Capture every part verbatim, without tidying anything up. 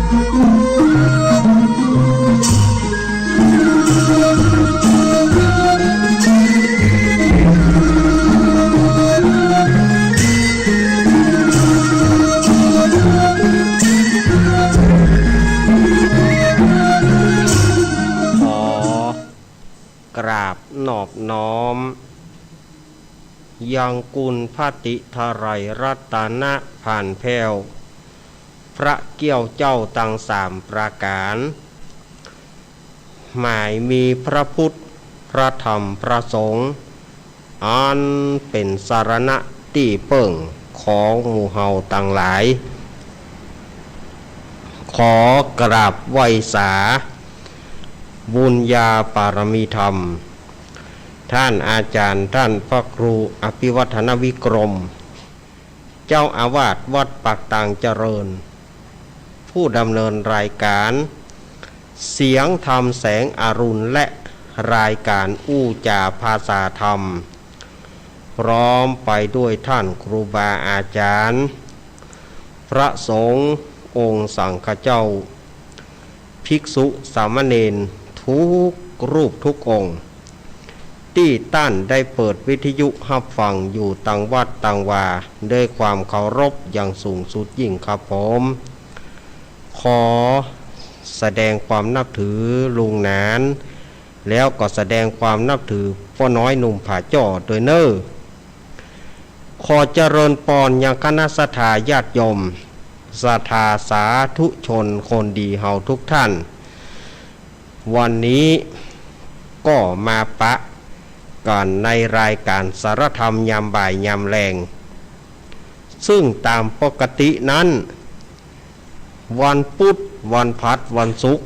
ขอ กราบนอบน้อม ยังคุณพระตรีไตรรัตนผาลแผ้ว พระเกี้ยวเจ้าตังสามประก๋าน หมายมีพระพุทธ พระธรรม พระสงฆ์ อันเป๋นสรณะตี้เปิ้งของหมู่เฮาตังหลาย ขอกราบไหว้สา บุญญาปารมีธรรม ท่านอาจารย์ ท่านพระครูอภิวัฒนวิกรม เจ้าอาวาสวัดปากตางเจริญ ผู้ดำเนินรายการ เสียงธรรมแสงอรุณ และรายการอู้จ๋าภาษาธรรม พร้อมไปด้วยท่านครูบาอาจารย์ พระสงฆ์องค์สังฆเจ้า ภิกษุสามเณรทุกรูปทุกองค์ ตี้ต้านได้เปิดวิทยุฮับฟังอยู่ตังวัดตังวา ด้วยความเคารพอย่างสูงสุดยิ่งครับผม ขอแสดงความนับถือลุงหนาน แล้วก็แสดงความนับถือป้อน้อยหนุ่มผาจ้อด้วยเน่อ ขอเจริญปอนยังคณะศรัทธาญาติโยม ศรัทธาสาธุชนคนดีเฮาทุกท่าน วันนี้ก็มาปะกั๋นในรายการสารธรรมยามบ่ายยามแลง ซึ่งต๋ามปกตินั้น วันปุ๊ด วันพฤหัส วันศุกร์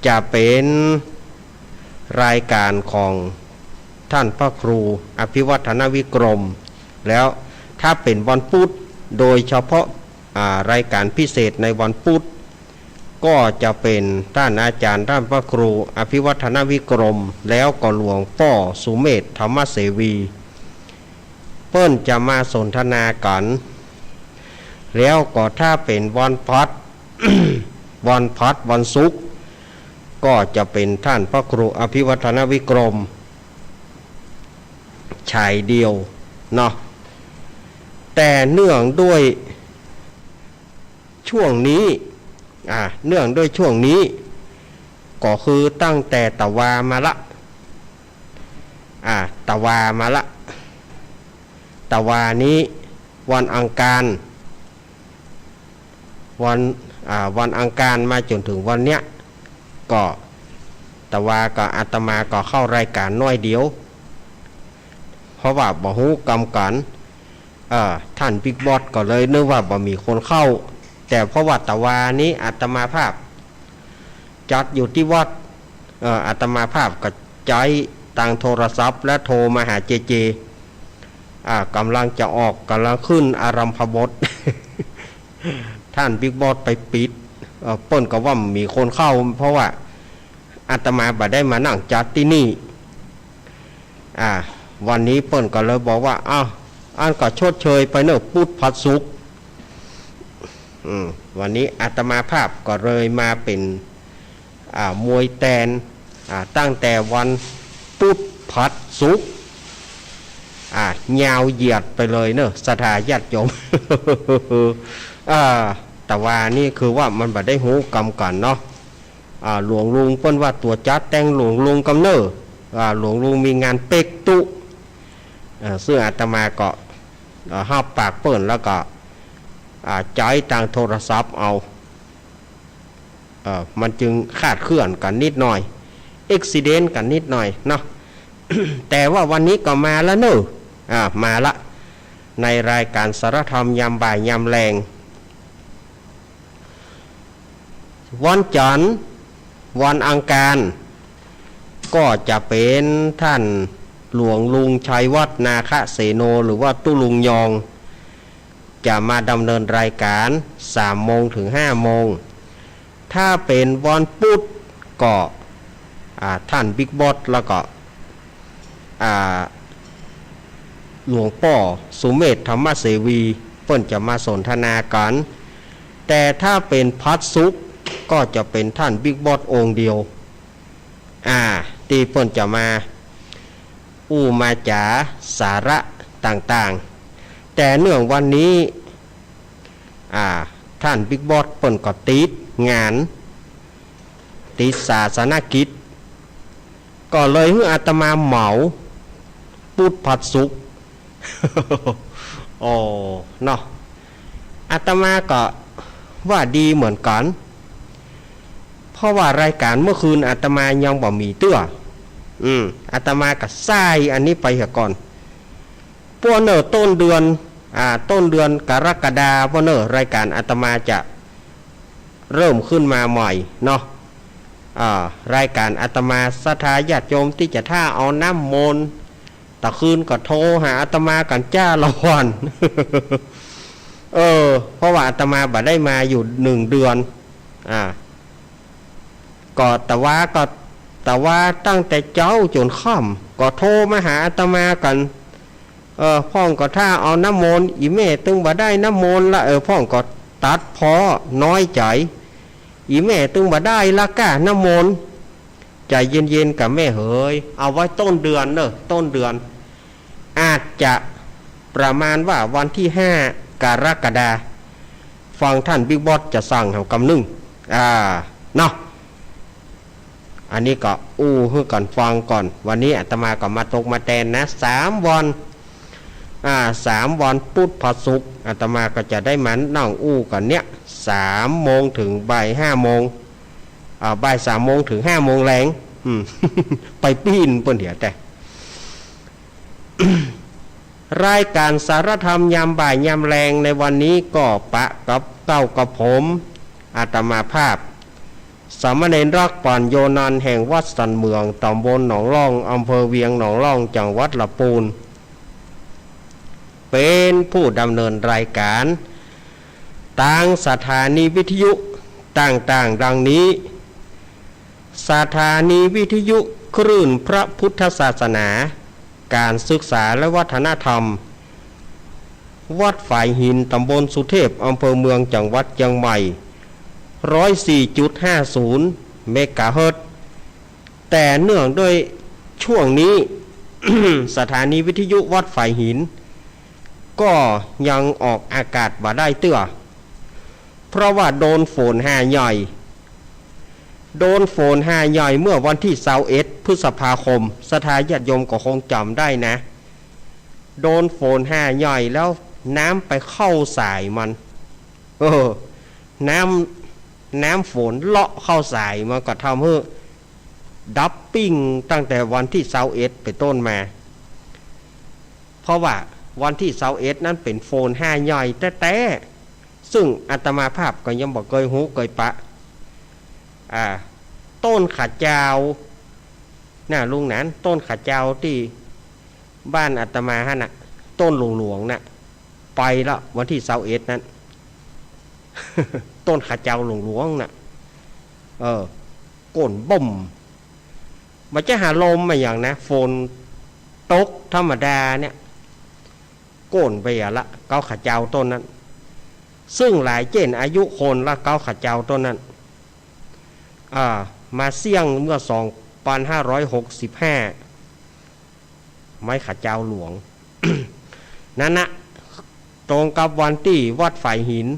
จะเป๋นรายการของท่านพระครูอภิวัฒนวิกรม แล้วถ้าเป๋นวันปุ๊ด โดยเฉพาะ อ่า รายการพิเศษในวันปุ๊ด ก็จะเป๋นท่านอาจารย์ ท่านพระครูอภิวัฒนวิกรม แล้วก็หลวงป้อสุเมธธรรมเสวี เปิ้นจะมาสนทนากั๋น แล้วก็ถ้าเป๋นวันพฤหัส วันพฤหัส วันศุกร์ ก็จะเป๋นท่านพระครูอภิวัฒนวิกรม ฉายเดี่ยวเนาะ แต่เนื่องด้วยช่วงนี้ อ่า เนื่องด้วยช่วงนี้ ก็คือตั้งแต่ตะวามาละ อ่า ตะวามาละ ตะวานี้วันอังคาร วัน อ่า วันอังคารมาจ๋นเถิงวันเนี้ย ก็ตะวาก็อาตมาก็เข้ารายการน้อยเดียว เพราะว่าบ่ฮู้กำกั๋น เอ่อ ท่านบิ๊กบอสก็เลยนึกว่าบ่มีคนเข้า แต่เพราะว่าตะวานี้อาตมาภาพจัดอยู่ตี้วัด เอ่อ อาตมาภาพก็ใจ๊ตางโทรศัพท์และโทรมาหาเจเจ อ่า ก่ำลังจะออก ก่ำลังขึ้นอารัมภบท ท่านบิ๊กบอสไปปิด เอ่อ เปิ้นก็ว่ามีคนเข้า เพราะว่าอาตมาบ่ได้มานั่งจัดตี้นี่ อ่า วันนี้เปิ้นก็เลยบอกว่า อ้าว อันก็ชดเชยไปเน่อ ปุ๊ดพฤหัสศุกร์ อืม วันนี้อาตมาภาพก็เลยมาเป๋น อ่า มวยแตน อ่า ตั้งแต่วันปุ๊ดพฤหัสศุกร์ อ่า ยาวเหยียดไปเลยเน่อ ศรัทธาญาติโยม อ่า ตะวานี้คือว่ามันบ่ได้ฮู้กำกั๋นเนาะ อ่า หลวงลุงเปิ้นว่าตั๋วจัดแต่งหลวงลุงกำเน่อ อ่า หลวงลุงมีงานเป๊กตุ๊ อ่า ซึ่งอาตมาก็ อ่า ฮับปากเปิ้นแล้วก็ อ่า ใจ๊ตางโทรศัพท์เอา เอ่อ มันจึงคลาดเคลื่อนกั๋นนิดหน่อย อุบิเหตุกั๋นนิดหน่อยเนาะ แต่ว่าวันนี้ก็มาแล้วเน่อ อ่า มาละ ในรายการสารธรรมยามบ่ายยามแลง วันจันทร์ วันอังคาร ก็จะเป๋นท่านหลวงลุงชัยวัฒน์ นาคเสโน หรือว่าตุ๊ลุงยอง จะมาดำเนินรายการสามโมงถึงห้าโมง ถ้าเป๋นวันปุ๊ดก็ อ่า ท่านบิ๊กบอส แล้วก็ อ่า หลวงป้อสุเมธธรรมเสวี เปิ้นจะมาสนทนากั๋น แต่ถ้าเป๋นพระศุกร์ก็จะเป๋นต้านบิ๊กบอสองค์เดียว อ่า ตี้เปิ้นจะมาอู้มาจ๋าสาระต่างๆ แต่เนื่องวันนี้ อ่า ต้านบิ๊กบอสเปิ้นก็ติดงาน ติดศาสนกิจ ก็เลยหื้ออาตมาเหมาปุ๊ดพระศุกร์ โอ้ เนาะ อาตมาก็ว่าดีเหมือนกั๋น เพราะว่ารายก๋านเมื่อคืนอาตมายังบ่มีเตื้อ อืม อาตมาก็ใซ้อันนี้ไปเหียก่อน ป้อเน่อต้นเดือน อ่า ต้นเดือนกรกฎาป้อเน่อ รายก๋านอาตมาจะเริ่มขึ้นมาใหม่เนาะ อ่า รายก๋านอาตมา ศรัทธาญาติโยมตี้จะถ้าเอาน้ำมนต์ ตะคืนก็โทรหาอาตมากั๋นจ้าละวัน เออ เพราะว่าอาตมาบ่ได้มาอยู่หนึ่งเดือน อ่า ก็แต่ว่าก็ แต่ว่าตั้งแต่เจ๊าจ๋นค่ำก็โทรมาหาอาตมากั๋น เออ พ่องก็ถ้าเอาน้ำมนต์ อี่แม่ตึงบ่ได้น้ำมนต์ละ เออ พ่องก็ตัดพ้อน้อยใจ๋ อี่แม่ตึงบ่ได้ละก้าน้ำมนต์ ใจ๋เย็นๆ ก่าแม่เหย เอาไว้ต้นเดือนเน่อ ต้นเดือน อาจจะประมาณว่าวันตี้ห้ากรกฎา ฟังต้านบิ๊กบอสจะสั่งแหมกำนึ่ง อ่า เนาะ อันนี้ก็อู้หื้อกั๋นฟังก่อน วันนี้อาตมาก็มาตกมาแตนนะ สามวัน อ่า สามวันปุ๊ดพระศุกร์ อาตมาก็จะได้มานั่งอู้กั๋นเนี่ย สามโมงเถิงบ่ายห้าโมง อ่า บ่ายสามโมงเถิงห้าโมงแลง อืม ไปปี้นเปิ้นเหียแต่ รายก๋านสาระธรรมยามบ่ายยามแลงในวันนี้ก็ปะกับเก้ากับผม อาตมาภาพ สามเณรรักษ์ ปัญโญนันท์ แห่งวัดสันเหมือง ต๋ำบลหนองล่อง อำเภอเวียงหนองล่อง จังหวัดละปูน เป๋นผู้ดำเนินรายก๋าน ตางสถานีวิทยุต่างๆ ดังนี้ สถานีวิทยุคลื่นพระพุทธศาสนา ก๋านศึกษาและวัฒนธรรม วัดฝายหิน ต๋ำบลสุเทพ อำเภอเมือง จังหวัดเจียงใหม่ ร้อยสี่จุดห้าศูนย์ เมกะเฮิรตซ์ แต่เนื่องด้วยช่วงนี้ สถานีวิทยุวัดฝายหิน ก็ยังออกอากาศบ่ได้เตื้อ เพราะว่าโดนฝนหาใหญ่ โดนฝนหาใหญ่เมื่อวันตี้ซาวเอ็ด พฤษภาคม ศรัทธาญาติโยมก็คงจ๋ำได้นะ โดนฝนหาใหญ่แล้วน้ำไปเข้าสายมัน เออ น้ำ น้ำฝนเลาะเข้าสายมันก็ทำหื้อดับปิ้งตั้งแต่วันตี้ซาวเอ็ดเป๋นต้นมา เพราะว่าวันตี้ซาวเอ็ดนั้นเป๋นฝนหาใหญ่แต๊ๆ ซึ่งอาตมาภาพก็ยังบ่เกยฮู้เกยปะ อ่า ต้นขะเจ้าน่ะลุงหนาน ต้นขะเจ้าตี้บ้านอาตมาหั้นน่ะ ต้นหลวงๆ น่ะ ไปละวันตี้ซาวเอ็ดนั้น ต้นขะเจ้าหลวงๆ น่ะ เออ โก้นบ่ม บ่ใจ้หาลมมาหยังนะ ฝนตกธรรมดาเนี่ย โก้นไปอะละ เก๊าขะเจ้าต้นนั้น ซึ่งหลายเจ้นอายุคนละ เก๊าขะเจ้าต้นนั้น อ่า มาเสี้ยงเมื่อสองปันห้าร้อยหกสิบห้า ไม้ขะเจ้าหลวง นั้นนะ ตรงกับวันตี้วัดฝายหิน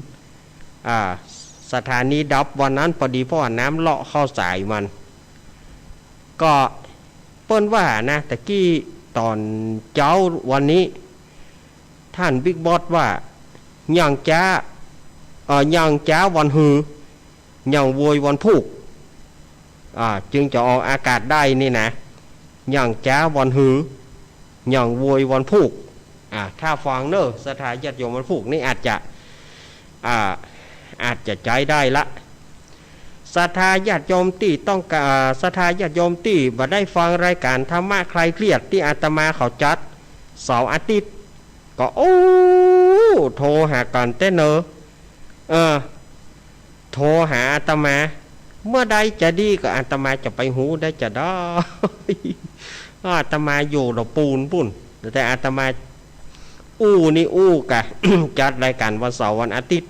อ่า สถานีดับวันนั้นปอดี เพราะว่าน้ำเลาะเข้าสายมัน ก็เปิ้นว่านะ ตะกี้ต๋อนเจ๊าวันนี้ ต้านบิ๊กบอสว่า ยังจ๊า เอ่อ ยังจ๊าวันฮือ ยังโวยวันพูก อ่า จึงจะออกอากาศได้นี่นะ ยังจ๊าวันฮือ ยังโวยวันพูก อ่า ถ้าฟังเน่อ ศรัทธาญาติโยมวันพูกนี่อาจจะ อ่า อาจจะใจ๊ได้ละ ศรัทธาญาติโยมตี้ต้องการ อ่า ศรัทธาญาติโยมตี้บ่ได้ฟังรายก๋านธรรมะคลายเครียดตี้อาตมาเขาจัดเสาร์อาทิตย์ ก็ โอ้ โทรหากั๋นแต๊เน่อ เออ โทรหาอาตมา เมื่อใดจะดีก็อาตมาจะไปฮู้ได้จาใด อาตมาอยู่ละปูนปู้น แต่อาตมาอู้นี่อู้กะ จัดรายก๋านวันเสาร์วันอาทิตย์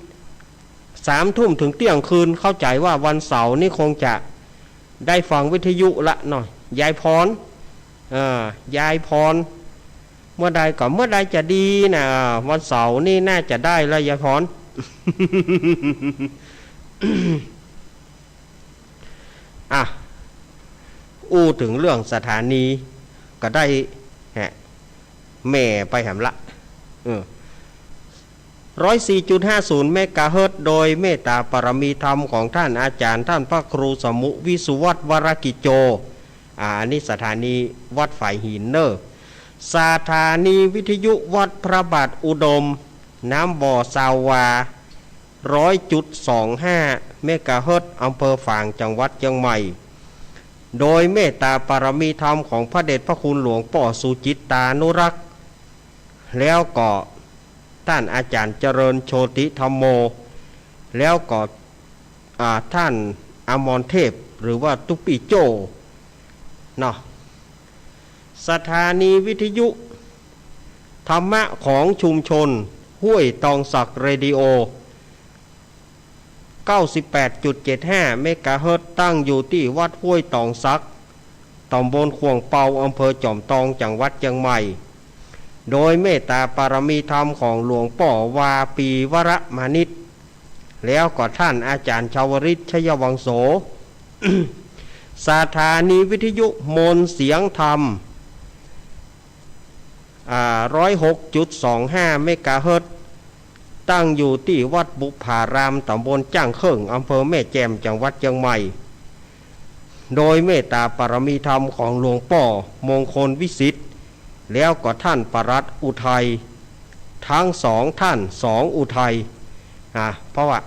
สามทุ่มถึงเที่ยงคืน เข้าใจ๋ว่าวันเสาร์นี่คงจะได้ฟังวิทยุละเนาะ ยายพร เออ ยายพร เมื่อใดก็เมื่อใดจะดีนะ วันเสาร์นี่น่าจะได้แล้ว ยายพร อ่ะ อู้เถิงเรื่องสถานีก็ได้ ฮะ แหมไปแหมละ เออ ร้อยสี่จุดห้าศูนย์เมกะเฮิรตซ์ โดยเมตตาปารมีธรรมของท่านอาจ๋ารย์ ท่านพระครูสมุห์ วิสุวัฒน์ วรกิจโจ อ่า อันนี้สถานีวัดฝายหินเน่อ สถานีวิทยุวัดพระบาทอุดม น้ำบ่อซาววา ร้อยจุดสองห้าเมกะเฮิรตซ์ อำเภอฝาง จังหวัดเจียงใหม่ โดยเมตตาปารมีธรรมของพระเดชพระคุณหลวงป้อสุจิตตานุรักษ์ แล้วก็ท่านอาจ๋ารย์เจริญโชติธัมโม แล้วก็ อ่า ท่านอมรเทพ หรือว่าตุ๊ปี้โจ้ เนาะ สถานีวิทยุธรรมะของชุมชนห้วยตองสัก เรดิโอ เก้าสิบแปดจุดเจ็ดห้าเมกะเฮิรตซ์ ตั้งอยู่ตี้วัดห้วยตองสัก ต๋ำบลข่วงเปา อำเภอจอมตอง จังหวัดเจียงใหม่ โดยเมตตาปารมีธรรมของหลวงป้อวาปี วรมานิช แล้วก็ท่านอาจ๋ารย์ชาวริต ชัยวังโส สถานีวิทยุมนต์เสียงธรรม อ่า ร้อยหกจุดสองห้าเมกะเฮิรตซ์ ตั้งอยู่ตี้วัดบุพพาราม ต๋ำบลจ้างเคิ่ง อำเภอแม่แจ่ม จังหวัดเจียงใหม่ โดยเมตตาปารมีธรรมของหลวงป้อมงคลวิสิทธิ์ แล้วก็ท่านปลัดอุทัย ทั้งสองท่านสองอุทัย อ่า เพราะว่า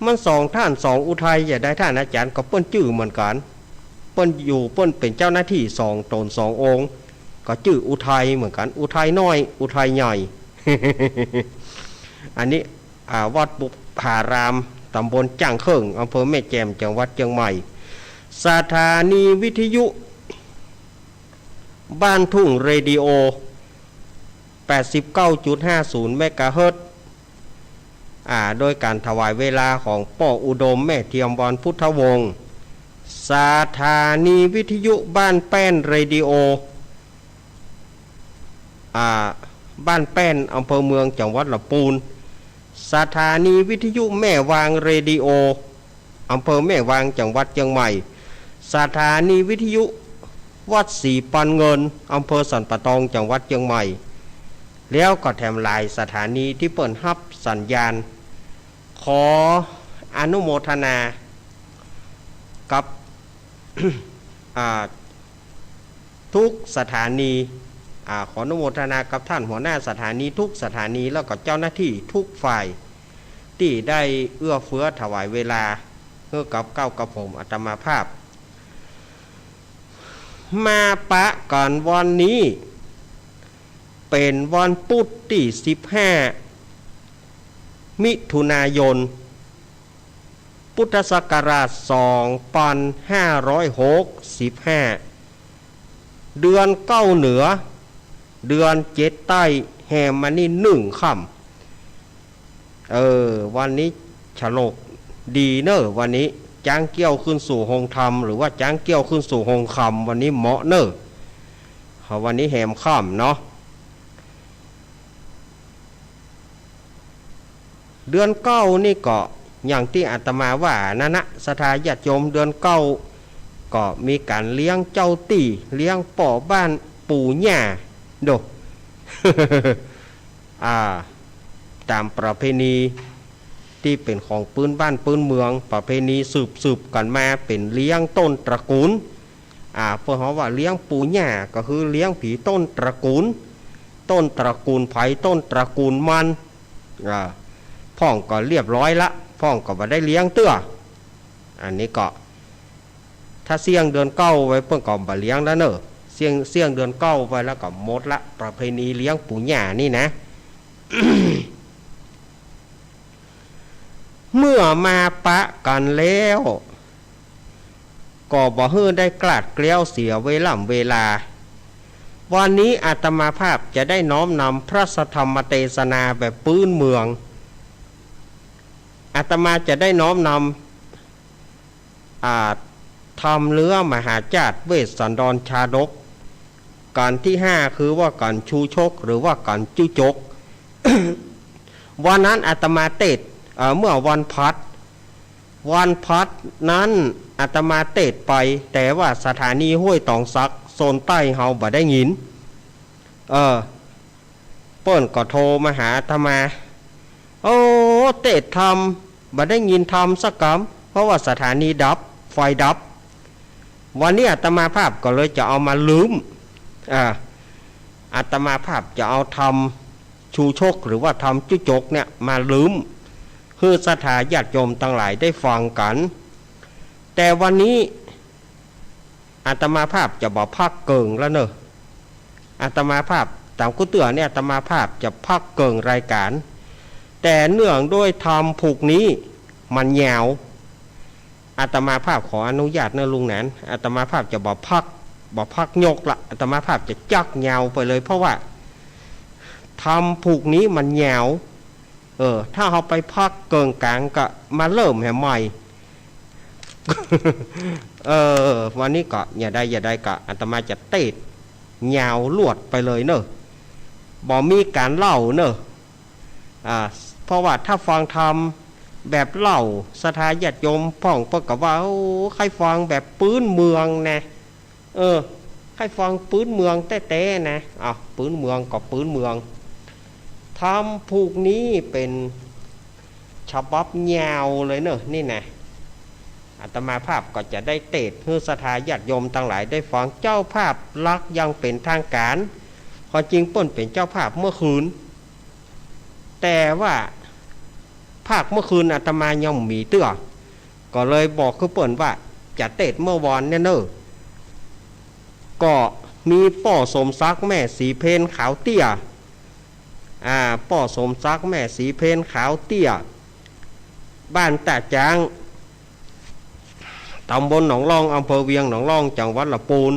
มันสองท่านสองอุทัย จะใด ท่านอาจ๋ารย์ก็เปิ้นจื้อเหมือนกั๋น เปิ้นอยู่ เปิ้นเป๋นเจ้าหน้าตี้สองต๋นสององค์ ก็จื้ออุทัยเหมือนกั๋น อุทัยน้อย อุทัยใหญ่ อันนี้ อ่า วัดบุพพาราม ต๋ำบลจ้างเคิ่ง อำเภอแม่แจ่ม จังหวัดเจียงใหม่ สถานีวิทยุบ้านทุ่ง เรดิโอ แปดสิบเก้าจุดห้าศูนย์เมกะเฮิรตซ์ อ่า โดยก๋านถวายเวลาของป้ออุดม แม่เทียม วรรณพุทธวงศ์ สถานีวิทยุบ้านแป้น เรดิโอ อ่า บ้านแป้น อำเภอเมือง จังหวัดลำปูน สถานีวิทยุแม่วาง เรดิโอ อำเภอแม่วาง จังหวัดเจียงใหม่ สถานีวิทยุวัดศรีปันเงิน อำเภอสันป่าตอง จังหวัดเจียงใหม่ แล้วก็แถมหลายสถานีตี้เปิ้นฮับสัญญาณ ขออนุโมทนากับ อ่า ทุกสถานี อ่า ขออนุโมทนากับท่านหัวหน้าสถานีทุกสถานี แล้วก็เจ้าหน้าตี้ทุกฝ่าย ตี้ได้เอื้อเฟื้อถวายเวลาหื้อกับเก้ากับผมอาตมาภาพ มาปะกั๋นวันนี้ เป๋นวันปุ๊ดตี้สิบห้า มิถุนายน พุทธศักราชสองปันห้าร้อยหกสิบห้า เดือนเก้าเหนือ เดือนเจ็ดใต้ แฮมมานี่นึ่งค่ำ เออ วันนี้ฉลกดีเน่อ วันนี้จ๊างเกี้ยวขึ้นสู่โฮงธรรม หรือว่าจ๊างเกี้ยวขึ้นสู่โฮงคำ วันนี้เหมาะเน่อ เพราะวันนี้แฮมค่ำเนาะ เดือนเก้านี่ก็อย่างตี้อาตมาว่านั่นนะ ศรัทธาญาติโยม เดือนเก้าก็มีก๋านเลี้ยงเจ้าตี้ เลี้ยงป้อบ้านปู่ย่า โด อ่า ต๋ามประเพณีตี้เป๋นของปื๊นบ้านปื๊นเมือง ประเพณีสืบๆ กั๋นมา เป๋นเลี้ยงต้นตระกูล อ่า เปิ้นฮ้องว่าเลี้ยงปู่ย่า ก็คือเลี้ยงผีต้นตระกูล ต้นตระกูลใผต้นตระกูลมัน อ่า พ่องก็เรียบร้อยละ พ่องก็บ่ได้เลี้ยงเตื้อ อันนี้ก็ ถ้าเสี้ยงเดือนเก้าไปเปิ้นก็บ่เลี้ยงแล้วเน่อ เสี้ยง เสี้ยงเดือนเก้าไปแล้วก็หมดละ ประเพณีเลี้ยงปู่ย่านี่นะ เมื่อมาปะกั๋นแล้ว ก็บ่หื้อได้กลาดเกลี้ยวเสียเวล่ำเวลา วันนี้อาตมาภาพจะได้น้อมนำพระสัทธรรมเตสนาแบบปื๊นเมือง อาตมาจะได้น้อมนำ อ่า ธรรมเนื้อมหาจาตุเวสสันดรชาดก กัณฑ์ตี้ห้า คือว่ากัณฑ์ชูชก หรือว่ากัณฑ์จุจก วันนั้นอาตมาเตสน์ เอ่อ เมื่อวันพฤหัส วันพฤหัสนั้นอาตมาเตสน์ไป แต่ว่าสถานีห้วยตองสัก โซนใต้เฮาบ่ได้ยิน เออ เปิ้นก็โทรมาหาอาตมา โอ้ เตสน์ธรรม บ่ได้ยินธรรมสักกำ เพราะว่าสถานีดับ ไฟดับ วันนี้อาตมาภาพก็เลยจะเอามาลืม อ่า อาตมาภาพจะเอาธรรมชูชก หรือว่าธรรมจุจกเนี่ยมาลืม หื้อศรัทธาญาติโยมตังหลายได้ฟังกั๋น แต่วันนี้ อาตมาภาพจะบ่พักเกิ่งแล้วเน่อ อาตมาภาพ ต๋ามกู้เตื้อเนี่ย อาตมาภาพจะพักเกิ่งรายก๋าน แต่เนื่องด้วยธรรมผูกนี้มันยาว อาตมาภาพขออนุญาตเน่อลุงหนาน อาตมาภาพจะบ่พัก บ่พักยกละ อาตมาภาพจะจักยาวไปเลย เพราะว่าธรรมผูกนี้มันยาว เออ ถ้าเฮาไปพักเกิ่งก๋างก็มาเริ่มแหมใหม่ เออ วันนี้ก็อย่าใดอย่าใดก็อาตมาจะเตสน์ยาวลวดไปเลยเน่อ บ่มีก๋านเล่าเน่อ อ่า เพราะว่าถ้าฟังธรรมแบบเล่า ศรัทธาญาติโยมพ่องเปิ้นก็ว่า โอ้ ใค่ฟังแบบปื๊นเมืองแน่ เออ ใค่ฟังปื๊นเมืองแต๊ๆ นะ อ้าว ปื๊นเมืองก็ปื๊นเมือง ธรรมผูกนี้เป๋นฉบับยาวเลยเน่อ นี่นะ อาตมาภาพก็จะได้เตสน์หื้อศรัทธาญาติโยมตังหลายได้ฟัง เจ้าภาพหลักอย่างเป๋นทางก๋าน ความจริงเปิ้นเป๋นเจ้าภาพเมื่อคืน แต่ว่าภาคเมื่อคืนอาตมายังบ่มีเตื้อ ก็เลยบอกคือเปิ้นว่าจะเตสน์เมื่อวานเนี่ยเน่อ ก็มีป้อสมศักดิ์ แม่ศรีเพน ขาวเตี้ย อ่า ป้อสมศักดิ์ แม่ศรีเพน ขาวเตี้ย บ้านต้าจ๊าง ต๋ำบลหนองล่อง อำเภอเวียงหนองล่อง จังหวัดละปูน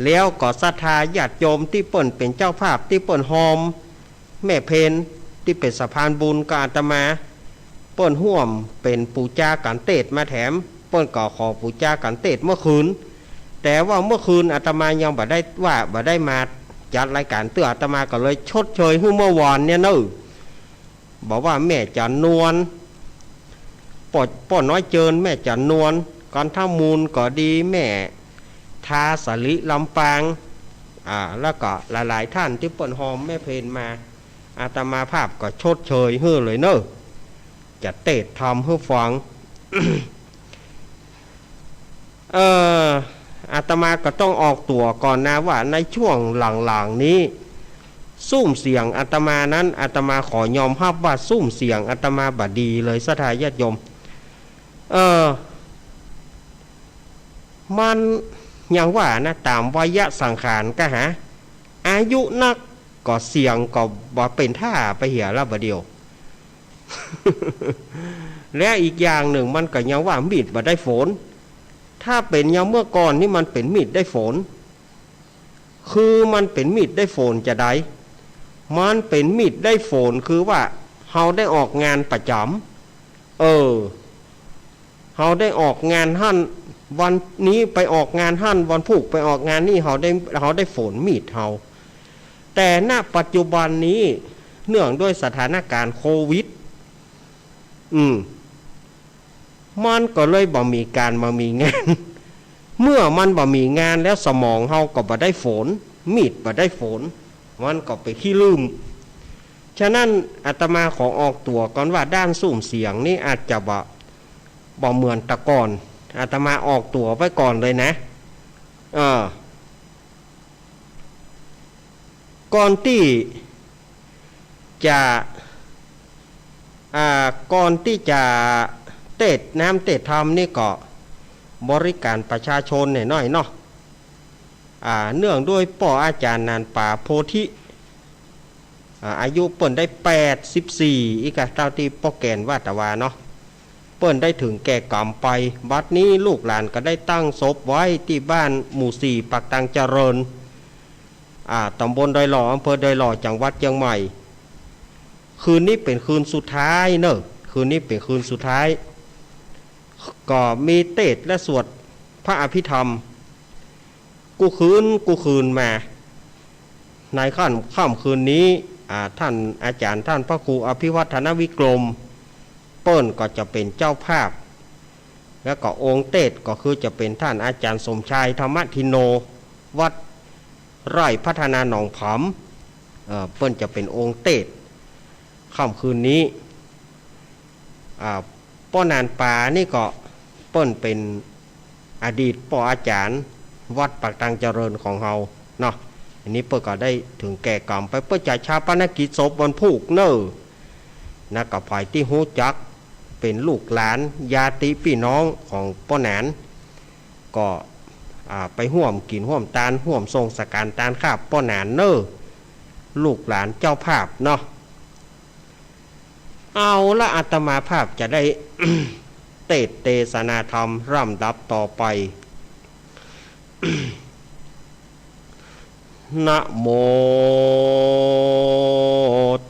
แล้วก็ศรัทธาญาติโยมตี้เปิ้นเป๋นเจ้าภาพ ตี้เปิ้นฮอมแม่เพน ตี้เป๋นสะพานบุญกับอาตมา เปิ้นฮ่วมเป๋นปู๋จาก๋านเตสน์มาแถม เปิ้นก็ขอปู๋จาก๋านเตสน์เมื่อคืน แต่ว่าเมื่อคืนอาตมายังบ่ได้ว่า บ่ได้มาจัดรายก๋านเตื้อ อาตมาก็เลยชดเชยหื้อเมื่อวานเนี่ยเน่อ บอกว่าแม่จันนวล ป้อ ป้อน้อยเจิญ แม่จันนวล กันทมูลก็ดี แม่ทาสาลิ ลำปาง อ่า แล้วก็หลายๆ ท่านตี้เปิ้นฮอมแม่เพนมา อาตมาภาพก็ชดเชยหื้อเลยเน่อ จะเตสน์ธรรมหื้อฟัง เอ่อ อาตมาก็ต้องออกตั๋วก่อนนะว่าในช่วงหลังๆ นี้ ซุ่มเสียงอาตมานั้น อาตมาขอยอมฮับว่าซุ่มเสียงอาตมาบ่ดีเลย ศรัทธาญาติโยม เอ่อ มันยังว่านะ ต๋ามวัยสังขารก็หา อายุนักก็เสียงก็บ่เป๋นท่าไปเหียละบ่าเดี่ยว และอีกอย่างนึ่งมันก็ยังว่ามีดบ่ได้ฝน ถ้าเป๋นอย่างเมื่อก่อนนี่มันเป๋นมีดได้ฝน คือมันเป๋นมีดได้ฝนจาใด มันเป๋นมีดได้ฝนคือว่าเฮาได้ออกงานประจ๋ำ เออ เฮาได้ออกงานหั้น วันนี้ไปออกงานหั้น วันพูกไปออกงานนี่ เฮาได้ เฮาได้ฝนมีดเฮา แต่ ณ ปัจจุบันนี้ เนื่องด้วยสถานการณ์โควิด อืม มันก็เลยบ่มีก๋านบ่มีงาน เมื่อมันบ่มีงานแล้วสมองเฮาก็บ่ได้ฝน มีดบ่ได้ฝน มันก็เป๋นขี้ลืม ฉะนั้นอาตมาขอออกตั๋วก่อนว่าด้านซุ่มเสียงนี่อาจจะบ่ บ่เหมือนแต่ก่อน อาตมาออกตั๋วไว้ก่อนเลยนะ เออ ก่อนตี้จะ อ่า ก่อนตี้จะเตสน์น้ำเตสน์ธรรมนี่ก็บริการประชาชนหน้อยๆ เนาะ อ่า เนื่องด้วยป้ออาจ๋ารย์หนานป๋าโพธิ อ่า อายุเปิ้นได้แปดสิบสี่ อี้กะ เต้าตี้ป้อแกนว่าตะวาเนาะ เปิ้นได้เถิงแก่ก๋รรมไป บัดนี้ลูกหลานก็ได้ตั้งศพไว้ตี้บ้านหมู่สี่ ปากตางเจริญ อ่า ต๋ำบลดอยหล่อ อำเภอดอยหล่อ จังหวัดเจียงใหม่ คืนนี้เป๋นคืนสุดท้ายเน่อ คืนนี้เป๋นคืนสุดท้าย ก็มีเตสน์และสวดพระอภิธรรมกู้คืนกู้คืนมา ในค่ำ ค่ำคืนนี้ อ่า ท่านอาจ๋ารย์ท่านพระครูอภิวัฒนวิกรม เปิ้นก็จะเป๋นเจ้าภาพ แล้วก็องค์เตสน์ก็คือจะเป๋นท่านอาจ๋ารย์สมชายธรรมทินโน วัดไร่พัฒนาหนองผำ เอ่อ เปิ้นจะเป๋นองค์เตสน์ค่ำคืนนี้ อ่า ป้อหนานป๋านี่ก็เปิ้นเป๋นอดีตป้ออาจ๋ารย์วัดปากตังเจริญของเฮาเนาะ อันนี้เปิ้นก็ได้ถึงแก่กรรมไป เปิ้นจะฌาปนกิจศพวันพูกเน่อ นะ ก็ใผตี้ฮู้จักเป๋นลูกหลานญาติปี้น้องของป้อหนาน ก็ อ่า ไปฮ่วมกิ๋นฮ่วมตาน ฮ่วมส่งสังฆารตานครับป้อหนานเน่อ ลูกหลานเจ้าภาพเนาะ เอาละ อาตมาภาพจะได้ เตสน์เตสนาธรรมลำดับต่อไป นะโม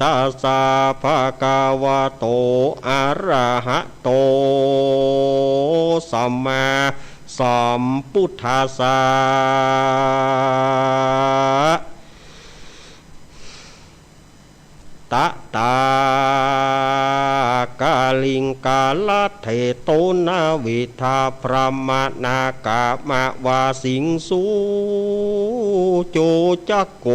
ตัสสะ ภะคะวะโต อะระหะโต สัมมาสัมพุทธัสสะ ตะถาคาลิงคาละเถโต นวิทาพรหมะนากะมะวาสิงสุ จุจักโก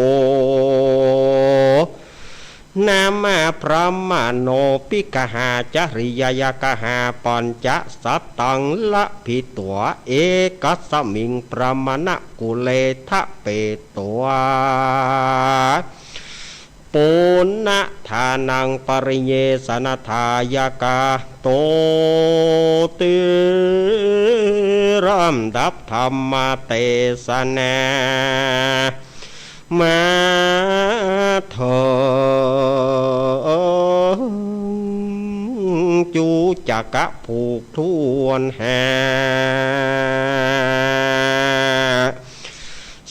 นามะพรหมะโน ปิกหาจริยะยะกหา ปัญจะสัตตังละภิตวา เอกัสสมิงพรหมะนะกุเลทะเปตวา ปุณณะทานังปริเยสนะทายะกาโตติ ลำดับธรรมเตสนามาเถิงจุจักกะผูกถ้วนแฮ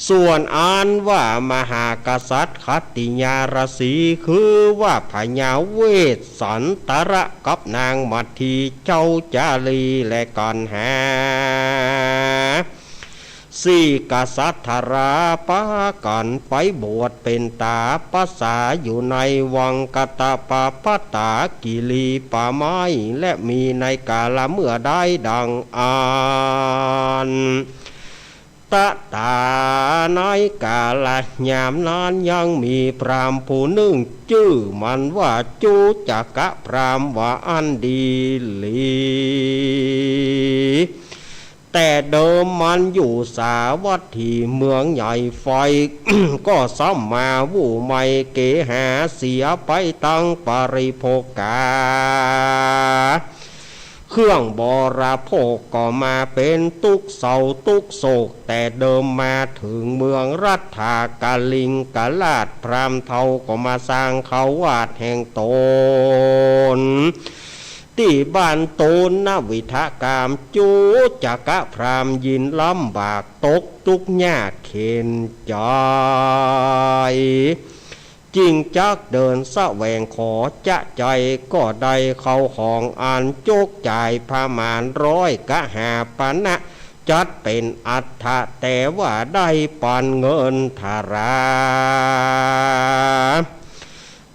ส่วนอันว่ามหากษัตริย์ขัตติยาราศี คือว่าพญาเวสสันตระกับนางมัทที เจ้าจารีและกัณหา สี่กษัตริย์ราปากั๋นไปบวชเป๋นตาปัสสาอยู่ในวังกะตะปะปะตากิรีป่าไม้ และมีในกาละเมื่อได้ดังอั้น ตะถาในกาละยามนั้นยังมีพราหมณ์ผู้นึ่งจื้อมันว่าจุจักกะพราหมณ์ว่าอันดีหลี แต่เดิมมันอยู่สาวัตถีเมืองใหญ่ ไฟก็ซ้ำมาอู้ไหม้เกหาเสียไปตังปริโภคา เครื่องบริโภคก็มาเป๋นตุ๊กข์เศร้าตุ๊กข์โศก แต่เดิมมาเถิงเมืองรัฐากลิงกราช พราหมณ์เฒ่าก็มาสร้างเขาวาดแห่งต๋น ตี้บ้านต๋นนวิทะกาม จุจักกะพราหมณ์ยินลำบากตกตุ๊กข์ยากเข็ญใจ๋ จึงจักเดินแสวงขอจะใจ๋ ก็ได้เข้าของอันจกจ่ายผะมาณร้อยกหาปณะ จัดเป๋นอัฐะ แต่ว่าได้ปันเงินทรา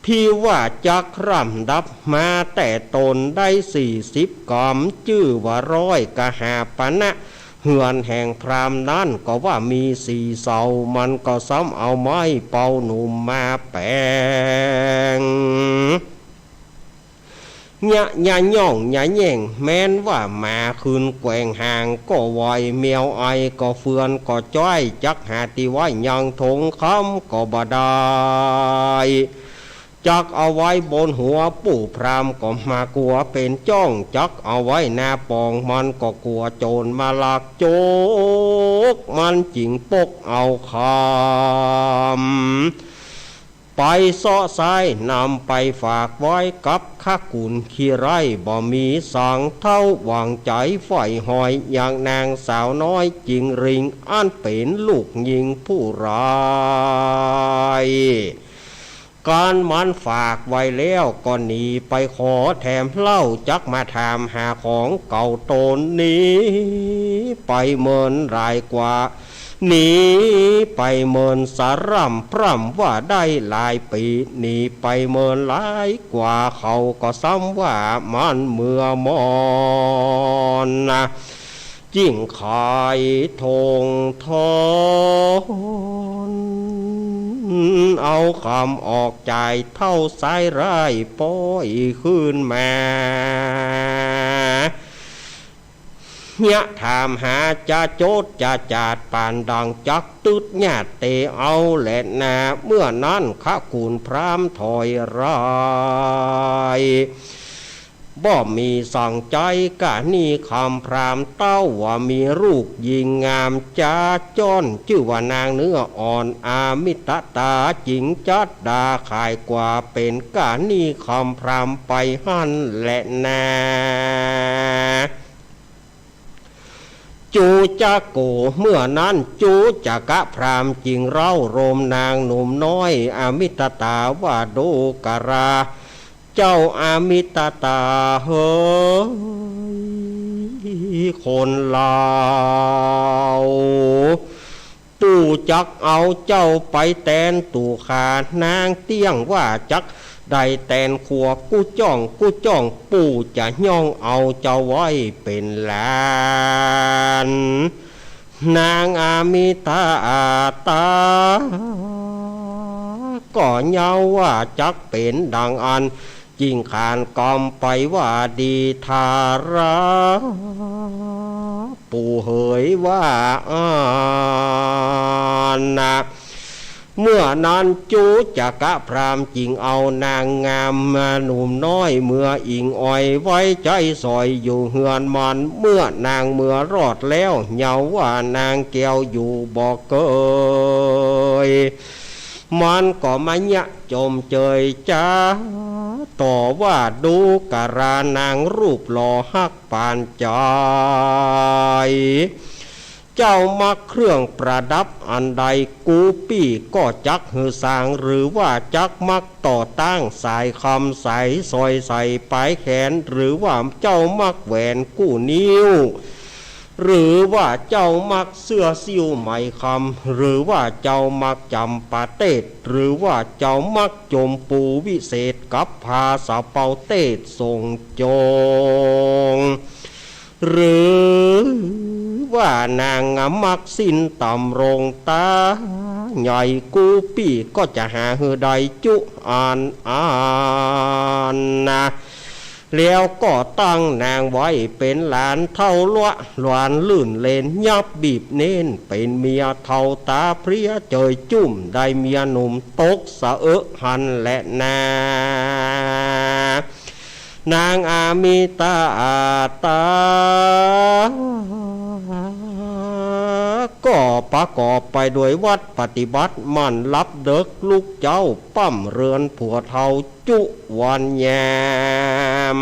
ที่ว่าจักลำดับมาแต่ต๋นได้สี่สิบกำ จื้อว่าร้อยกหาปณะ เฮือนแห่งพราหมณ์นั้นก็ว่ามีสี่เสา มันก็ซ้ำเอาไม้เป่าหนุ่มมาแป๋ง เยียะเยียะย่องเยียะแย่ง แม้นว่าหมาคืนแกว่งหางก็ไหว แมวไอก็เฟือนก็จ้อย จักหาตี้ไว้ยังถงคำก็บ่ได้ จักเอาไว้บนหัวปู่พราหมณ์ก็มากั๋วเป๋นจ้อง จักเอาไว้หน้าป๋องมันก็กั๋วโจรมาลักจก มันจึงปกเอาคำ ไปเซาะไซ้นำไปฝากไว้กับขะกุลขี้ไร้บ่มีสัง เฒ่าหวังใจ๋ใฝ่หอย อย่างนางสาวน้อยจิงหริ่ง อันเป๋นลูกญิงผู้ร้าย การมันฝากไว้แล้วก็หนีไปขอแถมเหล้า จักมาถามหาของเก่าต๋น หนีไปเมินหลายกว่า หนีไปเมินสะร่ำพร่ำว่าได้หลายปี๋ หนีไปเมินหลายกว่า เขาก็ซ้ำว่ามันเมื่อมอนนะ จึงขายทงทอน เอากำออกจ่ายเท่าสายร้ายป้อยคืนมา เหียถามหาจะโจทย์จะจาด ปานดังจักตึดญาติเต๋เอาแลนา เมื่อนั้นขะขุนพราหมณ์ถอยร่าย บ่มีสังใจ๋ กาหนี้คำพราหมณ์เต้า ว่ามีลูกญิงงามจ๋าจ้อน จื้อว่านางเนื้ออ่อนอมิตตา จึงจัดดาขายกว่าเป๋นกาหนี้คำพราหมณ์ไปหั้นแลนา จุจโก เมื่อนั้นจุจกพราหมณ์จึงเร้ารมนางหนุ่มน้อยอมิตตาว่า ดูกรา เจ้าอมิตตาเหย คนลาว ปู่จักเอาเจ้าไปแตนตั๋วข้านางเตี้ยง ว่าจักได้แตนครัวกู้จ้องกู้จ้อง ปู่จะย่องเอาเจ้าไว้เป๋นหลาน นางอมิตตา ก็เย้าว่าจักเป๋นดังอั้น จึงขานกำไปว่า ดีทารา ปู่เหยว่าอั้นนะ เมื่อนั้นจุจกพราหมณ์จึงเอานางงามหนุ่มน้อยเมืออิงอ่อย ไว้ใจ๊สอยอยู่เฮือนมัน เมื่อนางเมือรอดแล้ว เย้าว่านางแก้วอยู่บ่เกย มันก็มาเยียะจมเจยจ๋าต่อว่า ดูกรานางรูปหล่อฮักปานใจ๋ เจ้ามักเครื่องประดับอันใด กูปี้ก็จักหื้อสร้าง หรือว่าจักมักต่อตั้งสายคำสายสร้อยใส่ปลายแขน หรือว่าเจ้ามักแหวนกู้นิ้ว หรือว่าเจ้ามักเสื้อซิ่วไหมคำ หรือว่าเจ้ามักจ๋ำปาเตศ หรือว่าเจ้ามักจมปูวิเศษกับผ้าสะเปาเตศทรงจง หรือว่านางมักสิ้นต๋ำรงต๋าใหญ่ กูปี้ก็จะหาหื้อได้จุอันอันนะ แล้วก็ตั้งนางไว้เป๋นหลานเฒ่าละ หลานลื่นเล่นยับบีบเน้น เป๋นเมียเฒ่าต๋าเพลี้ยเจยจุ่ม ได้เมียหนุ่มตกสะเอะหั้นแลนา นางอมิตตา ก็ประกอบไปด้วยวัตรปฏิบัติ หมั่นหลับเดิ็กลุกเจ๊า ป้ำเรือนผัวเฒ่าจุวันยาม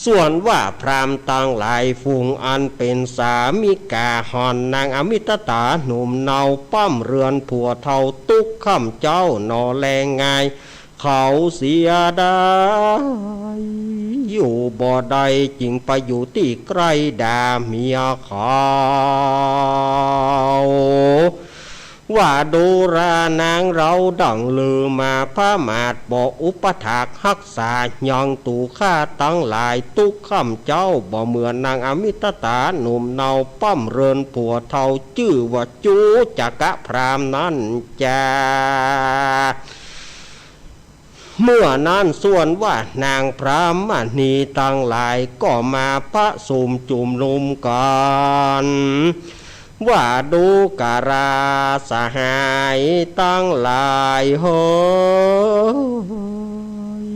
ส่วนว่าพราหมณ์ตังหลายฝูงอันเป๋นสามิกาห่อนนางอมิตตาหนุ่มเนา ป้ำเรือนผัวเฒ่าตุ๊กค่ำเจ๊าหนอแลง่าย เขาเสียดายอยู่บ่ได้ จึงไปอยู่ตี้ใก้ด่าเมียเขา ว่าดูรานางเราดั่งลือมา พระมาดบ่อุปถากฮักษายัง ตั๋วข้าตังหลายตุ๊กค่ำเจ๊า บ่เหมือนนางอมิตตาหนุ่มเนา ป้ำเรือนผัวเฒ่าจื้อว่าจุจกพราหมณ์นั้นจา เมื่อนั้นส่วนว่านางพราหมณีตังหลายก็มาประสุมจุมนุมกั๋น ว่าดูกราสหายตังหลายเหย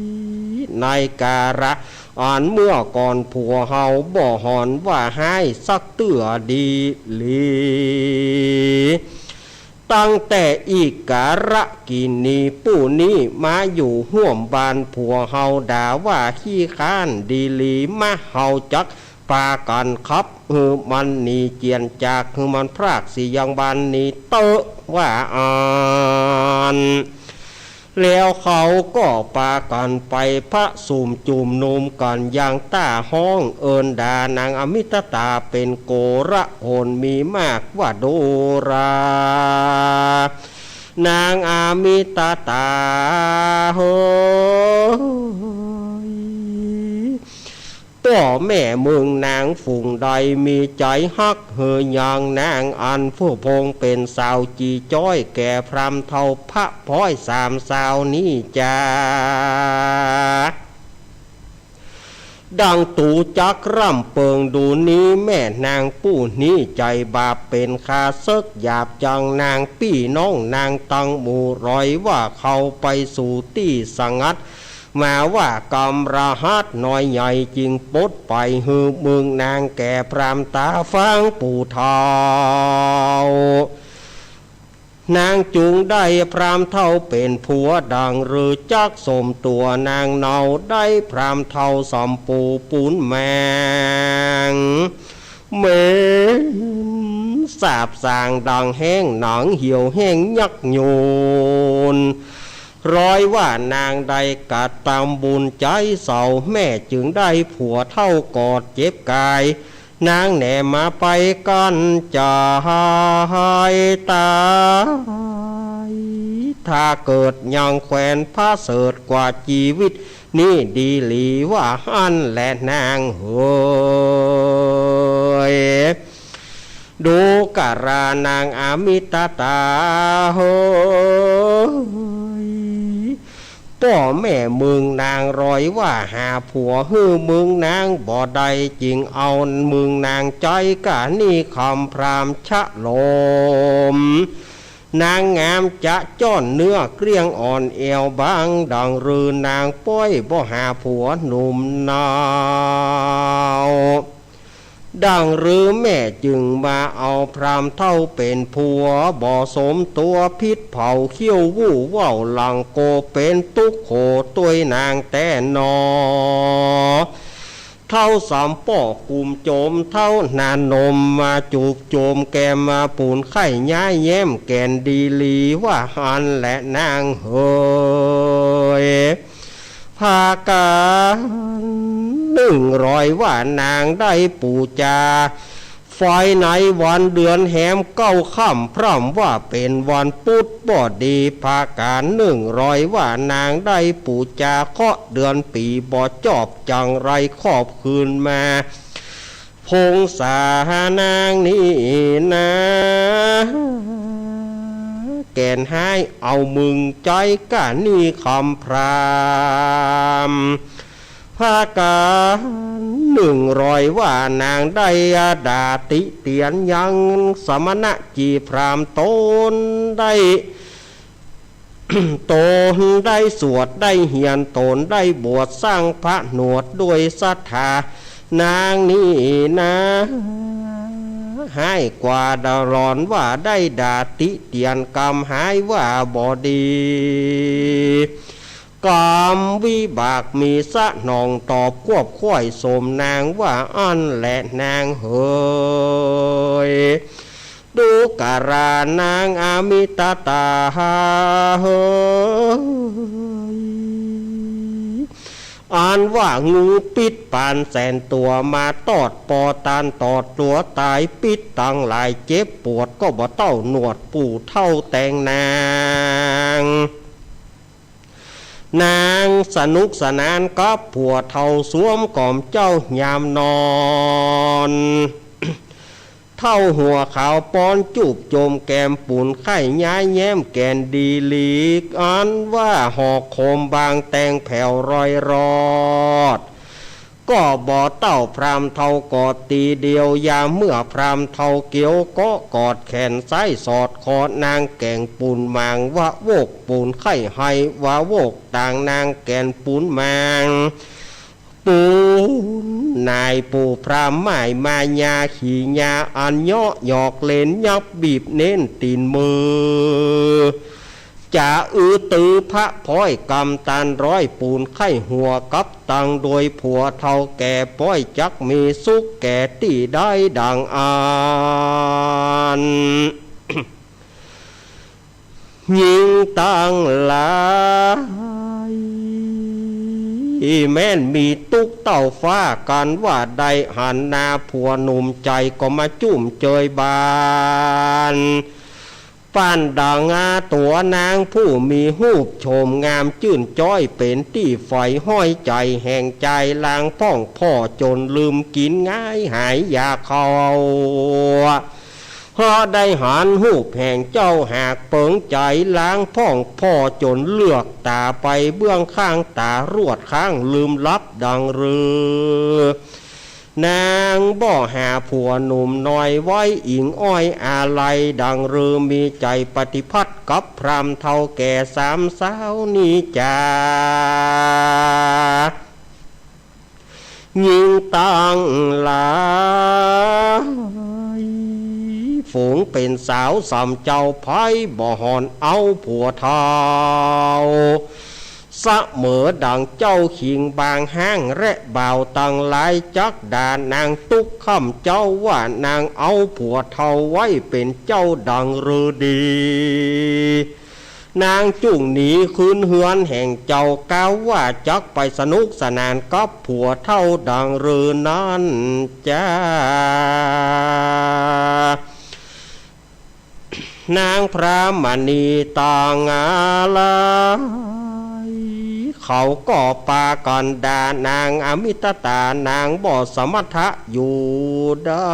ในกาละอันเมื่อก่อนผัวเฮาบ่หอนว่าฮ้ายสักเตื้อดีหลี ตั้งแต่อิกาละกินีผู้นี้มาอยู่ฮ่วมบ้านผัวเฮา ด่าว่าขี้ค้านดีหลี มะเฮาจัก ปากั๋นขับหื้อมันหนีเจียนจาก หื้อมันพรากสี่ยังบันนี้เต๊อะ ว่าอั้น แล้วเขาก็ปากั๋นไปผะสุมจุมนุมกั๋น ยังต้าฮ้องเอิ้นด่านางอมิตตา เป๋นโกลาหลมีมากว่าดูรา นางอมิตตาเฮย ป้อแม่เมืองนางฝูงใด มีใจ๋ฮักหื้อยังนาง อันผู้พงเป๋นสาวจี๋จ้อยแก่พราหมณ์เฒ่าพระพ้อยสามสาวนี้จา ดังตู๋จักร่ำเปิงดูนี้ แม่นางผู้นี้ใจ๋บาปเป๋นข้าศึกหยาบจัง นางปี้น้องนางตังหมู่ รอยว่าเข้าไปสู่ตี้สงัด มาว่ากำรหัสน้อยใหญ่ จึงปลดไปหื้อเมืองนางแก่พราหมณ์ต๋าฟัง ปู่เฒ่า นางจุ่งได้พราหมณ์เฒ่าเป๋นผัว ดังฤๅจักสมตั๋วนางเนา ได้พราหมณ์เฒ่าสมปู๋ปู๋นแมง เหม็นสาบส่างดังแฮง หนังเหี่ยวแห้งยักยุน รอยว่านางได้กระตำบุญใจ๊เศร้า แม่จึงได้ผัวเฒ่ากอดเจ็บก๋าย นางแหนมาไปกั๋นจ๋ายต๋าย ถ้าเกิดยังแควนผะเสริฐกว่าจีวิตนี้ดีหลี ว่าอั้นแหละนางเฮย ดูกรานางอมิตตาเฮย ป้อแม่เมืองนางรอยว่าหาผัวหื้อเมืองนางบ่ได้ จึงเอาเมืองนางใจ๊ก้านี้คำพราหมณ์ชะโลม นางงามจะจ้อนเนื้อเกลี้ยงอ่อนแอวบาง ดังฤๅนางป้อยบ่หาผัวหนุ่มเนา ดังฤๅแม่จึงมาเอาพราหมณ์เฒ่าเป๋นผัว บ่สมตั๋วผิดเผาเขี้ยววู่เว้าหลังโก เป๋นตุ๊กข์โขตวยนางแต๊หนอ เฒ่าสามป้อกุมโจมเฒ่าหน้านม มาจูบโจมแก้มมาปู๋นไข้ย้ายแย้มแก่นดีหลี ว่าอั้นแหละนางเฮย พากั๋นนึ่งรอยว่านางได้ปู๋จา ไฟในวันเดือนแฮมเก้าค่ำ พร่ำว่าเป๋นวันปุธบ่ดี พากั๋นนึ่งรอยว่านางได้ปู๋จา เคราะห์เดือนปี๋บ่จอบ จังไรครอบคืนมา พงสานางนี้นา แก่นฮ้ายเอาเมืองใจ๊ก้านี้คำพราหมณ์ พากั๋นนึ่งรอยว่านางได้ด่าติเตียนยังสมณะจีพราหมณ์ ต๋นได้ ต๋นได้สวดได้เฮียน ต๋นได้บวชสร้างผนวดด้วยศรัทธา นางนี้นา ฮ้ายกว่าดาหลอนว่าได้ด่าติเตียนกำฮ้ายว่าบ่ดี กรรมวิบากมีสนองตอบควบค่อยสมนาง ว่าอั้นแหละนางเหย ดูกรานางอมิตตาเหย อันว่างูปิ๊ดปานแสนตั๋วมาตอดปอตานตอดตั๋วต๋าย ปิ๊ดตังหลายเจ็บปวดก็บ่เต้าหนวดปู่เฒ่าแต๊งนาง นางสนุกสนานกับผัวเฒ่าสวมกล่อมเจ้ายามนอน เฒ่าหัวขาวป้อนจูบโจมแก้มปู๋นไข้ย้ายแย้มแก่นดีหลีก อันว่าหอกโคมบางแตงแผวรอยรอด ก็บ่เต้าพราหมณ์เฒ่ากอดตีเดียว ยามเมื่อพราหมณ์เฒ่าเกียวเกาะกอดแขนซ้ายสอดคอนางแก่งปู๋นหมาง วะโวกปู๋นไข้ไฮ วะโวกต่างนางแก่นปู๋นหมาง ปู๋นนายปู่พราหมณ์หมายมายาขี่ยาอันเยาะหยอกเล่นยับบีบเน้นตี๋นมือ จะอื้อตื้อพระพ้อยกำตานร้อยปูนไข้หัวกับตัง โดยผัวเฒ่าแก่ป้อยจักมีสุขแก่ตี้ได้ดังอั้น หญิงตังหลาย แม่นมีตุ๊กข์เต้าฟ้ากั๋นว่าได้หันหน้าผัวหนุ่ม ใจ๋ก็มาจุ่มเจยบาน ปานดังอาตั๋วนางผู้มีฮูปโฉมงามจื้นจ้อย เป๋นตี้ใฝ่ห้อยใจ๋แห่งจาย ลางพ่องผ่อจ๋นลืมกิ๋นง่ายหายอยากเข้า เพราะได้หันฮูปแห่งเจ้าหากเปิงใจ๋ ลางพ่องผ่อจ๋นเลือกต๋าไปเบื้องข้าง ต๋ารวดข้างลืมหลับดังฤๅ นางบ่หาผัวหนุ่มน้อยไว้อิงอ้อยอาลัยดังฤๅ มีใจ๋ปฏิพัติกับพราหมณ์เฒ่าแก่สามสาวนี้จา หญิงตังหลาย ฝูงเป๋นสาวสำเจ้าไพร่บ่ห่อนเอาผัวเฒ่า เสมอดังเจ้าขิงบางห้าง และบ่าวตังหลายจักด่านางตุ๊กค่ำเจ๊า ว่านางเอาผัวเฒ่าไว้เป๋นเจ้าดังฤๅดี นางจุ่งหนีคืนเฮือนแห่งเจ้า กาวว่าจักไปสนุกสนานกับผัวเฒ่าดังฤๅนั้นจา นางพรามณีตังหลาย เขาก็ปากั๋นด่านางอมิตตา นางบ่สมรรถะอยู่ได้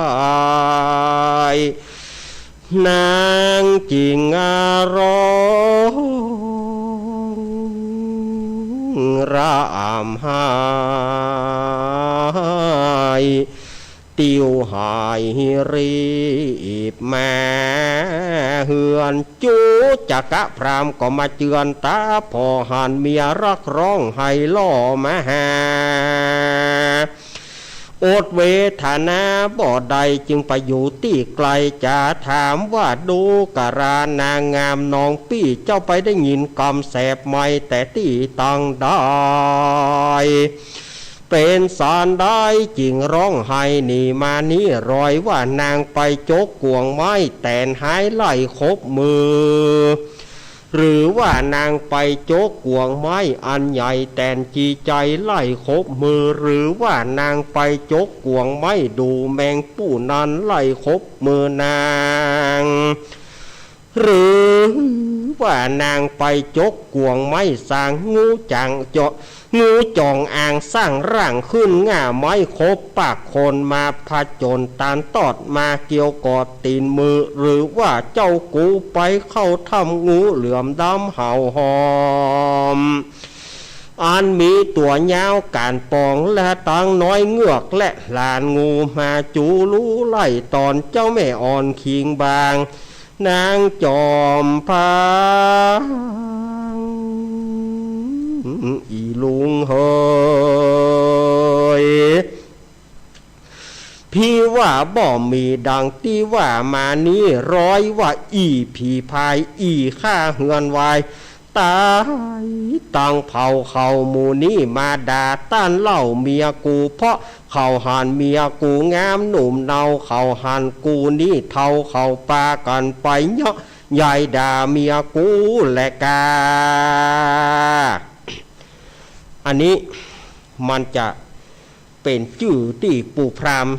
นางจึงร้องร่ำไห้ ติวหายรีบมาเฮือน จุจกะพราหมณ์ก็มาเจือนต๋า ผ่อหันเมียรักร้องไห้ล่อมาหา อดเวทนาบ่ได้จึงไปอยู่ตี้ไกล จะถามว่าดูกรานางงามน้องปี้ เจ้าไปได้ยินกำแสบไหมแต่ตี้ตังใด เป๋นสันใดจึงร้องไห้หนีมานี้ รอยว่านางไปจกกวงไม้แต๋นหายไล่คบมือ หรือว่านางไปจกกวงไม้อันใหญ่แต๋นจีใจ๋ไล่คบมือ หรือว่านางไปจกกวงไม้ดูแมงปู้นั้นไล่คบมือนาง หรือว่านางไปจกกวงไม้สร้างงูจ๋างเจาะ งูจ๋องอ่างสร้างร่างขึ้นง่าไม้คบปากคนมาผจญตานตอดมาเกี่ยวกอดตี๋นมือ หรือว่าเจ้ากูไปเข้าถ้ำงูเหลือมดำเห่าหอน อันมีตั๋วยาวก๋านปองและตังน้อยเงือกและหลานงูมาจูรู้ไล่ตอนเจ้าแม่อ่อนขิงบาง นางจอมพางอีลุงเหย พี่ว่าบ่มีดังตี้ว่ามานี้ รอยว่าอี่ผีพายอี่ฆ่าเฮือนวาย ต๋ายตังเผ่าเขาหมู่นี้มาด่าต้านเล่าเมียกู เพราะเขาหันเมียกูงามหนุ่มเนา เขาหันกูนี้เฒ่า เขาปากั๋นไปเยาะเย้ยด่าเมียกูแลกา อันนี้มันจะเป๋นจื้อตี้ปู่พราหมณ์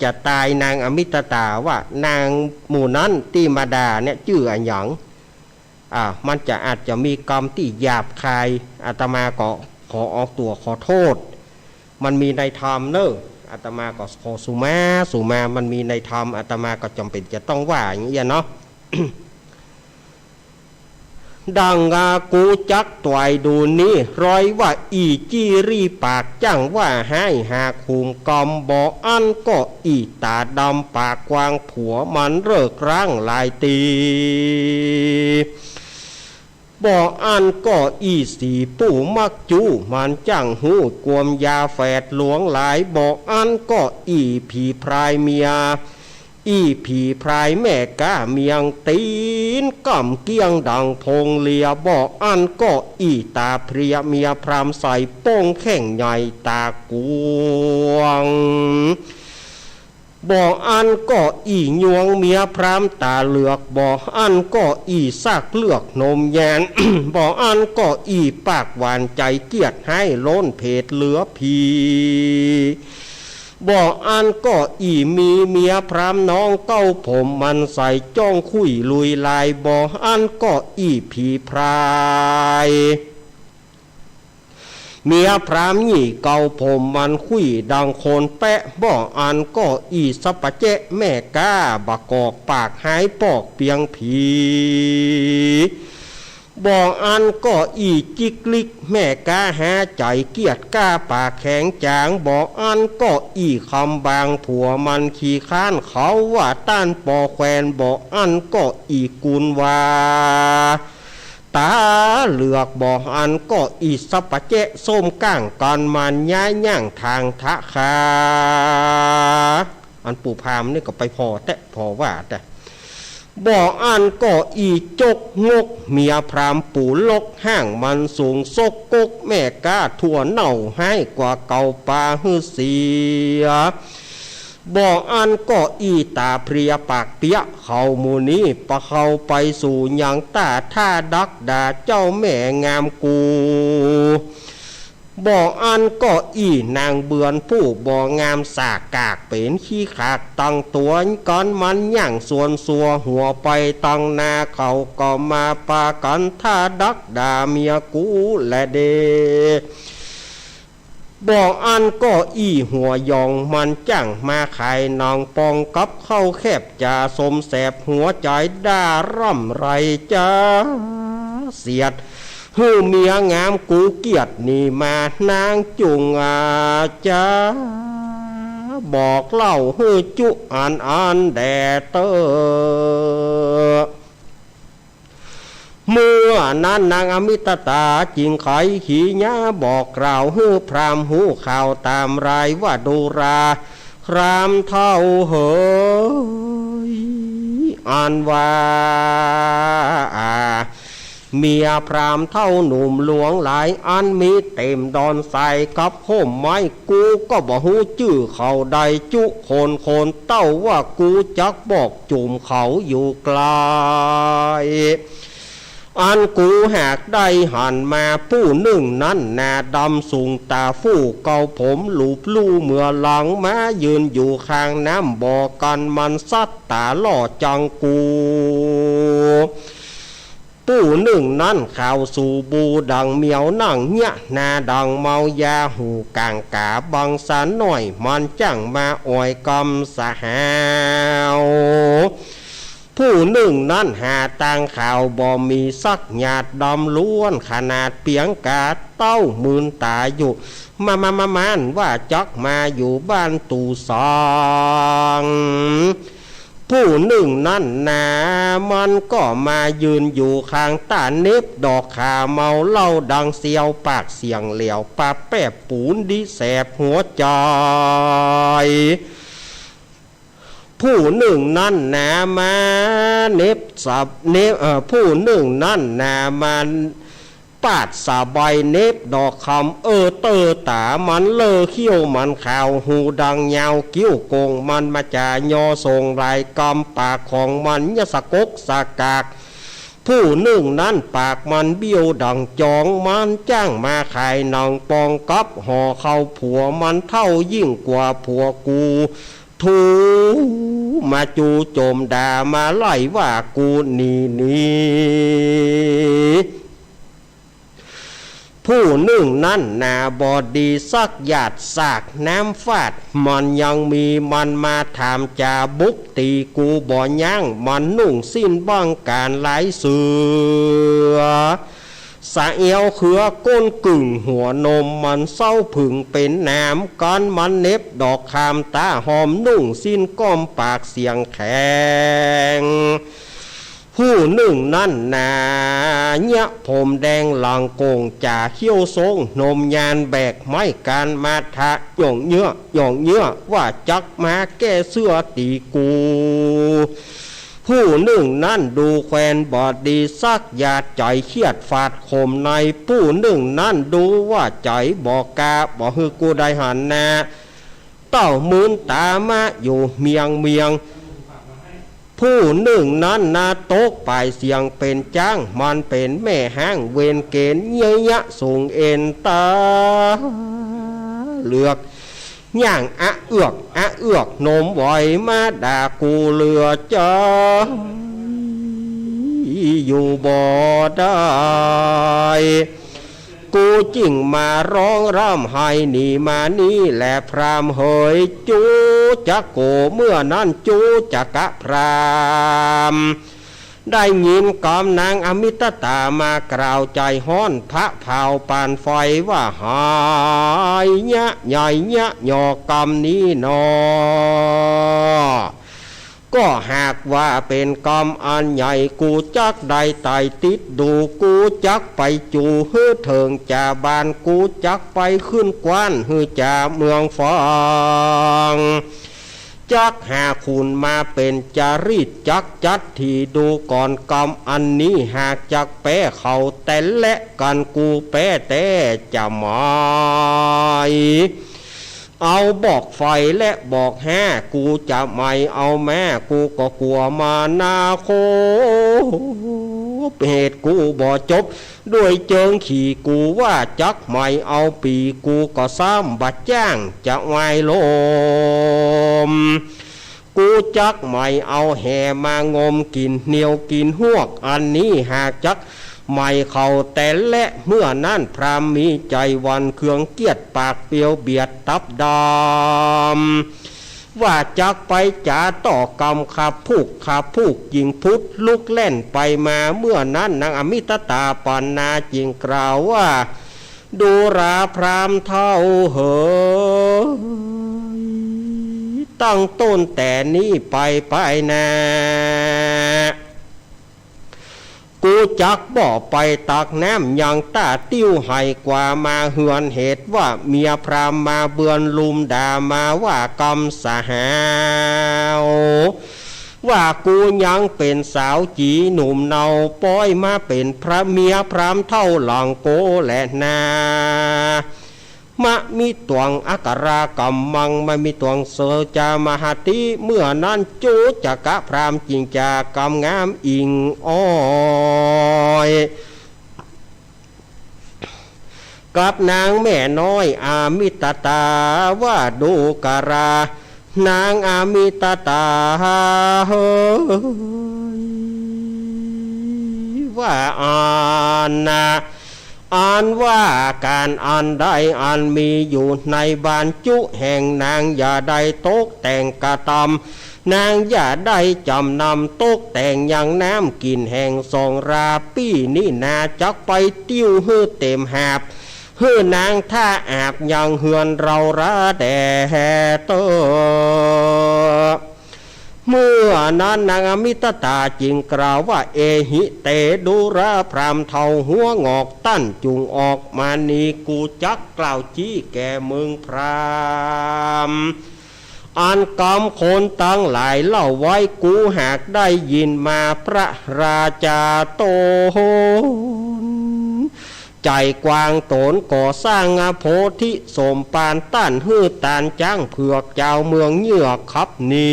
จะตายนางอมิตตาว่า นางหมู่นั้นตี้มาด่าเนี่ยจื้ออะหยัง อ่า มันจะอาจจะมีกำตี้หยาบคาย อาตมาก็ขอออกตั๋วขอโทษ มันมีในธรรมเน่อ อาตมาก็ขอสุมา สุมา มันมีในธรรม อาตมาก็จ๋ำเป๋นจะต้องว่าอย่างเงี้ยเนาะ ดังอากูจักตวยดูนี้ รอยว่าอี่จี้รี่ปากจ้างว่าฮ้ายหากหุมกำบ่อั้นก็อี่ต๋าดำปากกว้างผัวมันเริกร้างหลายตี บ่อั้นก็อี่สีปู่มักจู้มันจ้างฮู้กวมยาแฝดหลวงหลาย บ่อั้นก็อี่ผีพรายเมีย อี้ผีพรายแม่ก๊าเมียงตี๋น ก้ำเกี้ยงดังพงเหลี่ย บ่อั้นก็อี้ต๋าเพลียเมียพราหมณ์ใส่ โป้งแข้งใหญ่ต๋ากวาง บ่อั้นก็อี้ยวงเมียพราหมณ์ต๋าเหลือก บ่อั้นก็อี้ซากเลือกนมแยน บ่อั้นก็อี้ปากหวานใจ๋เกียจฮ้ายล้นเผดเหลือผี บ่อั้นก็อี้มีเมียพราหมณ์น้องเก๊าผมมันใส่ จ้องคุ้ยลุยลาย บ่อั้นก็อี้ผีพราย เมียพราหมณ์ยี่เก๊าผมมันคุ้ยดังคนแป๊ะ บ่อั้นก็อี้สัปปะแจ๊ะแม่ก๊า บ่กอกปากฮ้ายปอกเปียงผี บ่อั้นก็อี้จิ๊กลิกแม่ก๊าหาใจ๋เกียจกล้าปากแข็งจ๋าง บ่อั้นก็อี้คำบางผัวมันขี้ค้าน เขาว่าต้านปอแควน บ่อั้นก็อี้กุลวา ต๋าเหลือก บ่อั้นก็อี้สัปปะแจ๊ะส้มก้าง กั๋นมันย้ายย่างทางทะคา อันปู่พราหมณ์นี่ก็ไปผ่อแต๊ะผ่อว่าแต๊ะ บ่อั้นก็อี้จกงกเมียพราหมณ์ปู่ลก ห้างมันสูงซกก๊กแม่ก๊า ถั่วเน่าฮ้ายกว่าเก่าปาหื้อเสีย บ่อั้นก็อี้ต๋าเพลียปากเปี๊ยะ เขาหมู่นี้ปะเขาไปสู่หยัง ต้าถ้าดักด่าเจ้าแม่งามกู บ่อั้นก็อี้นางเบือนผู้บ่งามสากกากเป๋นขี้ขากตังตั๋ว กั๋นมันย่างสวนสัวหัวไปตังนา เขาก็มาปากั๋นถ้าดักด่าเมียกูแลเด บ่อั้นก็อี้หัวยองมันจ้างมาขายหนังปองกับข้าวแคบจ๋า สมแสบหัวใจ๋ด่าร่ำไรจ๋า เสียดหื้อเมียงามกูเกียจหนีมา นางจุ่งอาจ๋า บอกเล่าหื้อจุอันอันแด่เต๊อะ เมื่อนั้นนางอมิตตาจึงไขขีญาบอกกล่าวหื้อพราหมณ์ฮู้ข่าวต๋ามรายว่า ดูราพราหมณ์เฒ่าเหย อันว่า เมียพราหมณ์เฒ่าหนุ่มหลวงหลาย อันมีเต็มดอนทรายกับฮ่มไม้ กูก็บ่ฮู้จื้อเขาใดจุคนคน เต้าว่ากูจักบอกจุ่มเขาอยู่ไกล อันกูหากได้หันมา ผู้นึ่งนั้นหน้าดำสูงต๋าฟู่ เกาผมหลูบลู่เหมือหลัง มายืนอยู่ข้างน้ำบ่อ กั๋นมันสัตว์ต๋าล่อจังกู ผู้นึ่งนั้นขาวสูบูดังเหมียว นั่งเยียะหน้าดังเมายา หูก๋างก๋าบังสันน้อย มันจ้างมาอ่อยกำสหาว ผู้นึ่งนั้นหาตางขาวบ่มีสักหยาดดำล้วน ขนาดเปียงก๋าเต้ามืนต๋าอยู่ มามามาม่านว่าจักมาอยู่บ้านตู่สาง ผู้นึ่งนั้นนา มันก็มายืนอยู่ข้างต้านเน็บดอกขาเมาเหล้าดังเสียว ปากเสียงเหลวปาแป๊บปูนดิแสบหัวใจ๋ ผู้นึ่งนั้นนามาเน็บสับ เน็บ เอ่อ ผู้นึ่งนั้นนามาปาดสะใบเน็บดอกคำ เออเตอต๋ามันเลอเขี้ยวมันขาว หูดังยาว กิ้วโก่งมันมาจ๋ายอ ส่งหลายกำ ปากของมันเยียะสะกกสะกาก ผู้นึ่งนั้นปากมันเบี้ยวดังจอง มันจ้างมาขายหนังปองกับห่อข้าว ผัวมันเฒ่ายิ่งกว่าผัวกู ถูมาจูโจมด่ามาไล่ว่ากูหนีหนี ผู้นึ่งนั้นนาบ่ดีสักหยาด สากน้ำฟาดมันยังมี มันมาถามจ๋าบุกตีกูบ่ยั้ง มันนุ่งสิ้นบ้างก๋านลายเสือ สะเอวเขือก้นกึ่งหัวนม มันเซ้าผึ่งเป๋นหนาม กั๋นมันเน็บดอกคามต๋าหอม นุ่งสิ้นก้อมปากเสียงแข็ง ผู้นึ่งนั้นนา เยียะผมแดงหลังโก่ง จ๋าเขี้ยวโซ้งหนมยาน แบกไม้กานมาทะ หย่องเยี้ยะ หย่องเยี้ยะ ว่าจักมาแก้เสื้อตี๋กู ผู้นึ่งนั้นดูแควนบ่ดี สักหยาดใจ๋เคียดฝาดข่มใน ผู้นึ่งนั้นดูว่าใจ๋บ่กล้า บ่หื้อกูได้หันหน้า เต้ามืนต๋ามะอยู่เมียงเมียง ผู้นึ่งนั้นนาตกป่ายเสียงเป๋นจ๊าง มันเป๋นแม่ฮ้างเวรเก๋ณฑ์ เยียะยะสูงเอ็นต๋าเหลือก ย่างอะเอือก อะเอือกหนมไหว มาด่ากูเหลือใจ๋อยู่บ่ได้ กูจึ่งมาฮ้องร่ำไห้หนีมานี่แลพราหมณ์เหย จุจักโก เมื่อนั้นจุจักกะพราหมณ์ ได้ยินกำนางอมิตตามา กล่าวใจ๋ฮ้อน พะเผาปานไฟว่า หายเยียะ ใหญ่เยียะ หย่อกำนี้หนอ ก็หากว่าเป๋นกำอันใหญ่ กูจักได้ไต่ติดดู กูจักไปจู๋หื้อเถิงจ่าบ้าน กูจักไปขึ้นกว้านหื้อจ่าเมืองฝาง จักหาขุนมาเป๋นจารีต จักจัดถี่ดูก่อน กำอันนี้หากจักแป๊เขาแต๊และกั๋น กูแป๊แต๊จะหมาย เอาบอกไฟและบอกห้า กูจะไม่เอาแม่ กูก็กั๋วมานาโค เหตุกูบ่จบ ด้วยเจิงขี่กูว่าจักไม่เอาปี๋ กูก็ซ้ำบ่จ้างจะวายลม กูจักไม่เอาแหมางม กิ๋นเหนียวกิ๋นฮวก อันนี้หากจักไม่เขาแต๊และ เมื่อนั้นพราหมณ์มีใจ๋หวั่นเคือง เกียจปากเปียวเบียดตับดำ ว่าจักไปจ๋าต่อกำ ขับพูกขับพูก จิ่งพุดลุกแล่นไปมา เมื่อนั้นนางอมิตตาปันนาจึ่งกล่าวว่า ดูราพราหมณ์เฒ่าเหย ตั้งต้นแต่นี้ไปไปนา กูจักบ่ไปตักน้ำยังต้า ติ้วไห่กว่ามาเฮือน เหตุว่าเมียพราหมณ์มาเบือนลุม ด่ามาว่ากำสหาว ว่ากูยังเป๋นสาวจี๋หนุ่มเนา ป๊อยมาเป๋นพระเมียพราหมณ์เฒ่าหลังโกแลนา มะมิตวง อักขรากัมมัง มะมิตวง เสจามหาติ เมื่อนั้นจุจักกะพราหมณ์จึ่งจะกำงามอิงอ้อย กับนางแม่น้อยอมิตตา ว่าดูกรา นางอมิตตาเหย ว่าอันนา อันว่าก๋านอันใดอันมีอยู่ในบ้านจุแห่ง นางอย่าได้ตกแต่งกระตำ นางอย่าได้จ๋ำนำตกแต่งยังน้ำกิ๋นแห่งสองรา ปี้นี้นาจักไปติ้วหื้อเต๋มหาบ หื้อนางถ้าอาบยังเฮือนเราราแด่เต๊อะ เมื่อนั้นนางอมิตตาจึ่งกล่าวว่า เอหิเต ดูราพราหมณ์เฒ่าหัวหงอก ต้านจุ่งออกมานี้ กูจักกล่าวจี้แก่มึงพราหมณ์ อันกำคนตังหลายเล่าไว้ กูหากได้ยินมาพระราจาต๋น ใจ๋กว้างต๋นก่อสร้างอโพธิสมภาร ต้านหื้อตานจ๊างเผือกจาวเมืองเยือกขับหนี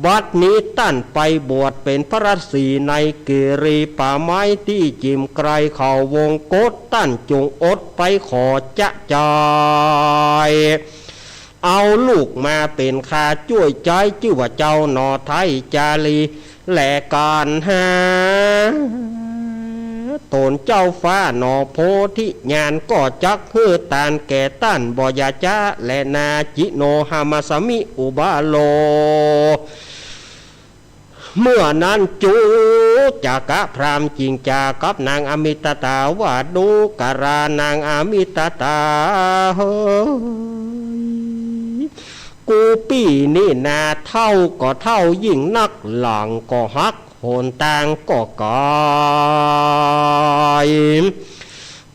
บัดนี้ต้านไปบวชเป๋นพระฤๅษีในกิริป่าไม้ตี้จิ่มไกลเขาวงกต ต้านจุ่งอดไปขอจะจาย เอาลูกมาเป๋นข้าจ้วยใจ๊ จื้อว่าเจ้าหน่อไท้จารี แลก๋านหา ต๋นเจ้าฟ้าหน่อโพธิญาณ ก็จักหื้อตานแก่ต้านบ่อย่าจ๊าแลนา จิโนหามาสมิอุบาโล เมื่อนั้นจุจักกะพราหมณ์จึ่งจ๋ากับนางอมิตตาว่า ดูกรานางอมิตตาเหย กูปี้นี่นา เฒ่าก็เฒ่ายิ่งนัก หลังก็หัก หนตางก็ไก๋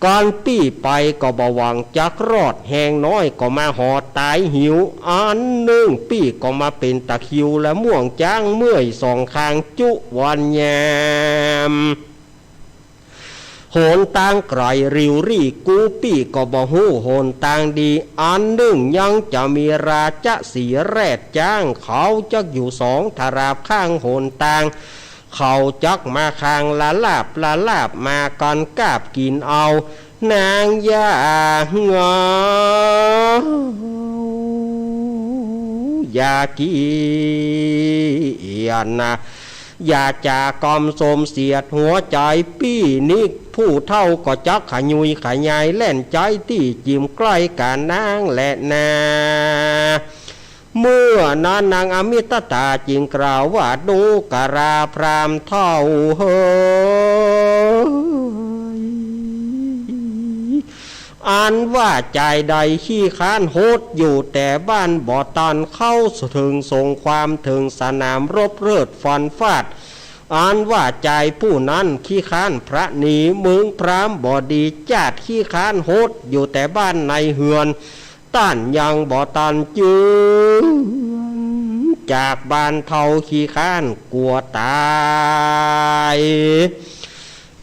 ก่อนปี้ไปก็บ่หวังจักรอด แฮงน้อยก็มาหอดต๋ายหิว อันนึ่งปี้ก็มาเป๋นตะคริว และม่วงจ๊างเมื่อยสองข้างจุวันยาม หนตางไก๋ริวรี่ กูปี้ก็บ่ฮู้หนตางดี อันนึ่งยังจะมีราชสีห์แรดจ๊าง เขาจักอยู่สองตะราบข้างหนตาง เขาจักมาคางละลาบละลาบ มากั๋นกาบกิ๋นเอานาง อย่าเหงา อย่าขี้เกียจนา อย่าจ๋าก่อมสมเสียดหัวใจ๋ปี้นิก ผู้เฒ่าก็จักขยุยขยายแล่นใจ๊ตี้จิ่มใก้กับนางแลนา เมื่อนั้นนางอมิตตาจึงกล่าวว่า ดูกราพราหมณ์เฒ่าเหย อันว่าจายใดขี้ค้านหดอยู่แต่บ้าน บ่ตันเข้าเถิงสงคราม เถิงสนามรบเลิศฟันฟาด อันว่าจายผู้นั้นขี้ค้านพระหนี เมืองพราหมณ์บ่ดี จาติขี้ค้านหดอยู่แต่บ้านในเฮือน ต้านยังบ่ตันจื้นจากบ้านเฒ่าขี้ค้านกั๋วต๋าย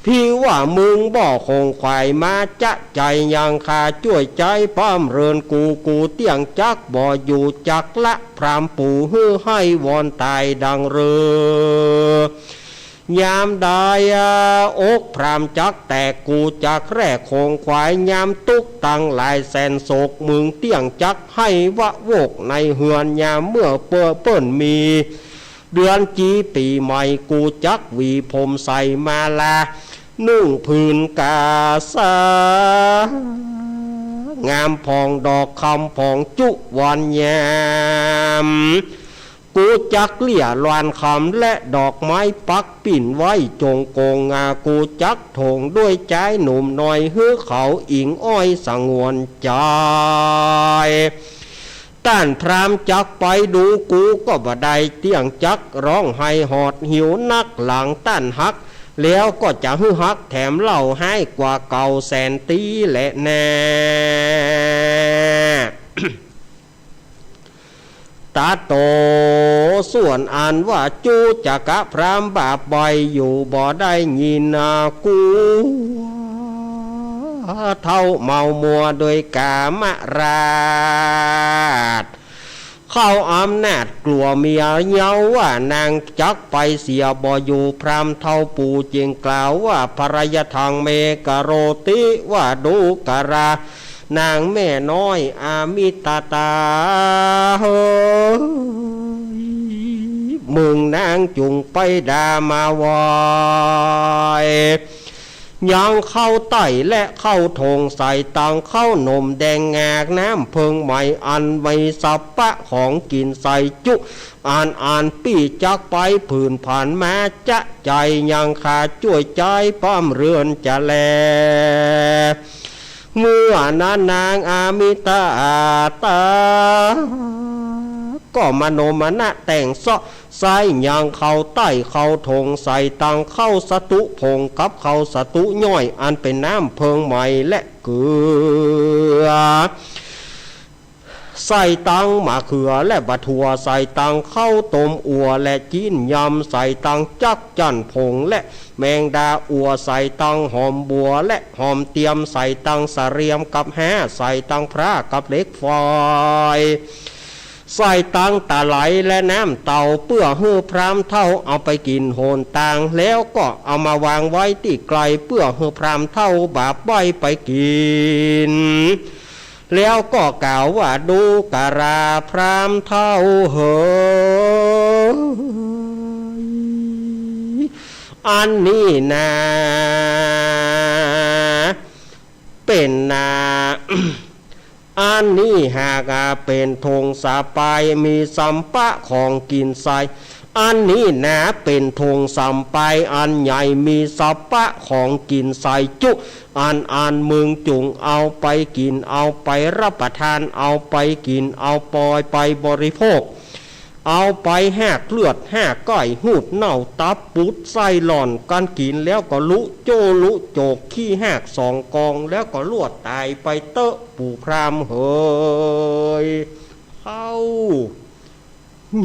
พี่ว่ามึงบ่ขงขวายมาจะใจ๋ยัง ข้าจ้วยใจ๊ป้อมเรือนกู กูเตี้ยงจักบ่อยู่จักละ พราหมณ์ปู่หื้อไห้วอนต๋ายดังเรือ ยามใดอกพราหมณ์จักแตก กูจักแร่ขงขวาย ยามตุ๊กตังหลายแสนโศก มึงเตี้ยงจักไห้วะโวกในเฮือน ยามเมื่อเปิ้น เปิ้นมีเดือนจี๋ปี๋ใหม่ กูจักหวีผมใส่มาลา นุ่งผืนกาสา งามผ่องดอกคำผ่องจุวันยาม กูจักเลี่ยลานคำและดอกไม้ปักปิ่นไว้จงกง อา กูจักถงด้วยจายหนุ่มน้อย หื้อเขาอิงอ้อยสงวนใจ๋ ต้านพราหมณ์จักไปดู กูก็บ่ได้เตี้ยงจัก ฮ้องไห้หดหิวนัก หลังต้านฮัก แล้วก็จะหื้อฮักแถมเล่าฮ้ายกว่าเก่าแสนตี้แลนา ตาโต ส่วนอันว่าจุจกะพราหมณ์บาปใบ้ อยู่บ่ได้ยินนา กั๋วเฒ่าเมามัวโดยก๋ามราช เข้าอำนาจกั๋วเมียเย้า ว่านางจักไปเสียบ่อยู่ พราหมณ์เฒ่าปู่จึงกล่าวว่า ภรยะทังเม กโรติ ว่าดูกรา นางแม่น้อยอมิตตาเหย มึงนางจุ่งไปดามาไหว้ ยังเข้าใต้และเข้าถงใส่ตังเข้าหนมแดงงากน้ำเพิงใหม่ อันมีสัพพะของกิ๋นใส่จุ อันอันปี้จักไปผืนผันมาจะใจ๋ยัง ข้าจ้วยใจ๊ป้อมเรือนจะแล เมื่อนั้นนางอมิตตา ก็มโนมนะแต่งเซาะไซ้ยังเข้าใต้เข้าถง ใส่ตังเข้าสตุผงกับเข้าสตุย่อย อันเป๋นน้ำเพิงใหม่และเกลือ ใส่ตังมะเขือและบ่าถั่ว ใส่ตังเข้าต้มอั่วและจิ๊นยำ ใส่ตังจั๊กจั่นผงและแมงดาอั่ว ใส่ตังหอมบัวและหอมเตียม ใส่ตังสะเรียมกับแฮ้ ใส่ตังพร้ากับเหล็กไฟ ใส่ตังตะไหลและน้ำเต้า เปื้อหื้อพราหมณ์เฒ่าเอาไปกิ๋นหนตาง แล้วก็เอามาวางไว้ตี้ไกล เปื้อหื้อพราหมณ์เฒ่าบาปใบ้ไปกิ๋น แล้วก็กล่าวว่า ดูกราพราหมณ์เฒ่าเหย อันนี้นา เป๋นนา อันนี้หากเป๋นถงสะปาย มีสัพพะของกิ๋นใส่ อันนี้นาเป๋นถงสำปายอันใหญ่ มีสะปะของกิ๋นใส่จุ อันอันมึงจุ่งเอาไปกิ๋น เอาไปรับประทาน เอาไปกิ๋น เอาปอยไปบริโภค เอาไปฮากเลือดฮากก้อย หูดเน่าตับปูดไส้หล่อน กันกิ๋นแล้วก็ลุโจ้ลุโจก ขี้ฮากสองกอง แล้วก็ลวดต๋ายไปเต๊อะ ปู่พราหมณ์เหย เฮา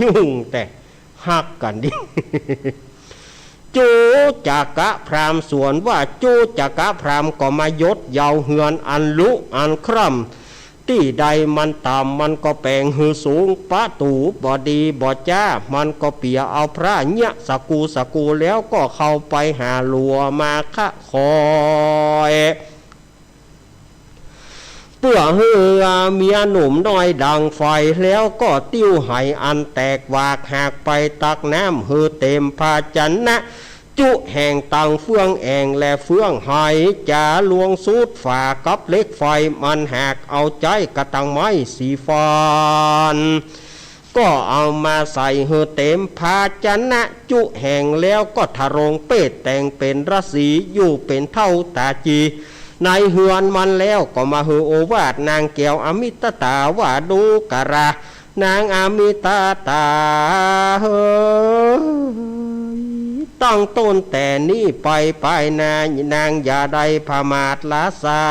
ยุ่งแต่ฮักกั๋นดิ จุจกะพราหมณ์ ส่วนว่าจุจกะพราหมณ์ก็มาหยดเหยาะเฮือนอันลุอันคร่ำ ตี้ใดมันต่ำมันก็แป๋งหื้อสูง ประตู๋บ่ดีบ่จ๊า มันก็เปียเอาพระเยียะสะกูสะกู แล้วก็เข้าไปหาหลัวมาคะคอย เปื้อหื้อเมียหนุ่มน้อยดังไฟ แล้วก็ติ้วไหอันแตกหวากหากไปตักน้ำหื้อเต๋มภาชนะ จุแห่งตังเฟืองแอ่งและเฟืองไห จ๋าลวงสุดฝากับเหล็กไฟ มันหากเอาใจ๊กระตังไม้สีฟัน ก็เอามาใส่หื้อเต๋มภาชนะจุแห่ง แล้วก็ทะโรงเปดแต่งเป๋นราศี อยู่เป๋นเถ้าต๋าจี ในเฮือนมันแล้วก็มาหื้อโอวาทนางแก้วอมิตตาว่า ดูกรา นางอมิตตาเหย ตั้งต้นแต่นี้ไปปายหน้านางอย่าได้ผมาทละสา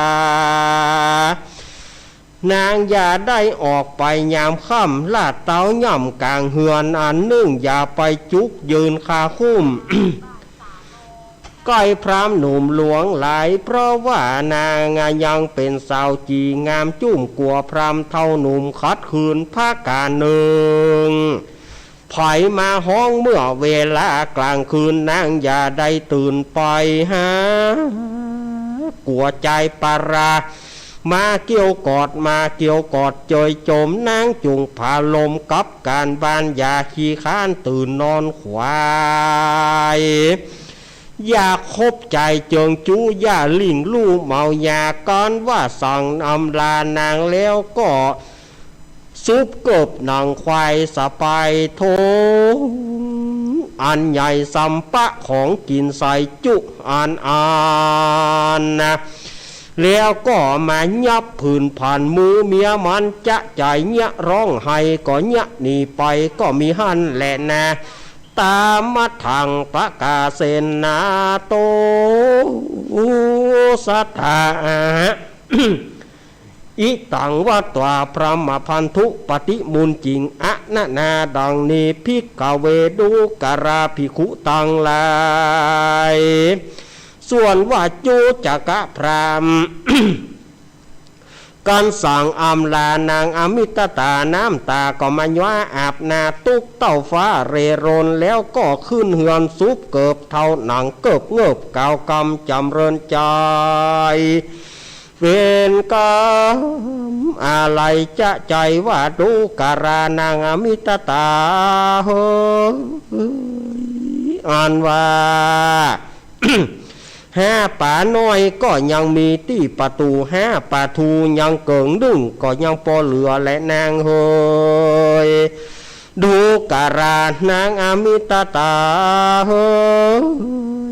นางอย่าได้ออกไปยามค่ำ ลาดเต๊าย่ำก๋างเฮือนอันนึ่ง อย่าไปจุกยืนคาคุ้ม ใก้พราหมณ์หนุ่มหลวงหลาย เพราะว่านางยังเป๋นสาวจี๋งามจุ้มกั๋วพราหมณ์เฒ่าหนุ่มขัดขืนประก๋านนึ่ง ใผมาฮ้องเมื่อเวลาก๋างคืน นางอย่าได้ตื่นไปหา กั๋วจายปารา มาเกี่ยวกอด มาเกี่ยวกอดเจยจม นางจุ่งผาลมกับก๋านบ้าน อย่าขี้คร้านตื่นนอนขวาย อย่าคบใจ๋เจิงจู้ อย่าลิ่งลู่เมายา กันว่าสั่งอำลานางแล้วก็ สุบเกิบหนังควายสะปายถง อันใหญ่สำปะของกิ๋นใส่จุอันอันนะ แล้วก็มายับผืนผัน หมู่เมียมันจะใจ๋เยียะฮ้องไห้ก็เยียะหนีไป ก็มีหั้นแหละนา ตามะทังปะกาเสนาโต สัตถา อิตังวัตวาพรหมพันธุปฏิมุนจิง อะนะนา ดังนี้ ภิกขเว ดูกราภิกขุตังหลาย ส่วนว่าจุจกะพราหมณ์ กันสั่งอำลานางอมิตตา น้ำต๋าก็มาย้าอาบหน้า ตุ๊กเต้าฟ้าเร่ร่อน แล้วก็ขึ้นเฮือนสุบเกิบเท้าหนังเกิบเงิบ กล่าวกำจ๋ำเริญใจ๋ เป๋นกำอาลัยจะใจ๋ว่า ดูกรานางอมิตตาเหย อันว่า ห้าป๋าน้อยก็ยังมีตี้ประตู๋ ห้าป๋าทูยังเกิ่งนึ่ง ก็ยังปอเหลือแลนางเหย ดูกรานางอมิตตาเห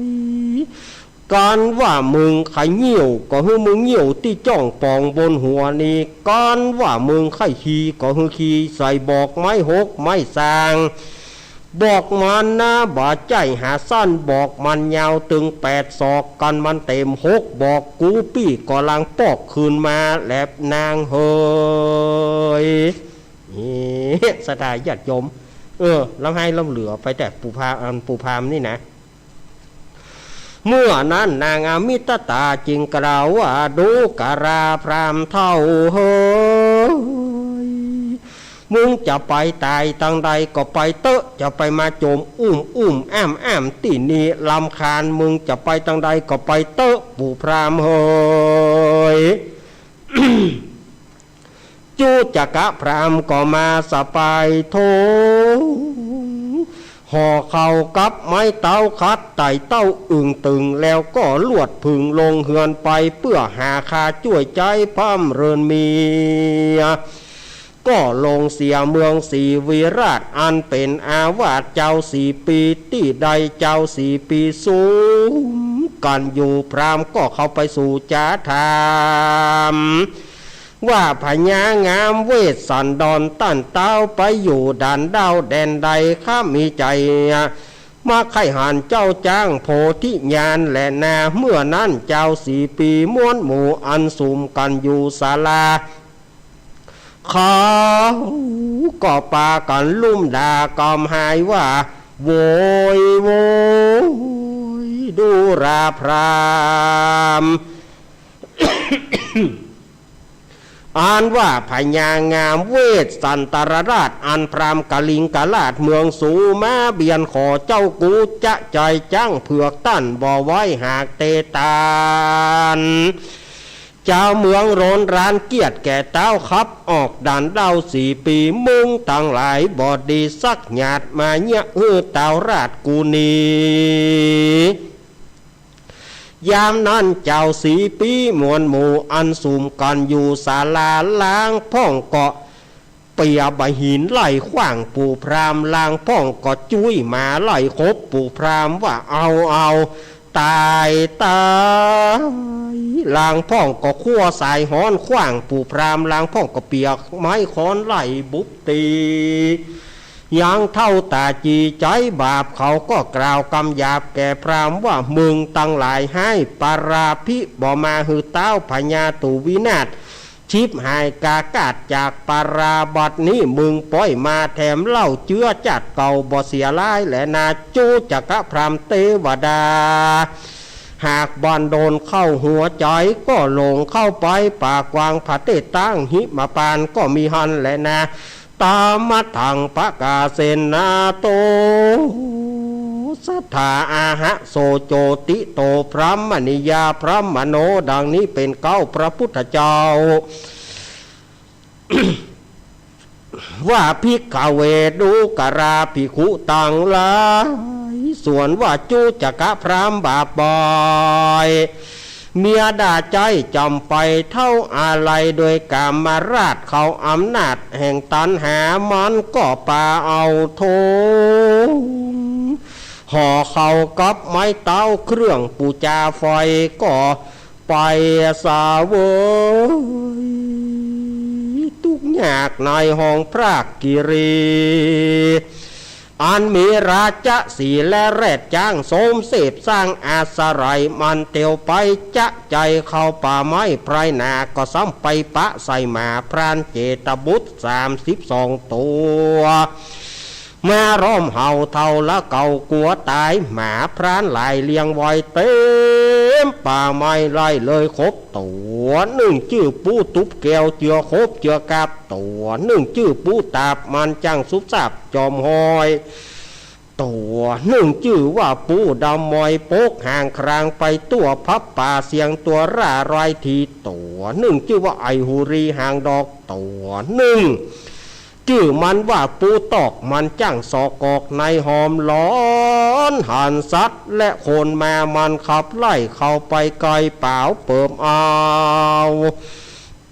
ย กันว่ามึงใค่เยี่ยว ก็หื้อมึงเยี่ยวตี้จ้องป่องบนหัวนี้ กันว่ามึงใค่ขี่ ก็หื้อขี่ใส่บอกไม้หกไม้สาง บอกมันนะบ่ใจ้หาสั้น บอกมันยาวตึงแปดศอก กันมันเต๋มหกบอก กูปี้ก็ลังปอกคืนมาแลนางเหย นี่ ศรัทธาญาติโยม เออ ลำไห้ลำเหลือไปแต่ปู่พราหมณ์ อันปู่พราหมณ์นี่นะ เมื่อนั้นนางอมิตตาจึงกล่าวว่า ดูกราพราหมณ์เฒ่าเหย มึงจะไปต๋ายตังใดก็ไปเต๊อะ จะไปมาจมอุ้มอุ้มอ้ามอ้ามตี้นี่รำคาญ มึงจะไปตังใดก็ไปเต๊อะ ปู่พราหมณ์เหย จุจกะพราหมณ์ก็มาสะปายถง ห่อเข้ากับไม้เต๊าขัดไต่เต้าอึ่งตึง แล้วก็ลวดผึ่งลงเฮือนไป เปื้อหาคาจ้วยใจ๊พร่ำเรินเมีย ก็ลงเสียเมืองศรีวิราชอันเป๋นอาวาสเจ้าสี่ปี ตี้ใดเจ้าสี่ปีสุมกั๋นอยู่ พราหมณ์ก็เข้าไปสู่จ๋าถาม ว่าพญางามเวสสันดรต้านเต๊าไปอยู่ด่านด้าวแดนใด ข้ามีใจ๋มาใค่หันเจ้าจ๊างโพธิญาณแลนา เมื่อนั้นเจ้าสี่ปีม้วนหมู่อันสุมกั๋นอยู่ศาลา เขาก็ปากั๋นลุ่มด่าก้ำไห้ว่า โวย โวย ดูราพราหมณ์ อันว่าพญางามเวสสันตรราช อันพราหมณ์กลิงกราชเมืองสูมาเบียนขอเจ้ากูจะใจ๋จ๊างเผือกต้านบ่ไหว้หากเตตาน เจ้าเมืองโรนรานเกียรติแก่เต๊า ขับออกด่านด้าวสี่ปี มึงตังหลายบ่ดีสักหยาด มาเยียะหื้อเต้าราชกูหนี ยามนั้นเจ้าสี่ปี้มวลหมู่อันสุมกั๋นอยู่ศาลา ลางพ่องก็เปียบ่าหินไล่ขว้างปู่พราหมณ์ ลางพ่องก็จุ้ยหมาไล่ขบปู่พราหมณ์ว่า เอา เอา ต๋าย ต๋าย ลางพ่องก็คว้าสายฮ้อนขว้างปู่พราหมณ์ ลางพ่องก็เปียไม้ค้อนไล่บุบตี ยังเฒ่าต๋าจี๋ใจ๊บาป เขาก็กล่าวกำหยาบแก่พราหมณ์ว่า มึงตังหลายฮ้ายปาราภิบ่มาหื้อเต๊าพญาตูวินาศ ฉิบหายกากาศจากปารา บัดนี้มึงป้อยมาแถมเล่า เจื้อจาติเก่าบ่เสียร้ายแลนา จุจกพราหมณ์เตวดา หากบ่อนโดนเข้าหัวใจ๋ ก็หลงเข้าไปป่ากว้างผาเตศ ตั้งหิมปานก็มีหั้นแลนา ตามะทังปะกาเสนาโต สัทธาอาหะโสโจติโต พรหมนิยาพรหมโน ดังนี้เป๋นเก๊าพระพุทธเจ้า ว่า ภิกขเว ดูกราภิกขุตังหลาย ส่วนว่าจุจกพราหมณ์บาปบ่อย เมียด่าใจ๊จ๋ำไปเท่าอาลัย โดยกามราชเขาอำนาจแห่งตัณหา มันก็ปาเอาธง ห่อเข้ากับไม้เต๊า เครื่องปู๋จาไฟก็ไปเสวยตุ๊กข์ยากในห้องพรากคีรี อันมีราชสีห์และแรดจ๊าง สมเสพสร้างอาศัย มันเตียวไปจะใจ๋เข้าป่าไม้ พรายหน้าก็ซ้ำไปปะใส่หมาพรานเจตบุตรสามสิบสองตั๋ว มาร้อมเห่าเท่าละเก่ากั๋วต๋าย หมาพรานหลายเลี้ยงไว้เต๋มป่าไม้ ไล่เลยขบตั๋วนึ่งจื้อปูตุ๊บแก้ว เจือขบเจือกาบตั๋วนึ่งจื้อปูตาบ มันจ้างสุบซาบจอมฮอย ตั๋วนึ่งจื้อว่าปูดำมอย ปกหางครางไปตั๋ว พับป่าเสียงตั๋วร่าร้ายที ตั๋วนึ่งจื้อว่าไอหูรีหางดอก ตั๋วนึ่งจื้อมันว่าปูตอก มันจ้างสอกกอกในหอม หลอนหันสัตว์และคนมา มันขับไล่เข้าไปไกล เป๋าเปิบเอา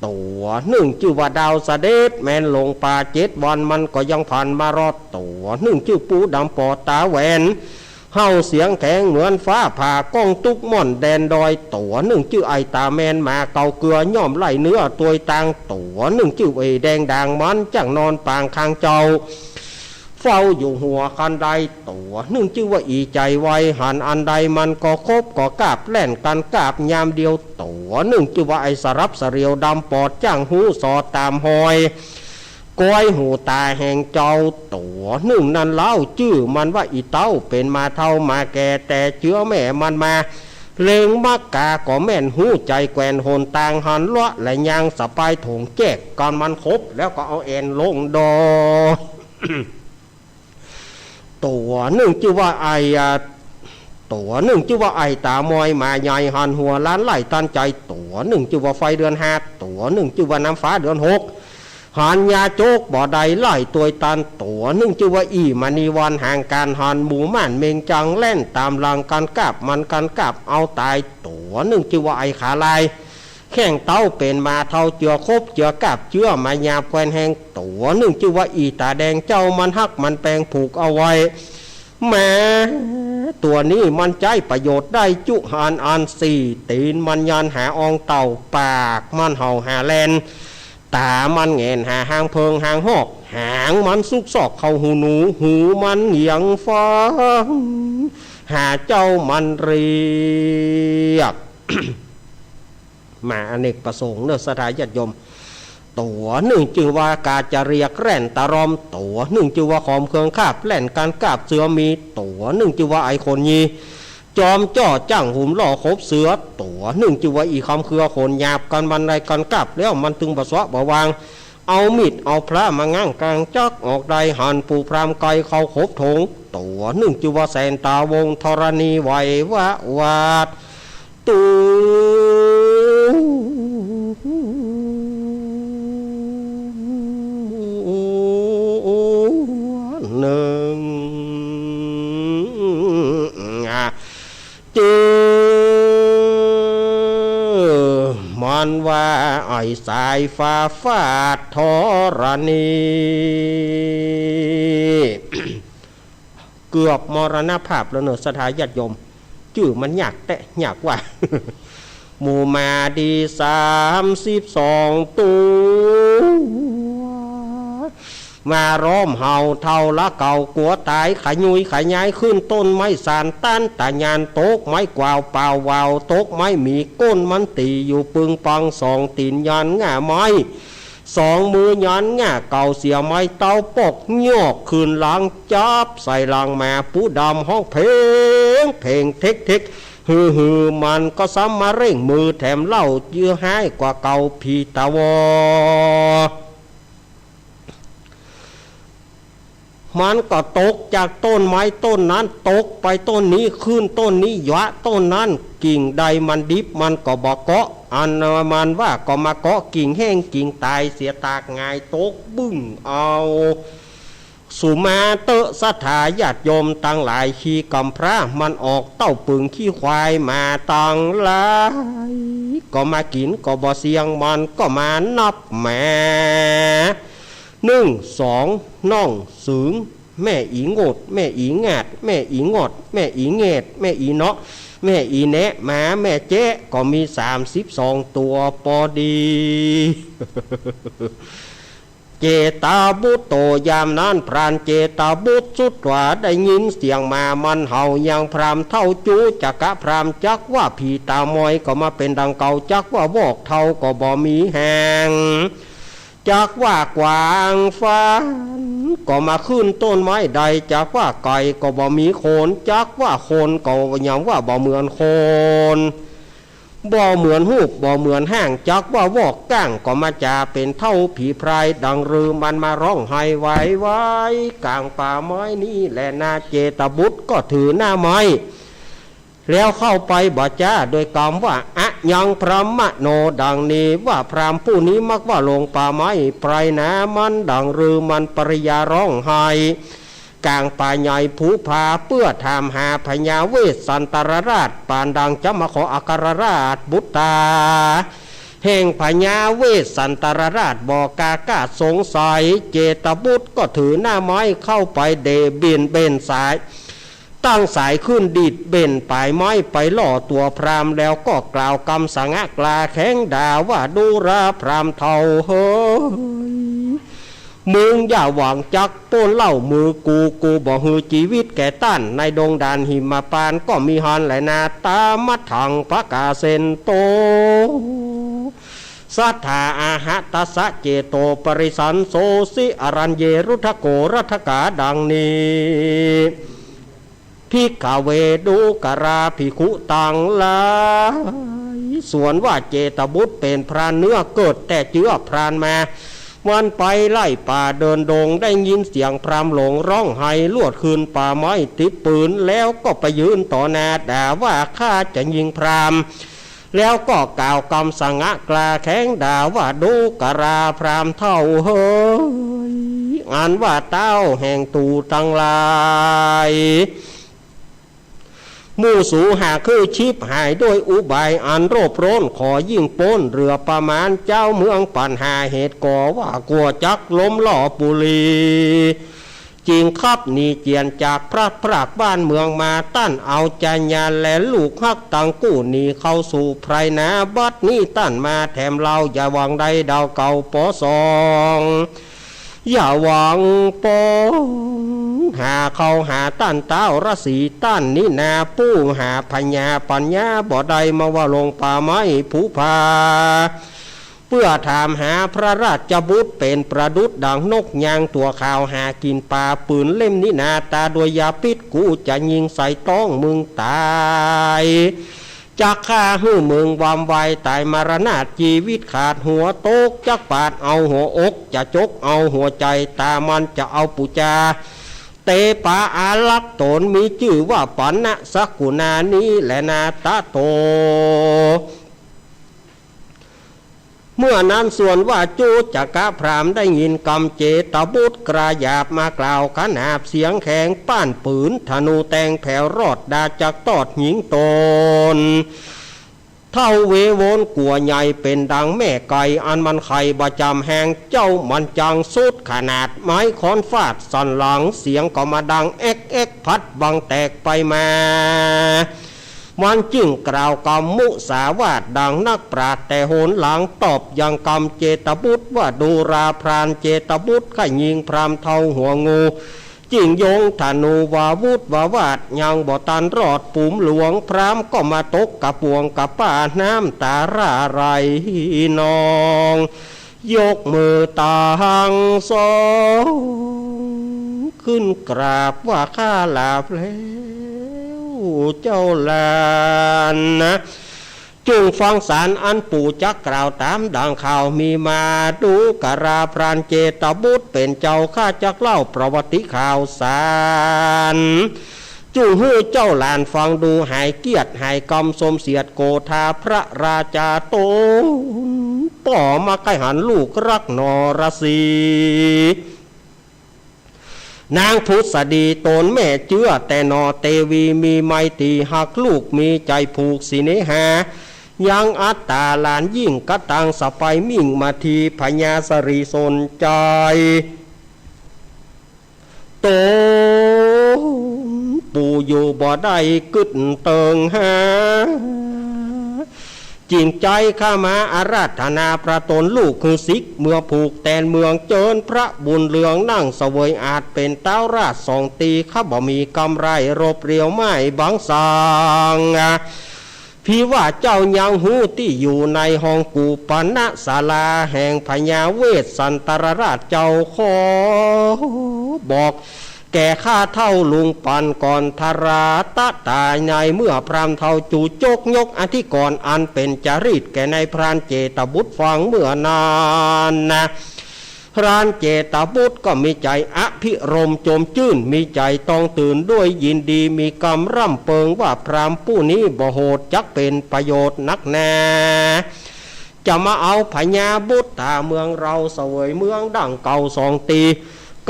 ตั๋วนึ่งจื้อว่าดาวเสด็จ แม่นหลงป่าเจ็ดวัน มันก็ยังผ่านมารอด ตั๋วนึ่งจื้อปูดำปอดต๋าแหวน เห่าเสียงแข็งเหมือนฟ้าผ่า ก้องตุ๊กม่อนแดนดอย ตั๋วนึ่งจื้อไอ้ต๋าแมนหมาเก่าเกือ ย่อมไล่เนื้อตวยตาง ตั๋วนึ่งจื้อเอ่ยแดงด่าง มันจ้างนอนปางคางเจ้า เฝ้าอยู่หัวคันได ตั๋วนึ่งจื้อว่าอีใจ๋ไว หันอันใดมันก็ขบก็กาบ แล่นกั๋นกาบยามเดียว ตั๋วนึ่งจื้อว่าไอ้สลับเสลียวดำปอด จ้างฮู้สอดต๋ามฮอย ก้อยหูต๋าแห่งเจ้า ตั๋วนึ่งนั้นเล่าจื้อมันว่าอีเต้า เป๋นหมาเฒ่าหมาแก่ แต่เจื้อแม่มันมา เล็งมักกาก็แม่น ฮู้ใจ๋แกว่นหนตาง หันลัวะและยางสะปายถงแจก ก่อนมันขบแล้วก็เอาแอ่นลงดอย ตั๋วนึ่งจื้อว่าไอ้อะ ตั๋วนึ่งจื้อว่าไอ้ต๋ามอยหมาใหญ่ หันหัวล้านไล่ตันใจ๋ ตั๋วนึ่งจื้อว่าไฟเดือนห้า ตั๋วนึ่งจื้อว่าน้ำฟ้าเดือนหก หันยาโจ๊กบ่ได้ไล่ตวยตัน ตั๋วนึ่งจื้อว่าอี้มณีวันห่างก๋าน หันหมู่ม่านเม็งจัง แล่นต๋ามหลังกั๋นกาบ มันกั๋นกาบเอาต๋าย ตั๋วนึ่งจื้อว่าไอ้ขาลาย แข้งเต๊าเป๋นหมาเฒ่า เจือคบเจือกาบ เจื้อหมายาบแควนแฮง ตั๋วนึ่งจื้อว่าอี่ต๋าแดง เจ้ามันฮักมันแปงผูกเอาไว้ หมาตั๋วนี้มันใจ๊ประโยชน์ได้จุหันอัน สี่ตี๋นมันยานหาอองเต่า ปากมันเห่าหาแล่น ต๋ามันแหงนหาฮางเพิงฮางฮอก หางมันซุกซอกเข้าหูหนู หูมันเหยียงฟังหาเจ้ามันเรียก หมาอเนกประสงค์เนอะ ศรัทธาญาติโยม ตั๋วนึ่งจื้อว่ากาจะเรียกแล่นตะรอม ตั๋วนึ่งจื้อว่าขอมเคืองคาบ แล่นกันกาบเสือมี ตั๋วนึ่งจื้อว่าไอ้คนยี จอมจ้อจ้างหุมล่อคบเสือ ตั๋วนึ่งจื้อว่าอี่คำเครือ ขนหยาบกันมันไดกันกาบ แล้วมันตึงบ่เซาะบ่วาง เอามีดเอาพระมาง้างกลางจัก ออกไดหันปู่พราหมณ์ไกลเข้าคบถง ตั๋วนึ่งจื้อว่าแสนต๋าวงธรณีไหววะวาด ตั๋วนึ่ง จื้อมันว่าไอ้สายฟ้าฟาดธรณี เกือบมรณภาพแล้วเนอะ ศรัทธาญาติโยม จื้อมันยากแต๊ ยากว่า หมู่หมาดีสามสิบสองตั๋ว มาร้อมเห่าเท่าละเก่า กั๋วต๋ายขยุยขยาย ขึ้นต้นไม้สานต้านตะยาน ตกไม้กวาวเป่าวาว ตกไม้หมีก้นมันตี๋อยู่ปึงปัง สองตี๋นยานง่าไม้ สองมือยานง่าเก่า เสียไม้เต๊าปอกยอกขึ้นหลัง จับใส่หลังหมาปู๋ดำ ฮ้องเพงเพงเท็กเท็ก ฮือฮือ มันก็ซ้ำมาเร่งมือแถมเล่า เยื่อฮ้ายกว่าเก่า ผีตาวอ มันก็ตกจากต้นไม้ต้นนั้น ตกไปต้นนี้ ขึ้นต้นนี้ หยะต้นนั้น กิ่งใดมันดิบมันก็บ่เกาะ อันมันว่าก็มาเกาะกิ่งแห้ง กิ่งต๋ายเสีย ตากหงายตกบึ้งเอา สุมาเต๊อะ ศรัทธาญาติโยมตังหลาย ขี้กำพร้ามันออกเต้าปึงขี้ควายมาตังหลาย ก็มากิ๋นก็บ่เสียง มันก็มานับแหม นึ่ง สอง น้องเสิง แม่อีโงด แม่อีงาด แม่อีงอด แม่อีแงด แม่อีเนาะ แม่อีแนะ หมาแม่เจ๊ะ ก็มีสามสิบสองตั๋วปอดี เจตบุตรโต ยามนั้นพรานเจตบุตรสุดว่าได้ยินเสียงหมามันเห่ายังพราหมณ์เฒ่า จูจักกะพราหมณ์ จักว่าผีตามอยก็มาเป๋นดังเก่า จักว่าวอกเฒ่าก็บ่มีแฮง จักว่ากวางฟันก็มาขึ้นต้นไม้ได้ จักว่าไก่ก็บ่มีขน จักว่าคนก็ยังว่าบ่เหมือนคน บ่เหมือนฮูป บ่เหมือนฮ่าง จักว่าวอกก้างก็มาจ๋าเป๋นเฒ่าผีพราย ดังรือมันมาฮ้องไห้ไหวไหว ก๋างป่าไม้นี้แลนา เจตบุตรก็ถือหน้าไม้ แล้วเข้าไปบ่จ้าด้วยกำว่า อะยังพรหมโน ดังนี้ว่า พราหมณ์ผู้นี้มักว่าลงป่าไม้ไพรนา มันดังรือมันปริยาฮ้องไห้ ก๋างป่าใหญ่ภูผา เปื้อถามหาพญาเวสสันตรราช ปานดังจะมาขออัครราชบุตรา แห่งพญาเวสสันตรราช บ่กล้ากาดสงสัย เจตบุตรก็ถือหน้าไม้เข้าไป เด่เบ่นเบ่นสาย ตั้งสายขึ้นดีดเบ่นป๋ายไม้ไปล่อตั๋วพราหมณ์ แล้วก็กล่าวกำสงะกล้าแข็งด่าว่า ดูราพราหมณ์เฒ่าเฮย มึงอย่าหวังจักป๊นเล่ามือกู กูบ่หื้อจีวิตแก่ต้าน ในดงด่านหิมปานก็มีหั้นแลนา ตามัทธังภะกาเสนโต สัทธาอาหะตัสสะ เจโตปริสันโสสิ อรัญเย รุทธโก รัตถกา ดังนี้ ภิกขเว ดูกราภิกขุตังหลาย ส่วนว่าเจตบุตรเป๋นพรานเนื้อเกิดแต่เจื้อพรานมา วันไปไล่ป่าเดินดง ได้ยินเสียงพราหมณ์หลงฮ้องไห้ ลวดคืนป่าไม้ติดปืน แล้วก็ไปยืนต่อหน้าด่าว่า ข้าจะยิงพราหมณ์ แล้วก็กล่าวกำสงะกล้าแข็งด่าว่า ดูกราพราหมณ์เฒ่าเฮย อันว่าเต้าแห่งตูตังหลาย หมู่สูหากหื้อฉิบหายด้วยอุบายอันโลภโลน ขอยิ่งป๊นเหลือประมาณ เจ้าเมืองปัญหาเหตุก่อว่า กั๋วจักล้มล่อปุรี จึงขับหนีเจียนจากพลัดพรากบ้านเมืองมา ต้านเอาจายาและลูกฮักตังกู้หนีเข้าสู่ไพร่นา บัดนี้ต้านมาแถมเฮา อย่าหวังได้ดาวเก่าปอสอง อย่าหวังปอง หาเข้าหาต้านท้าวฤๅษี ต้านนี้นาผู้หาพญาปัญญาบ่ได้ มาว่าลงป่าไม้ภูผา เปื้อถามหาพระราชบุตร เป๋นประดุจดังนกยางตั๋วขาวหากิ๋นป๋า ปืนเล่มนี้นาตาด้วยยาพิษ กูจะยิงใส่ต๊องมึงต๋าย จักฆ่าหื้อมึงวามวายต๋ายมรณา จีวิตขาดหัวตก จักปาดเอาหัวอก จะจกเอาหัวใจ๋ ต๋ามันจะเอาปู๋จา เตปาอารักษ์ต๋น มีจื้อว่าปัณณะสกุณานี้แลนา ตะโต เมื่อนั้นส่วนว่าจุจกะพราหมณ์ได้ยินกำเจตบุตรกระหยาบมากล่าวขนาบเสียงแข็ง ป้านปืนธนูแตงแผวรอดดาจักตอดหญิงต๋น เฒ่าเวโวนกั๋วใหญ่เป๋นดังแม่ไก่ อันมันไข่บ่จ๋ำแฮง เจ้ามันจังสุดขนาด ไม้ค้อนฟาดสันหลัง เสียงก็มาดังแอ๊กแอ๊ก พัดบังแตกไปมา มันจึงกล่าวกำมุสาวาทดังนักปราชญ์แต่หนหลัง ตอบยังกำเจตบุตรว่า ดูราพรานเจตบุตร ข้ายิงพราหมณ์เฒ่าหัวงู จึงโยงธนูวาวุธวาวาท ยังบ่ตันรอดปุ๋มหลวง พราหมณ์ก็มาตกกะปวงกะป้า น้ำต๋าร่าไหลนอง ยกมือตังสอง ขึ้นกราบว่า ข้าหลับแล้วเจ้าหลานนะ จุ่งฟังสารอันปู่จักกล่าวต๋ามดังข่าวมีมา ดูกราพรานเจตบุตรเป๋นเจ้า ข้าจักเล่าประวัติข่าวสาร จุ่งหื้อเจ้าหลานฟังดู หายเกียจหายกำสมเสียดโกธาพระราชาต๋น ป้อมาใก้หันลูกฮักนรสี นางผุสดีต๋นแม่เจื้อแต่หนอ เตวีมีไมตรีฮักลูก มีใจ๋ผูกสิเนหา ยังอัตต๋าหลานยิ่ง กะตังสะใภ้มิ่งมาที พญาสะหลีสนใจ๋ ต๋นปู่อยู่บ่ได้กึ๊ดเติงหา จึงใจ๊ข้ามาอาราธนาพระต๋นลูกหื้อสิก เมื่อผูกแตนเมืองเจิญพระบุญเรือง นั่งเสวยอาจเป๋นต๊าวราชสองตี ข้าบ่มีกำไรรบเรียวไม้บังสัง พี่ว่าเจ้ายังฮู้ตี้อยู่ในห้องกูปนศาลา แห่งพญาเวสสันตรราชเจ้า ขอบอกแก่ข้าเฒ่าลุงปันก่อน ทราตะตายในเมื่อพราหมณ์เฒ่าจูจกยกอธิกรณ์ อันเป๋นจารีตแก่นายพรานเจตบุตรฟังเมื่อนั้นนะ พรานเจตบุตรก็มีใจ๋อภิรมย์จมจื้น มีใจ๋ต้องตื่นด้วยยินดี มีกำร่ำเปิงว่าพราหมณ์ผู้นี้บ่โหด จักเป๋นประโยชน์นักหนา จะมาเอาพญาบุตราเมืองเราเสวยเมืองดังเก่าสองตี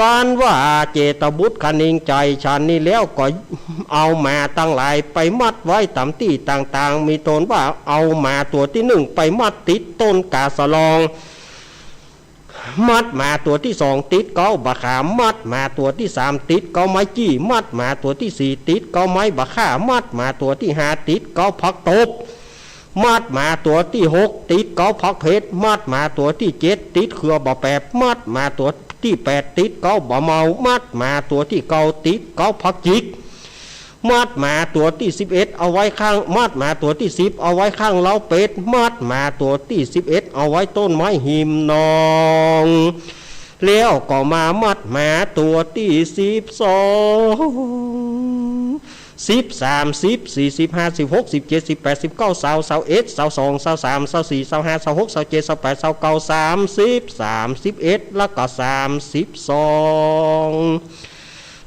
กันว่าเจตบุตรคะนิงใจ๋ฉันนี้แล้ว ก็เอาหมาตังหลายไปมัดไว้ต๋ามตี้ต่างๆ มีต๋นว่าเอาหมาตั๋วตี้นึ่งไปมัดติดต้นกาสะลอง มัดหมาตั๋วตี้สองติดเก๊าบ่าขาม มัดหมาตั๋วตี้สามติดเก๊าไม้จี้ มัดหมาตั๋วตี้สี่ติดเก๊าไม้บ่าค่า มัดหมาตั๋วตี้ห้าติดเก๊าผักตบ มัดหมาตั๋วตี้หกติดเก๊าผักเผ็ด มัดหมาตั๋วตี้เจ็ดติดเขือบ่าแปบ มัดหมาตั๋วตี้แปดติดเก๊าบ่าเมา มัดหมาตั๋วตี้เก้าติดเก๊าผักจิก มัดหมาตั๋วตี้สิบเอ็ดเอาไว้ข้าง มัดหมาตั๋วตี้สิบเอาไว้ข้างเล้าเป็ด มัดหมาตั๋วตี้สิบเอ็ดเอาไว้ต้นไม้หิมหนอง แล้วก็มามัดหมาตั๋วตี้สิบสอง สิบ สามสิบ สี่สิบ ห้าสิบ หกสิบ เจ็ดสิบ แปดสิบ เก้า ซาว ซาวเอ็ด ซาวสอง ซาวสาม ซาวสี่ ซาวห้า ซาวหก ซาวเจ็ด ซาวแปด ซาวเก้า สามสิบ สามสิบเอ็ด แล้วก็สามสิบสอง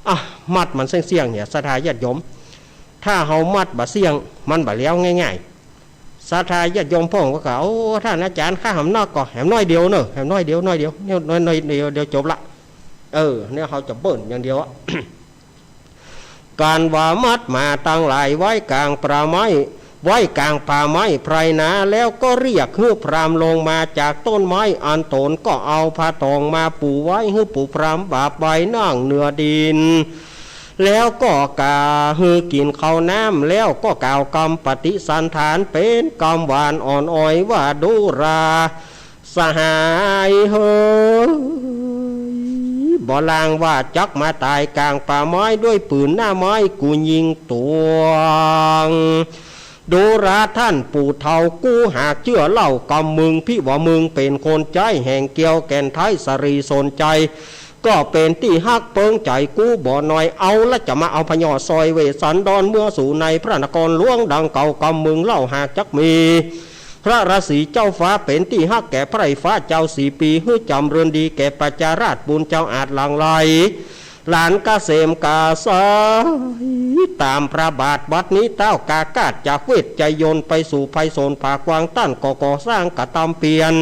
อ่ะ มัดมันเสี้ยงๆ เนี่ย ศรัทธาญาติโยม ถ้าเฮามัดบ่เสี้ยง มันบ่แล้วง่ายๆ ศรัทธาญาติโยมพ่องก็กล่าว โอ้ ท่านอาจ๋ารย์ ข้าหำนักก็แหมน้อยเดียวเนอะ แหมน้อยเดียว น้อยเดียว เนี่ย น้อย น้อยเดียว เดี๋ยวจบละ เออ เนี่ยเฮาจะเบิ่นอย่างเดียวอะ กันว่ามัดหมาตังหลายไว้ก๋างป่าไม้ ไว้ก๋างป่าไม้ไพรนา แล้วก็เรียกหื้อพราหมณ์ลงมาจากต้นไม้ อันต๋นก็เอาผ้าตองมาปูไว้ หื้อปู่พราหมณ์บาปใบนั่งเหนือดิน แล้วก็กาหื้อกิ๋นข้าวน้ำ แล้วก็กล่าวกำปฏิสันถานเป๋นกำหวานอ่อนอ้อยว่า ดูรา สหายเหย บ่ลางว่าจักมาต๋ายก๋างป่าไม้ ด้วยปืนหน้าไม้กูยิงตวง ดูราท่านปู่เฒ่า กูหากเจื้อเล่ากำมึง พิว่ามึงเป๋นคนใจ๊แห่งเกี้ยวแก่นไท้สะหลีสนใจ๋ ก็เป๋นตี้ฮักเปิงใจ๋กูบ่น้อย เอาละจะมาเอาผะยอดซอยเวสสันดร เมือสู่ในพระนครหลวงดังเก่า กำมึงเล่าหากจักมี พระราศีเจ้าฟ้าเป๋นตี้ฮักแก่ไพร่ฟ้าเจ้าสี่ปี หื้อจ๋ำเริญดีแก่ประชาราษฎร์บุญเจ้าอาจหลั่งไหล หลานกะเสมกาสาย ต๋ามพระบาท บัดนี้เต้ากากาศจากเวชจะยนต์ไปสู่ไพศาลผากว้าง ต้านก็ก่อสร้างกระตำเปียร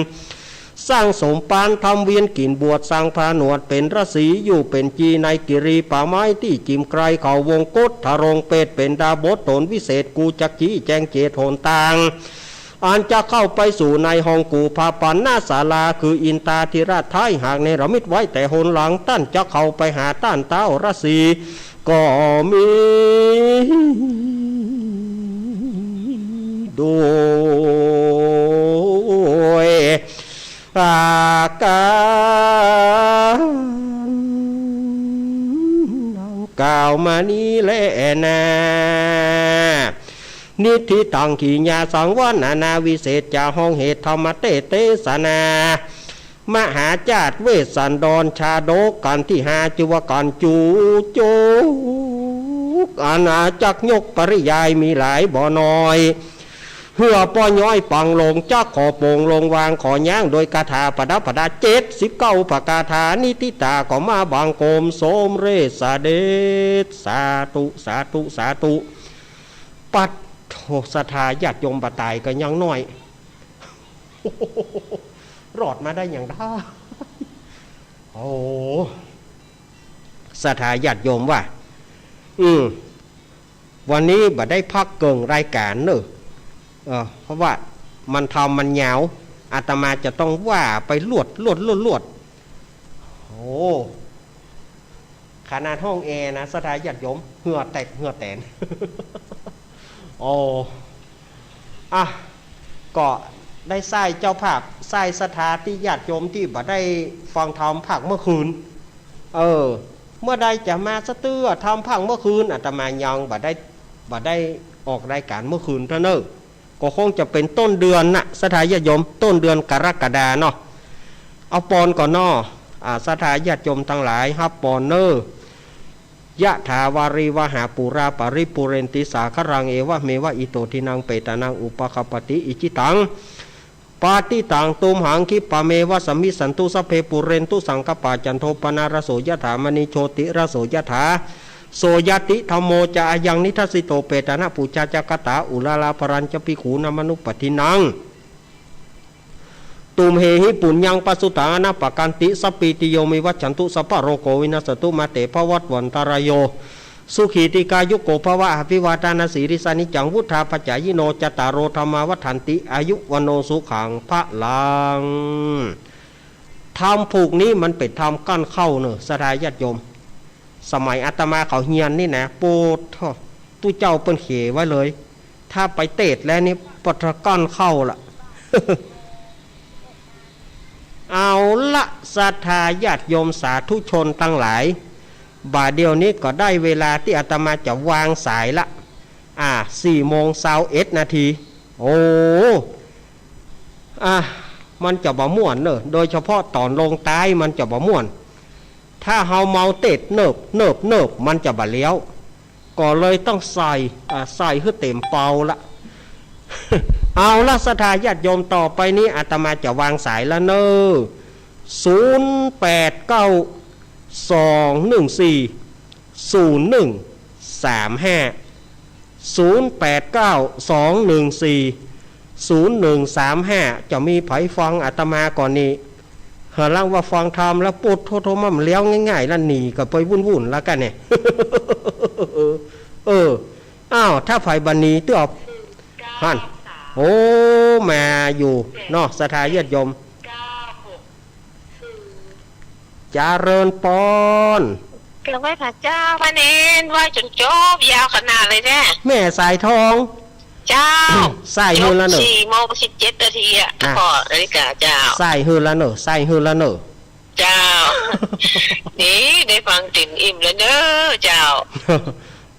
สร้างสมภารทำเวียนกิ๋นบวช สร้างผนวดเป๋นราศี อยู่เป๋นจีในกิรีป่าไม้ ตี้จิ่มไกลเขาวงกต ทรงเปรตเป๋นดาบท ต๋นวิเศษกูจักจี้แจงเจตหนตาง อันจะเข้าไปสู่ในห้องกูผาปัณณศาลา คืออินทาธิราชไท้ หากเนรมิตไว้แต่หนหลัง ต้านจะเข้าไปหาต้านเต้าราศีก็มี โดยอาการดังกล่าวมานี้แลนา นิทธิตัง กิริยาสังวรรณนา วิเศษจะห้องเหตุธรรมเตสน์เตสนา มหาจาติเวสสันดรชาดกกัณฑ์ตี้ห้า จื้อว่ากัณฑ์จูจุก อาณาจักรยกปริยายมีหลายบ่น้อย เหื้อป้อย้อยปังลง จักขอโป่งลงวางขอย้าง โดยคาถาประดับประดาเจ็ดสิบเก้าประกาถา นิทธิตาก็มาบังคมสมเร็จเสด็จ สาธุ สาธุ สาธุ ปัดโธ่ ศรัทธาญาติโยมบ่าต๋ายก็ยังน้อย รอดมาได้อย่างใด โอ้ ศรัทธาญาติโยมว่า อืม วันนี้บ่ได้พักเกิ่งรายก๋านเนอะ เออ เพราะว่ามันทำมันยาว อาตมาจะต้องว่าไปลวด ลวด ลวด ลวด โอ้ ขนาดห้องแอร์นะ ศรัทธาญาติโยม เหื่อแตก เหื่อแตน โอ้ อ่ะ ก็ได้ใส้เจ้าภาพ ใส้ศรัทธาตี้ญาติโยมตี้บ่ได้ฟังธรรมภาคเมื่อคืน เออ เมื่อใดจะมาสะเตื้อธรรมภาคเมื่อคืน อาตมายังบ่ได้ บ่ได้ออกรายก๋านเมื่อคืนเตื้อเน่อ ก็คงจะเป๋นต้นเดือนน่ะ ศรัทธาญาติโยม ต้นเดือนกรกฎาเนาะ เอาปอนก่อนเนาะ อ่า ศรัทธาญาติโยมตังหลาย ฮับปอนเน่อ ยะถาวาริวหาปูราปะริปูเรนติสาคะรัง เอวะเมวะอิโตทินังเปตานังอุปะคัปปะติ อิจิตัง ปะติตัง ตุมหัง คิปปะเมวะสมมิชฌันตุ สัพเพปูเรนตุสังกัปปา จันโทปะนะระโสยะถา มะณิโชติระโสยะถา โสยะติธัมโมจะอะยังนิทัสสิโต เปตานะปูชาจะกะตา อุราราปะรัญจะภิกขูนามะนุปปะทินัง ตุมเหหิปุญญังปะสุตัง อะนะปะกันติ สัพพีติโย วิวัชชันตุ สัพพะโรโค วินัสสะตุ มาเต ภะวัตวันตะราโย สุขีติกายุโก ภะวะ อะภิวาทานะสีลิสสะ นิจจัง วุฑฒาปะจายิโน จัตตาโร ธัมมา วัฑฒันติ อายุ วัณโณ สุขัง พะลัง ธรรมผูกนี้มันเป๋นธรรมกั้นเข้าเน่อ ศรัทธาญาติโยม สมัยอาตมาเขาเฮียนนี่นะ โปดโธ่ ตุ๊เจ้าเปิ้นเขนไว้เลย ถ้าไปเตสน์แล้วนี่ปะทะกั้นเข้าละ เอาละ ศรัทธาญาติโยมสาธุชนตังหลาย บ่าเดี่ยวนี้ก็ได้เวลาตี้อาตมาจะวางสายละ อ่า สี่โมงซาวเอ็ดนาที โอ้ อ่ะ มันจะบ่ม่วนเน่อ โดยเฉพาะต๋อนลงใต้มันจะบ่ม่วน ถ้าเฮาเมาเตสน์เนิบ เนิบ เนิบ มันจะบ่เลี้ยว ก็เลยต้องใส่ อ่า ใส่หื้อเต๋มเปาละ เอาละ ศรัทธาญาติโยม ต่อไปนี้อาตมาจะวางสายละเน่อ ศูนย์แปดเก้า สองหนึ่งสี่ ศูนย์หนึ่งสามห้า ศูนย์แปดเก้า สองหนึ่งสี่ ศูนย์หนึ่งสามห้า จะมีใผฟังอาตมาก่อนนี้ หาลังว่าฟังธรรมแล้วปุ๊ดโทโทมันแล้วง่ายๆ แล้วหนีก็ไปวุ่นๆ แล้วกันเนี่ย เออ อ้าว ถ้าใผบ่หนีเตื้อ หั้น โอ้ มาอยู่เนาะ ศรัทธาญาติโยม เจริญปอน กราบไหว้พระเจ้า พระเณร ไหว้จ๋นจบ ยาวขนาดเลยเนี่ย แม่สายทอง เจ้า สายหื้อละเน่อ สี่โมงสิบเจ็ดนาทีอะ อ่ะ ขอนาฬิกาเจ้า สายหื้อละเน่อ สายหื้อละเน่อ เจ้า นี่ได้ฟังเต็มอิ่มแล้วเน่อเจ้า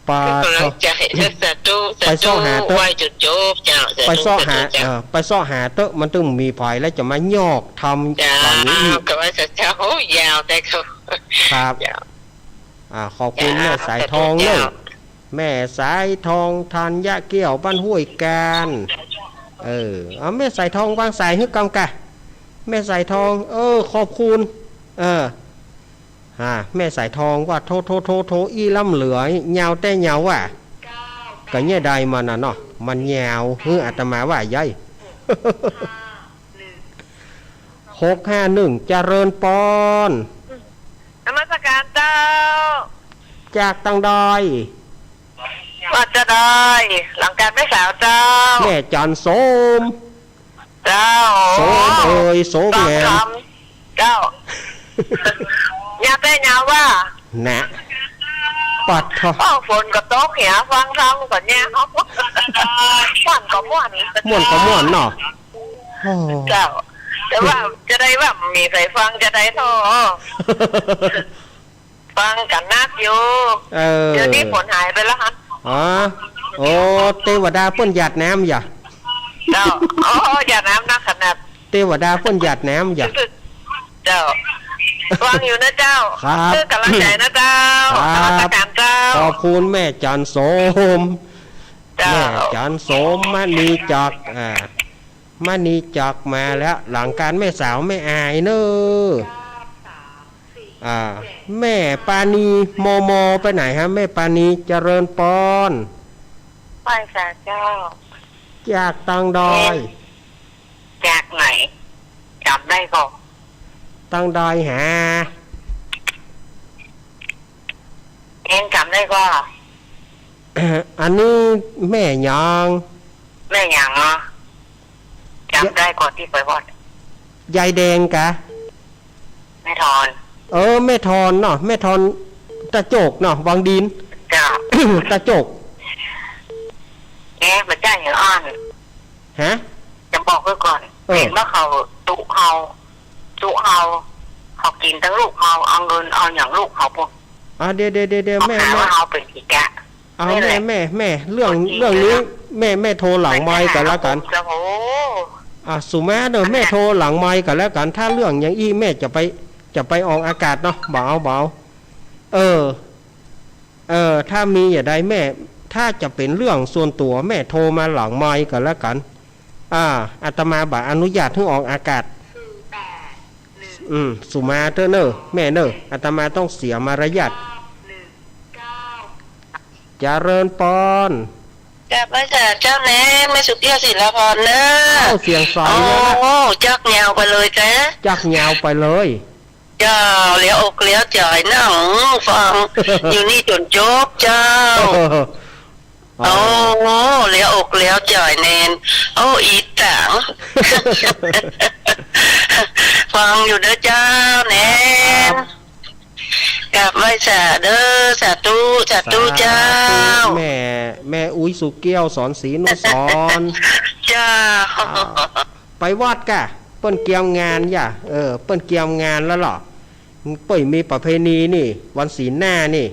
ปา เป็นกำลังใจเน่อ สาธุ สาธุ ไปเซาะหาเต๊อะ ไหว้จ๋นจบเจ้า สาธุ ไปเซาะหา สาธุเจ้า เอ่อ ไปเซาะหาเต๊อะ มันตึงมีผายแล้วจะมายอกธรรม เจ้า ต๋อนนี้อีก กราบไหว้พระเจ้า โอ้ ยาวแต่ก็ ครับ เจ้า อ่า ขอบคุณ เจ้า แม่สายทองเน่อ เจ้า แม่สายทอง ธัญเกี้ยว บ้านห้วยกาญ เออ เอาแม่สายทองวางสายหื้อกำกะ แม่สายทอง เออ ขอบคุณ เออ อ่า แม่สายทองว่าโท โท โท โท อี้ล้ำเหลือยาวแต๊ยาวว่ะ ก็เนี่ยได้มันน่ะเนาะ มันยาว หื้ออาตมาว่าใหญ่ หกห้าหนึ่ง เจริญปอน นมัสการเจ้า จากตังใด วัดจะได้ หลังการแม่สาวเจ้า แม่จันโสม เจ้า โสมเอ่ย โสมแหง ฟังธรรม เจ้า ยาวแต๊ยาวว่ะ นะ ปัดเถาะ อ้อ ฝนก็ตกเหีย ฟังธรรมก็เนี่ย ม่วนก็ม่วน ม่วนก็ม่วนเนาะ โอ้ เจ้า แต่ว่าจะได้ว่ามีใผฟังจะได้เถาะ ฟังกั๋นนักอยู่ เออ เดี๋ยวนี้ฝนหายไปแล้วฮะ อ๋อ โอ้ เตวดาเปิ้นหยาดน้ำอย่า เจ้า อ๋อ หยาดน้ำนักขนาด เตวดาเปิ้นหยาดน้ำอย่า เจ้า ฟังอยู่นะเจ้า ครับ เพื่อกำลังใจนะเจ้า ครับ นมัสการเจ้า ขอบคุณแม่จันโสม เจ้า แม่จันโสม มณีจักร อ่า มณีจักรมาแล้ว หลังการแม่สาวแม่อายเน่อ อ่า แม่ปานี มม ไปไหนฮะ แม่ปานี เจริญปอน ไหว้สาเจ้า จากตังใด จากไหน จ๋ำได้ก่อ ตังใดหา เองจ๋ำได้ก่อ อันนี้แม่หยัง แม่หยังเนาะ จ๋ำได้ก่อตี้ไปวัด ยายแดงกะ แม่ทอน เออ แม่ทอนเนาะ แม่ทอน ตะโจกเนาะ วังดิน เจ้า ตะโจก แหม บ่ใจ้หื้ออ่อน ฮะ จะบอกไว้ก่อน เออ เห็นว่าเขาตุ๊เฮา ตุ๊เฮา เขากิ๋นตังลูกเฮา เอาเงินเอาหยังลูกเฮาพุ้น อ่ะ เดี๋ยว เดี๋ยว เดี๋ยว เดี๋ยว แม่ หา แม่ ว่าเฮาเป๋นขี้กะ เอา แม่ แม่ แม่ เรื่อง เรื่องนี้ แม่ แม่โทรหลังไมค์ก่อนละกั๋น เจ้า โอ้ อ่ะ สุมาเน่อ แม่โทรหลังไมค์ก่อนละกั๋น ถ้าเรื่องอย่างอี้แม่จะไป จะไปออกอากาศเนาะ บ่เอา บ่เอา เออ เออ ถ้ามีอย่าใดแม่ ถ้าจะเป๋นเรื่องส่วนตั๋วแม่โทรมาหลังไมค์ก่อนละกั๋น อ่า อาตมาบ่อนุญาตหื้อออกอากาศ อืม สุมาเต๊อะเน่อ แม่เน่อ อาตมาต้องเสียมารยาท เจริญปอน กราบไหว้สาเจ้าแน่ แม่สุเกี้ยว ศิลาพรเน่อ อ้าว เสียงใสเลยนะ โอ้ จักยาวไปเลยจ้ะ จักยาวไปเลย เจ้า เหลียวอกเหลียวใจ๋นั่งฟัง อยู่นี่จ๋นจบเจ้า โอ้ โอ้ เหลียวอกเหลียวใจ๋แนน โอ้ อีตัง ฟังอยู่เน่อเจ้าแนน ครับ กราบไหว้สาเน่อ สาธุ สาธุเจ้า สาธุ แม่ แม่อุ๊ยสุเกี้ยว สอนศรีอนุสรณ์ เจ้า อ่า ไปวัดก่ะ เปิ้นเกียมงานอย่า เออ เปิ้นเกียมงานแล้วเหรอ เปิ้นมีประเพณีนี่ วันศีลหน้านี่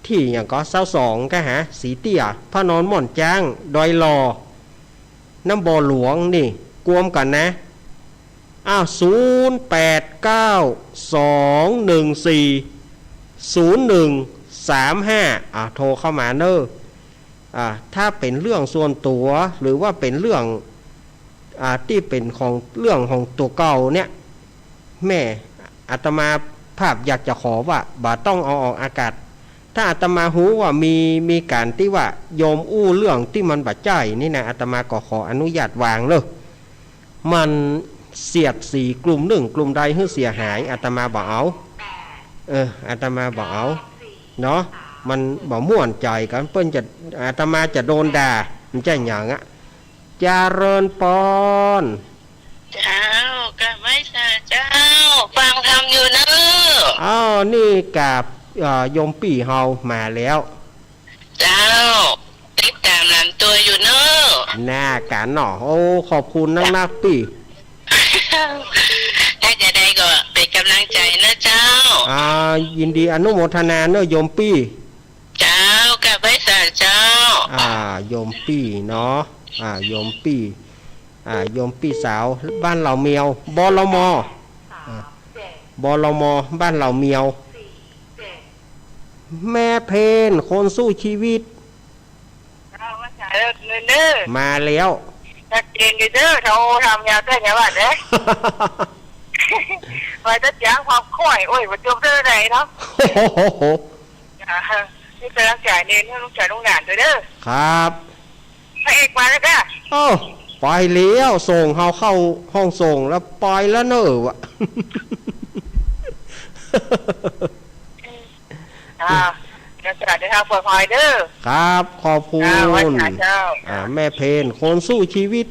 ตี้หยังก่อ ซาวสอง กะหา สีเตี้ย พระนอนม่อนจ๊าง ดอยหล่อ น้ำบ่อหลวงนี่ กวมก่อนนะ อ้าว ศูนย์แปดเก้า สองหนึ่งสี่ ศูนย์หนึ่งสามห้า อ่า โทรเข้ามาเน่อ อ่า ถ้าเป๋นเรื่องส่วนตั๋ว หรือว่าเป๋นเรื่อง อ่า ตี้เป๋นของ เรื่องของตั๋วเก่าเนี่ย แม่ อาตมาภาพอยากจะขอว่า บ่ต้องเอาออกอากาศ ถ้าอาตมาฮู้ว่ามี มีก๋านตี้ว่าโยมอู้เรื่องตี้มันบ่ใจ้นี่นะ อาตมาก็ขออนุญาตวางเน่อ มัน เสียดสีกลุ่มนึ่งกลุ่มใดหื้อเสียหาย อาตมาบ่เอา เออ อาตมาบ่เอา เนาะ มันบ่ม่วนใจ๋กั๋น เปิ้นจะ อาตมาจะโดนด่า มันจะหยังอะ เจริญปอน เจ้า กราบไหว้สาเจ้า ฟังธรรมอยู่เน่อ อ้าว นี่กราบ เอ่อ โยมปี้เฮามาแล้ว เจ้า ติดต๋ามหลานตั๋วอยู่เน่อ น่ากั๋นเนาะ โอ้ ขอบคุณนักๆ ปี้ ถ้าจะได้ก็เป๋นก๋ำลังใจ๋เน่อเจ้า อ่า ยินดีอนุโมทนาเน่อโยมปี้ เจ้า กราบไหว้สาเจ้า อ่า โยมปี้เนาะ อ่า โยมปี้ อ่า โยมปี้สาว บ้านเหล่าเมียว บลม อ่า บลม บ้านเหล่าเมียว แม่เพน คนสู้ชีวิต เจ้า มาสาเน่อ มาแล้ว ชัดเจนอยู่เน่อ เขาทำยาแก้ยาหวัดเน่อ ไปตัดยางความค่อย โอ้ย บ่จบเน่อไหนเนาะ โอ้โห อ่า นี่เป๋นก๋ำลังใจ๋เน่อ ลูกจ๋าลูกหลานตวยเน่อ ครับ พระเอกมาแล้วจ้ะ โอ้ ไปแล้ว ส่งเฮาเข้าห้องส่งแล้ว ไปแล้วเน่อวะ อ่า เดี๋ยวจะเดินทางปลอดภัยเน่อ ครับ ขอบคุณ อ่า ไหว้สาเจ้า อ่า แม่เพน คนสู้ชีวิต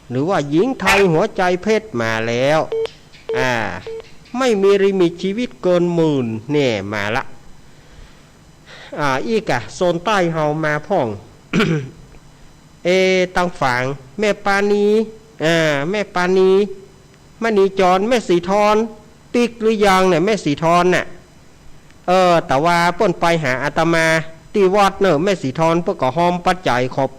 หรือว่าหญิงไทยหัวใจเพชรมาแล้ว อ่า ไม่มีลิมิตชีวิตเกินหมื่น เนี่ย มาละ อ่า อี้กะ โซนใต้เฮามาพ่อง เอ ตางฝาง แม่ปานี อ่า แม่ปานี มณีจร แม่สีทอน ปิ๊กหรือยังเนี่ย แม่สีทอนน่ะ เออ แต่ว่าเปิ้นไปหาอาตมาตี้วัดเน่อ แม่สีทอนเปิ้นก็ฮอมปัจจัยขอบ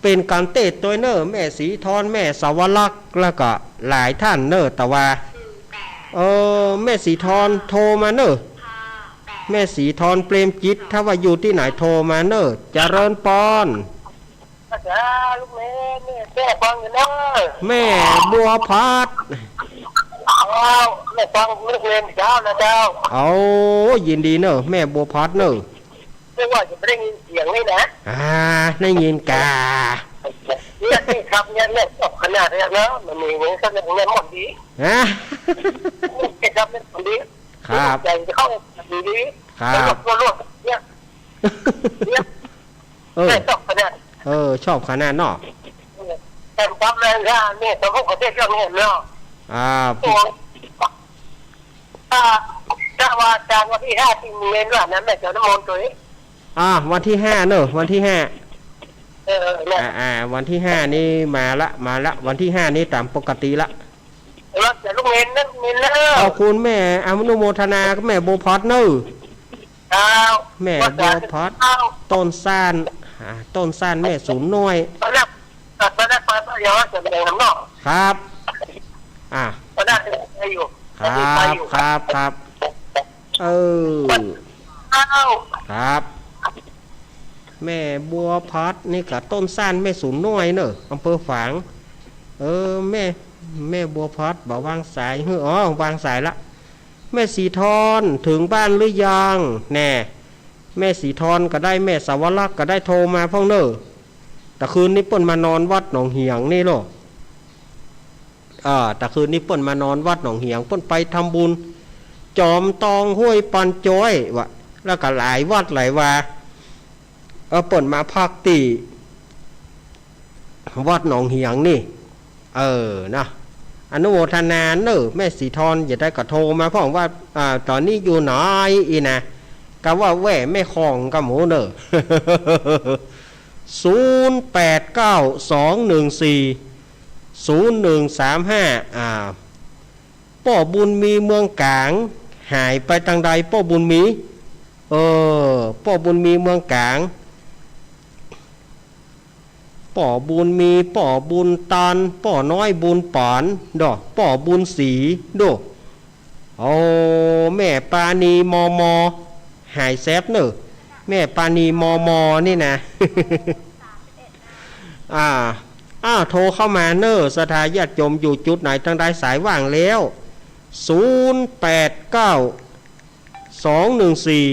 เป๋นก๋านเตศน์ตวยเน่อ แม่สีทอน แม่สาวลักษณ์ แล้วก็หลายท่านเน่อ แต่ว่า เออ แม่สีทอนโทรมาเน่อ แม่สีทอน เปรมจิต ถ้าว่าอยู่ตี้ไหนโทรมาเน่อ เจริญปอน เจ้า ลูกเณร แม่ฟังอยู่เน่อ แม่บัวผัด อ้าว แม่ฟังลูกเณรเจ้านะเจ้า โอ้ ยินดีเน่อ แม่บัวผัดเน่อ เรียกว่าจะไม่ได้ยินเสียงเลยนะ อ่า ได้ยินก่า เนี่ย นี่ครับ เนี่ย เนี่ย ชอบขนาดเนี่ยเนาะ มันมีอย่างนี้ก็เนี่ย เนี่ยหมดดี ฮะ นี่ครับ เนี่ยหมดดี ครับ ใจจะเข้าดีดี ครับ แล้วก็รวดเนี่ย เนี่ย เออ เนี่ย ชอบขนาด เออ ชอบขนาดเนาะ แต่ความแรงกล้าเนี่ย สมมุติประเทศเจ้าเนี่ยเนาะ อ่า ตัว ถ้า ถ้าว่าอาจารย์วันที่ห้าที่เน้นว่านั้นแม่จะน้ำมนต์ตัวนี้ อ่า วันที่ห้าเนอะ วันที่ห้า เออ เออ เนี่ย อ่า อ่า วันที่ห้านี่มาละ มาละ วันที่ห้านี่ต๋ามปกติละ แล้วแต่ลูกเน้นนะ เน้นนะ ขอบคุณแม่ อนุโมทนากับแม่บัวผัดเนอะ เจ้า แม่บัวผัด เจ้า ต้นซ่าน อ่า ต้นซ่านแม่สูนน้อย ตอนแรก ตอนแรกไป ไป ยังว่าจะไปทางนอก ครับ อ่า ตอนแรกไปอยู่ ครับ ไปอยู่ ครับ ครับ เออ เจ้า ครับ แม่บัวผัดนี่กะต้นซ่านแม่สูนน้อยเนอะ อำเภอฝาง เออ แม่ แม่บัวผัดบ่วางสาย เฮ้อ อ๋อ วางสายละ แม่สีทอน เถิงบ้านหรือยัง แน่ แม่สีทอนก็ได้ แม่สาวลักษณ์ก็ได้ โทรมาพ่องเนอะ ตะคืนนี้เปิ้นมานอนวัดหนองเหียงนี่โลก อ่า ตะคืนนี้เปิ้นมานอนวัดหนองเหียง เปิ้นไปทำบุญ จอมตองห้วยปันจ้อยวะ แล้วก็หลายวัดหลายวา เออ เปิ้นมาพักตี้วัดหนองเหียงนี่ เออ นะ อนุโมทนาเนอะ แม่สีทอน จะได้ก็โทรมาพ่องว่า อ่า ต๋อนนี้อยู่ไหนอี้นะ กะว่าแว่แม่ของกะหมูเนอะ ศูนย์แปดเก้า สองหนึ่งสี่ ศูนย์หนึ่งสามห้า อ่า ป้อบุญมีเมืองก๋าง หายไปตางใดป้อบุญมี เออ ป้อบุญมีเมืองก๋าง ป้อบุญมี ป้อบุญตัน ป้อน้อยบุญป๋าน ดอก ป้อบุญศรี ดอก โอ้ แม่ปานี มม หายแซบเนอะ แม่ปานี มม นี่นะ อ่า อ้าว โทรเข้ามาเนอะ ศรัทธาญาติโยมอยู่จุดไหนตางใดสายว่างแล้ว ศูนย์แปดเก้า สองหนึ่งสี่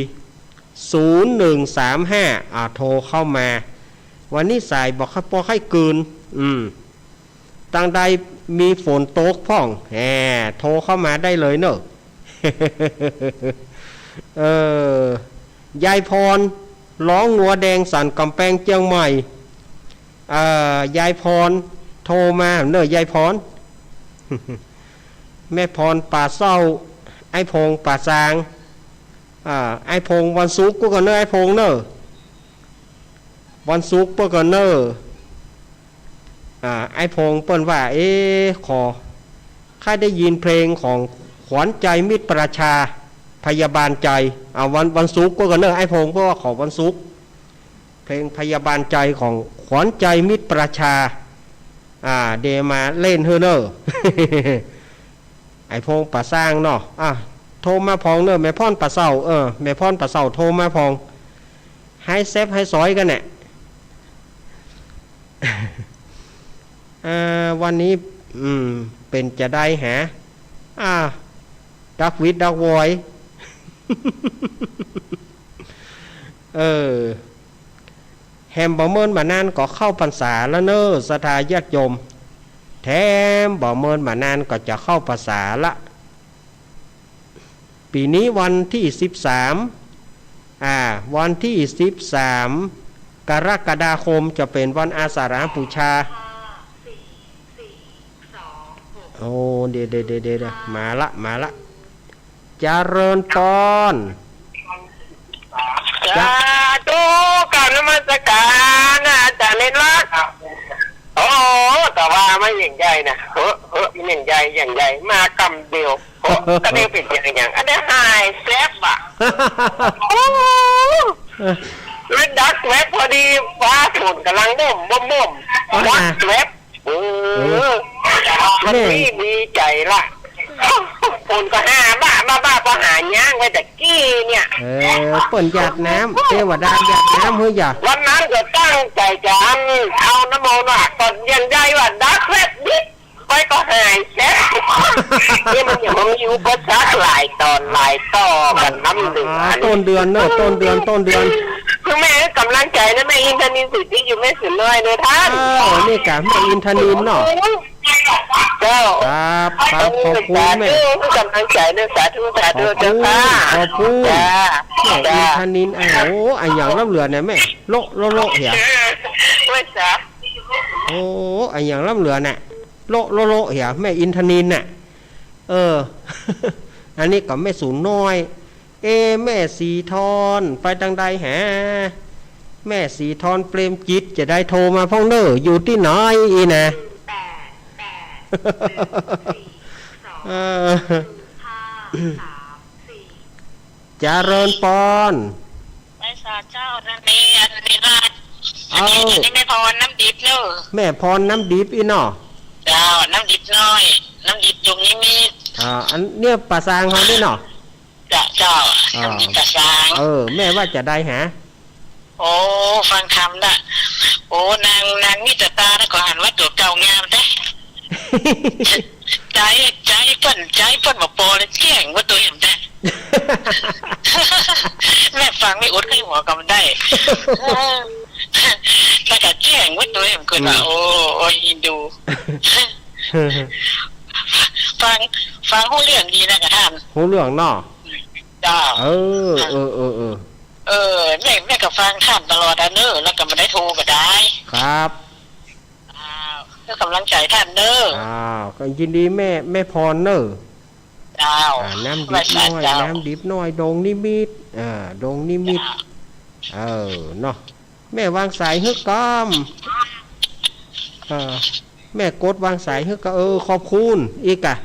ศูนย์หนึ่งสามห้า อ่า โทรเข้ามา วันนี้สายบ่ค่อย ปอค่อยกลืน อืม ตังใดมีฝนตกพ่อง แหม โทรเข้ามาได้เลยเนอะ เออ ยายพร ร้องงัวแดงสันก๋ำแปงเจียงใหม่ เอ่อ ยายพร โทรมาเนอะ ยายพร แม่พรป่าเศร้า ไอ้พงป่าซาง อ่า ไอ้พง วันศุกร์กูก่อนเนอะ ไอ้พงเนอะ วันศุกร์เปิ้นก่อนเนอะ อ่า ไอ้พงเปิ้นว่า เอ๊ะ ขอ ใค่ได้ยินเพลงของขวัญใจมิตรประชา พยาบาลใจ อ่า วัน วันศุกร์เปิ้นก่อนเนอะ ไอ้พงเปิ้นว่าขอวันศุกร์ เพลงพยาบาลใจของขวัญใจมิตรประชา อ่า เดี๋ยวมาเล่นหื้อเนอะ ไอ้พงป่าซางเนาะ อ่ะ โทรมาพ่องเนอะ แม่พรป่าเศร้า เออ แม่พรป่าเศร้าโทรมาพ่อง ไฮแซบไฮซอยกั๋นแหละ อ่า วันนี้ อืม เป๋นจาใดหา อ่า ดักวิดดักวอย เออ แหมบ่เมินบ่นานก็เข้าพรรษาแล้วเนอะ ศรัทธาญาติโยม แถมบ่เมินบ่นานก็จะเข้าพรรษาละ ปี๋นี้วันตี้สิบสาม อ่า วันตี้สิบสาม กรกฎาคมจะเป๋นวันอาสาฬหบูชา โอ้ เดี๋ยว เดี๋ยว เดี๋ยว เดี๋ยว มาละ มาละ เจริญปอน สาธุ กราบนมัสการนะอาจ๋ารย์เรนรัตน์ โอ้ แต่ว่ามาอย่างใหญ่นะ เฮ้อ เฮ้อ อย่างใหญ่ อย่างใหญ่ มากำเดียว โอ้ ก็ได้เป๋นอย่าง อย่าง อันนี้ไฮแซบอ่ะ โอ้ แล้วดักแว็บพอดี ฟ้าฝนก๋ำลังบ่ม บ่ม บ่ม ว่าไง ดักแว็บ เออ เออ วันนี้ แม่ ดีใจ๋ละ ฝนก็หาบ้า บ้า บ้า ก็หาย้างไปแต่กี้เนี่ย เออ เปิ้นหยาดน้ำ เทวดาหยาดน้ำหื้อหยา วันนั้นก็ตั้งใจ๋จะอันเอาน้ำมนต์ว่า ก็ยังได้ว่าดักแว็บนิด ไปก็หายแซบ เนี่ยมันยังมีอุปสรรคหลายต๋อนหลายต่อกั๋นน้ำเหลือ อ่า ต้นเดือนเนอะ ต้นเดือน ต้นเดือน คือแม่ให้กำลังใจ๋นะ แม่อินทนิลสิทธิอยู่ แม่สูนน้อยเนอะต้าน อ้าว นี่กะแม่อินทนิลเนาะ เจ้า ครับ ครับ ขอบคุณแม่ เออ สาธุ กำลังใจ๋เนอะ สาธุ สาธุ ขอบคุณ เจ้าค่ะ ขอบคุณ จ้า แม่อินทนิล จ้า โอ้โห อะหยังล้ำเหลือเนี่ยแม่ โละโละโละเหีย เออ ไว้สา โอ้ อะหยังล้ำเหลือน่ะ โละโละโละเหีย แม่อินทนิลน่ะ เออ อันนี้ก็แม่สูนน้อย เอ แม่สีทอน ไปตางใดหา แม่สีทอน เปรมจิต จะได้โทรมาพ่องเน่อ อยู่ตี้ไหนอีน่ะ เออ เจริญปอน ไหว้สาเจ้า อันนี้ อันนี้ว่า เอ้า อันนี้แม่พรน้ำดิบเนอะ แม่พรน้ำดิบอี้เนาะ เจ้า น้ำดิบน้อย น้ำดิบดงนิมิตร อ่า อันเนี่ยป่าซางเฮานี่เนาะ เจ้า เจ้า อ่า น้ำดิบป่าซาง เออ แม่ว่าจะได้หา โอ้ ฟังธรรมนะ โอ้ นาง นางมิตรตานะ ก็หันว่าตั๋วเก่างามแต๊ ใจ๊ ใจ๊เปิ้น ใจ๊เปิ้นบ่ปอเลย แจ้งว่าตั๋วเอ็มแต๊ แม่ฟังแม่อดใค่หัวก็บ่ได้ เออ แล้วก็แจ้งว่าตั๋วเอ็มเกิดว่า อืม โอ้ โอ้ย อินดู ฟัง ฟังฮู้เรื่องดีนะกะต้าน ฮู้เรื่องเนาะ เจ้า เออ เออ เออ เออ เออ แม่ แม่ก็ฟังต้านตลอดอะเนอะ แล้วก็บ่ได้โทรก็ได้ ครับ อ้าว เพื่อกำลังใจ๋ต้านเนอะ อ้าว ก็ยินดีแม่ แม่พรเนอะ เจ้า อ่า น้ำดิบน้อย ไหว้สาเจ้า น้ำดิบน้อย ดงนิมิตร อ่า ดงนิมิตร เจ้า เออ เนาะ แม่วางสายหื้อก่อม เออ แม่กดวางสายหื้อก่อม เออ ขอบคุณ อีกอะ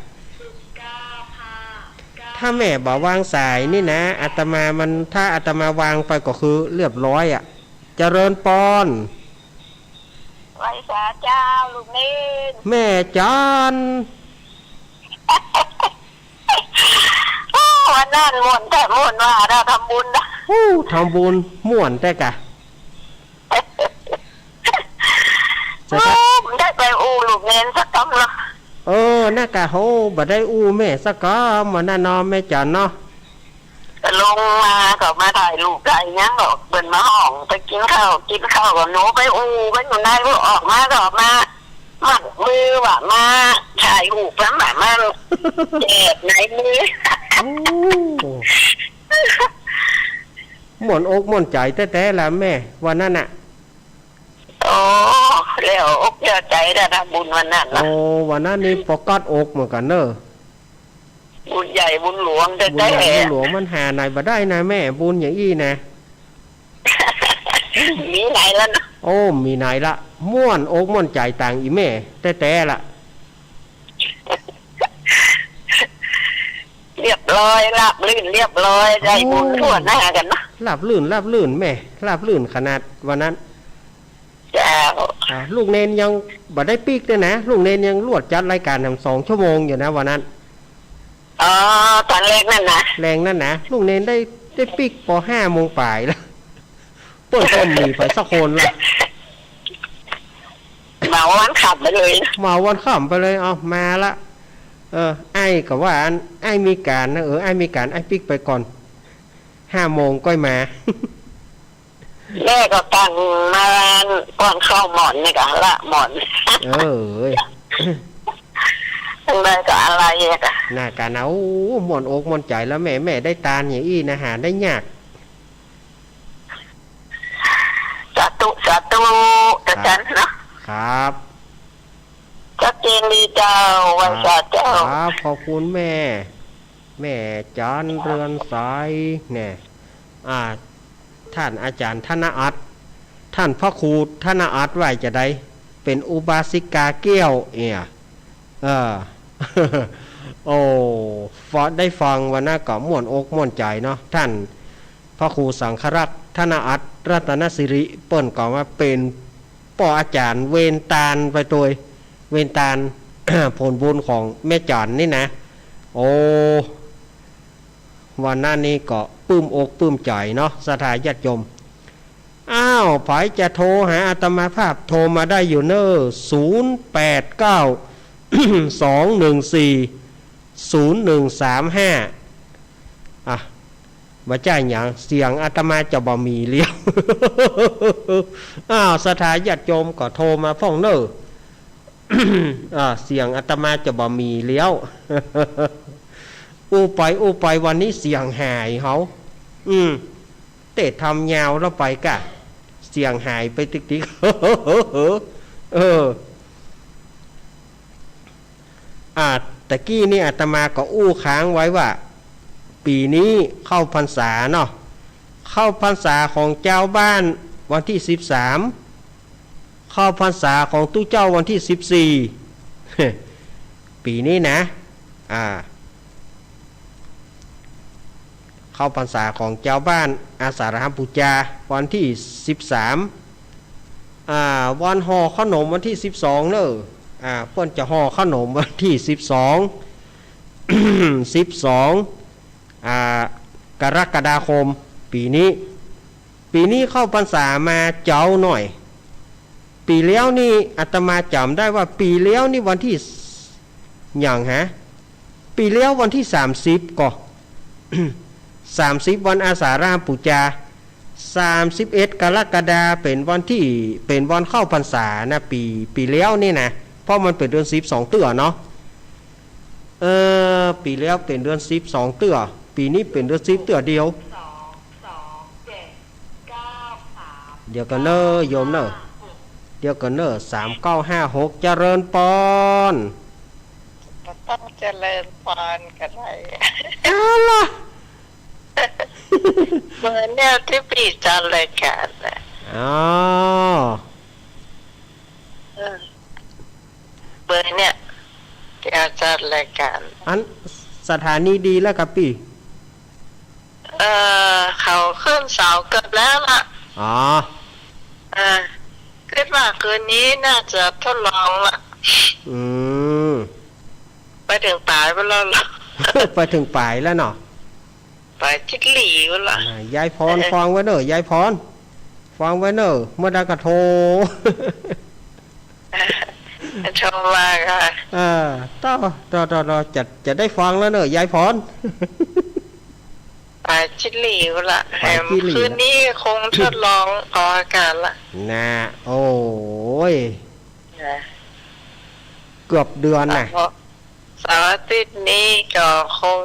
ถ้าแม่บ่วางสายนี่นะ อาตมามัน ถ้าอาตมาวางไปก็คือเรียบร้อยอะ เจริญปอน ไหว้สาเจ้าลูกเณร แม่จัน โอ้ วันนั้นม่วนแต๊ ม่วนว่าเฮาทำบุญนะ อู้ ทำบุญม่วนแต๊กะ จะได้ โอ้ บ่ได้ไปอู้ลูกเณรสักกำละ เออ นั่นกะ โห บ่ได้อู้แม่สักกำ วันนั้นเนาะ แม่จันเนาะ ลงมาก็มาถ่ายรูปถ่ายหยังดอก เปิ้นมาฮ้องไปกิ๋นข้าว กิ๋นข้าวก็หนูไปอู้ ไปอยู่ใน ออกมาก็ออกมา มัดมือว่ามาถ่ายรูปแล้วมา มาแอบในมือ โอ้ ม่วนอกม่วนใจ๋แต๊ๆ ละแม่ วันนั้นน่ะ โอ้ แล้วอกแล้วใจ๋แล้วนะ บุญวันนั้นน่ะ โอ้ วันนั้นนี่ปอกัดอกเหมือนกั๋นเน่อ บุญใหญ่บุญหลวงแต๊ๆ บุญใหญ่บุญหลวง มันหาไหนบ่ได้นะแม่ บุญอย่างอี้นะ มีไหนละเนาะ โอ้ มีไหนละ ม่วนอกม่วนใจ๋ตางอี่แม่แต๊ๆ ละ เรียบร้อย ราบรื่น เรียบร้อย ได้บุญ โอ้ ทั่วหน้ากั๋นเนาะ ราบรื่น ราบรื่นแม่ ราบรื่นขนาดวันนั้น เจ้า อ่า ลูกเณรยังบ่ได้ปิ๊กเลยนะ ลูกเณรยังลวดจัดรายก๋านแถมสองชั่วโมงอยู่นะวันนั้น อ๋อ ต๋อนแลงนั้นนะ แลงนั้นนะ ลูกเณรได้ ได้ปิ๊กปอห้าโมงป๋ายแล้ว เปิ้นก็บ่มีใผสักคนละ เหมาวันค่ำไปเลย เหมาวันค่ำไปเลย เอา มาละ เออ อ้ายก็ว่าอัน อ้ายมีก๋านนะ เออ อ้ายมีก๋าน อ้ายปิ๊กไปก่อน ห้าโมงก้อยมา แม่ก็ตั้งมาก่อนเข้าหมอนนี่กะ ละหมอน เออ เอ้ย จั่งใดก็อะไรอะกะ น่ากั๋นนะ โอ้ ม่วนอกม่วนใจ๋แล้วแม่ แม่ได้ตานอย่างอี้นะ หาได้ยาก สาธุ สาธุ อาจ๋ารย์เนาะ ครับ ชัดเจนดีเจ้า ไหว้สาเจ้า ครับ ขอบคุณแม่ แม่จันเรือนสายเนี่ย อ่า ท่านอาจ๋ารย์ธนอัต ท่านพระครูธนอัตว่าจะใด เป๋นอุบาสิกาแก้วเนี่ย เออ โอ้ ฟะ ได้ฟังวันนั้นก็ม่วนอกม่วนใจ๋เนาะ ท่านพระครูสังฆรักษ์ธนอัต รัตนสิริ เปิ้นก็ว่าเป๋นป้ออาจ๋ารย์เวรตานไปตวย เวรตาน ผลบุญของแม่จันนี่นะ โอ้ วันนั้นนี่ก็ปลื้มอกปลื้มใจ๋เนาะ ศรัทธาญาติโยม อ้าว ใผจะโทรหาอาตมาภาพ โทรมาได้อยู่เน่อ ศูนย์แปดเก้า สองหนึ่งสี่ ศูนย์หนึ่งสามห้า อ่ะ บ่ใจ้หยัง เสียงอาตมาจะบ่มีแล้ว อ้าว ศรัทธาญาติโยมก็โทรมาพ่องเน่อ อ่า เสียงอาตมาจะบ่มีแล้ว อู้ไปอู้ไปวันนี้เสียงหายเฮา อืม เต๊ทำยาวแล้วไปกะ เสียงหายไปติ๊กๆ เออ อ่า ตะกี้นี่อาตมาก็อู้ค้างไว้ว่า ปี๋นี้เข้าพรรษาเนาะ เข้าพรรษาของจาวบ้านวันตี้สิบสาม เข้าพรรษาของตุ๊เจ้าวันตี้สิบสี่ ปี๋นี้นะ อ่า เข้าพรรษาของจาวบ้านอาสาฬหบูชาวันตี้สิบสาม อ่า วันห่อเข้าหนมวันตี้สิบสองเน่อ อ่า เปิ้นจะห่อเข้าหนมวันตี้สิบสอง สิบสอง อ่า กรกฎาคม ปี๋นี้ ปี๋นี้เข้าพรรษามาเจ๊าหน่อย ปี๋แล้วนี่อาตมาจ๋ำได้ว่าปี๋แล้วนี่วันตี้ หยังฮะ ปี๋แล้ววันตี้สามสิบก่อ สามสิบวันอาสาฬหบูชา สามสิบเอ็ดกรกฎาเป๋นวันตี้ เป๋นวันเข้าพรรษานะ ปี๋ ปี๋แล้วนี่นะ เพราะมันเป๋นเดือนสิบสองเตื้อเนาะ เออ ปี๋แล้วเป๋นเดือนสิบสองเตื้อ ปี๋นี้เป๋นเดือนสิบเตื้อเดียว เดี๋ยวก่อนเน่อโยมเน่อ เดี๋ยวก่อนเน่อ สามเก้าห้าหก เจริญปอน บ่ต้องเจริญปอนก็ได้ เอาล่ะ เบอร์เนี่ยตี้ปี้จัดรายก๋านน่ะ อ๋อ เออ เบอร์เนี่ย ตี้จัดรายก๋าน อันสถานีดีแล้วกาปี้ เอ่อ เขาขึ้นเสาเกือบแล้วล่ะ อ๋อ เออ กึ๊ดว่าคืนนี้น่าจะทดลองละ อืม ไปเถิงป๋ายไปแล้วล่ะ ไปเถิงป๋ายแล้วเนาะ ป๋ายจิ๊ดหลี๋ไปละ น่ะ ยายพร เออ ฟังไว้เน่อ ยายพร ฟังไว้เน่อ เมื่อใดก็โทร โทรมาค่ะ เออ ต่อ ต่อ ต่อ ต่อ จะ จะได้ฟังแล้วเน่อ ยายพร ป๋ายจิ๊ดหลี๋ไปละ ป๋ายจิ๊ดหลี๋ แหมคืนนี้คงทดลองออกอากาศละ น่ะ โอ้ย น่ะ เกือบเดือนน่ะ เออ เสาร์อาทิตย์นี้ก็คง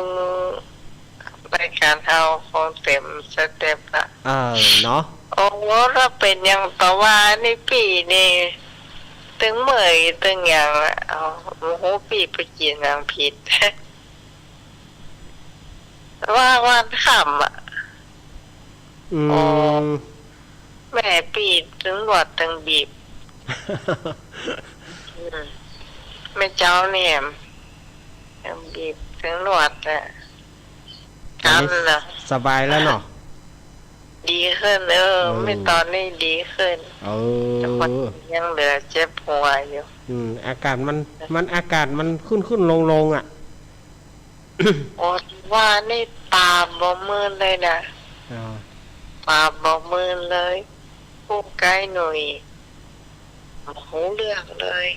รายก๋านเฮาคงเต๋มสเต็ปละ เออ เนาะ โอ้ แล้วเป๋นหยังตะวานี่ปี้นี่ ตึงเมื่อยตึงหยังละ เอ้า โอ้โห ปี้ไปกิ๋นหยังผิด ว่าวันค่ำอะ อืม โอ้ แม่ปี้ตึงนวดตึงบีบ อืม แม่เจ๊านี่แหม ตึงบีบตึงนวดอะ ต๋อนนี้ กั๋นนะ สบายแล้วเนาะ ดีขึ้น เออ อืม แม่ต๋อนนี้ดีขึ้น เออ แต่ก็ยังเหลือเจ็บหัวอยู่ อืม อากาศมัน มัน อากาศมันขึ้นๆ ลงๆ อะ โอ้ ว่านี่ต๋าบ่มื่นเลยนะ อ๋อ ต๋าบ่มื่นเลย กู้ใก้หนุ่ย บ่ฮู้เรื่องเลย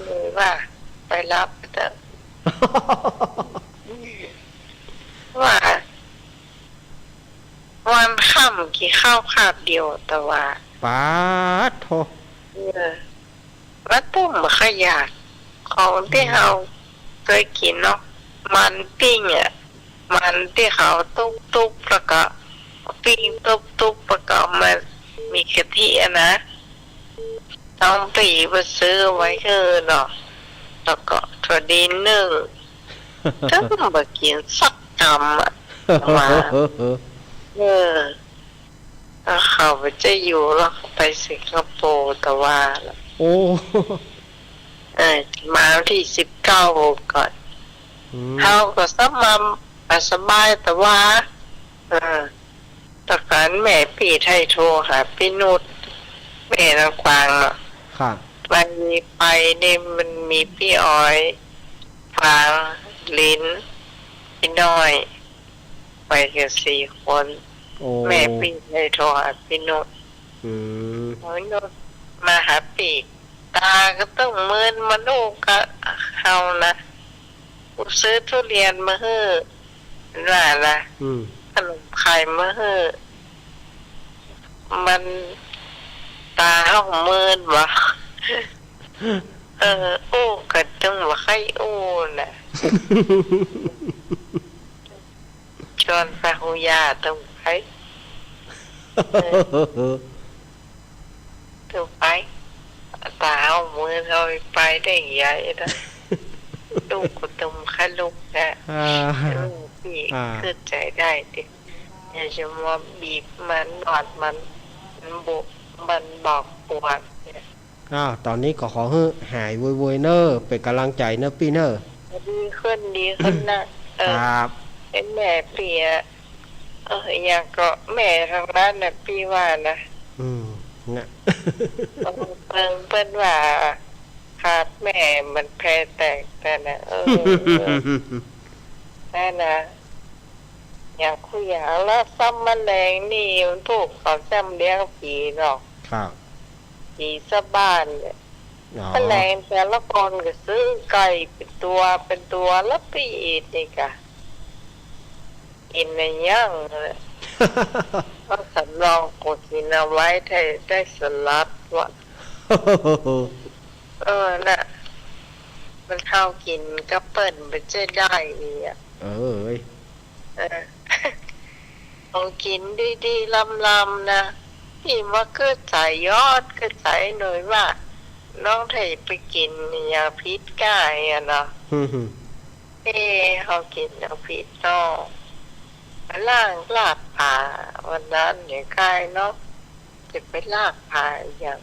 หนุ่ยว่า ไปหลับเต๊อะ ว่า วันค่ำกิ๋นข้าวคาบเดียวตะวา ป๊าดโธ่ เออ ว่าตึงบ่ค่อยอยาก ของตี้เฮาเกยกิ๋นเนาะ มันปิ้งอะ มันตี้เขาตุ๊บๆ แล้วก็ปิ้งตุ๊บๆ แล้วก็มามีกะทิอะนะ ต้องไปซื้อไว้เถอะเนาะ แล้วก็ถั่วดินนึ่ง ตึงบ่กิ๋นสักกำอะ ว่า เออ แล้วเขาบ่จะอยู่หรอก ไปสิงคโปร์ตะวาละ โอ้ เออ มาวันตี้สิบเก้าก่อน อืม เฮาก็สบาย สบายตะวา เออ ตะกอนแม่ปี้ไถ่โทรหาปี้นุช แม่นางกวางเนาะ ครับ ไป ไปนี่มันมีปี้ออย ฟาง ลิน ปี้น้อย ไปกั๋นสี่คน โอ้ แม่ปี้ไถ่โทรหาปี้นุช อืม โอ้ย นุชมาหาปี้ ต๋าก็ตึงมื่นมาดูกะเฮานะ กูซื้อทุเรียนมาหื้อ มันว่านะ อืม ขนมไข่มาหื้อ มันต๋าเฮามื่นบ่ เออ อู้ก็ตึงบ่ใค่อู้น่ะ จวนปะฮูยาตึงไป เออ ตึงไป ต๋าเฮามื่นเฮาไปได้ใหญ่นะ ลูกก็ตึงใค่ลุกนะ อ่า ลูกปี้ อ่า กึ๊ดใจ๋ได้ติ อย่าจะมาบีบมันนวดมัน มันบ่ มันบอกปวดเนี่ย อ้าว ต๋อนนี้ก็ขอหื้อหายโวยๆ เน่อ เป๋นก๋ำลังใจ๋เน่อปี้เน่อ ดีขึ้น ดีขึ้นนะ เออ ครับ เป๋นแม่ปี้อะ เออ อย่างก็แม่ตังนั้นน่ะ ปี้ว่านะ อืม นะ เปิ้น เปิ้น เปิ้นว่า ขาดแม่เหมือนแพแตกแต่นะ เออ เออ นั่นนะ อย่างคุยอย่างละซ้ำแมลงนี่ มันถูกเขาจ้ำเลี้ยงผีเนาะ ครับ ผีสะบ้านเนี่ย อ๋อ แมลงแต่ละคนก็ซื้อไก่เป๋นตั๋วเป๋นตั๋ว แล้วปี้อีกนี่กะ กิ๋นอะหยังเลย ก็สำรองก็กิ๋นเอาไว้ ได้ ได้สลัดวะ เออ น่ะ มันเข้ากิ๋นกับเปิ้นบ่ใจ้ได้เนี่ย เออ เออ ของกิ๋นดีๆ ลำๆ นะ ตี้มาเกยใจ๋ยอด เกยใจ๋หน่อยว่า น้องไถ่ไปกิ๋นอย่างผิดก้าอะเนาะ เอ๊ะ เฮากิ๋นอย่างผิดเนาะ ล้างลาบผาวันนั้นเนี่ย ใค่เนาะ จะไปลาบผาอย่าง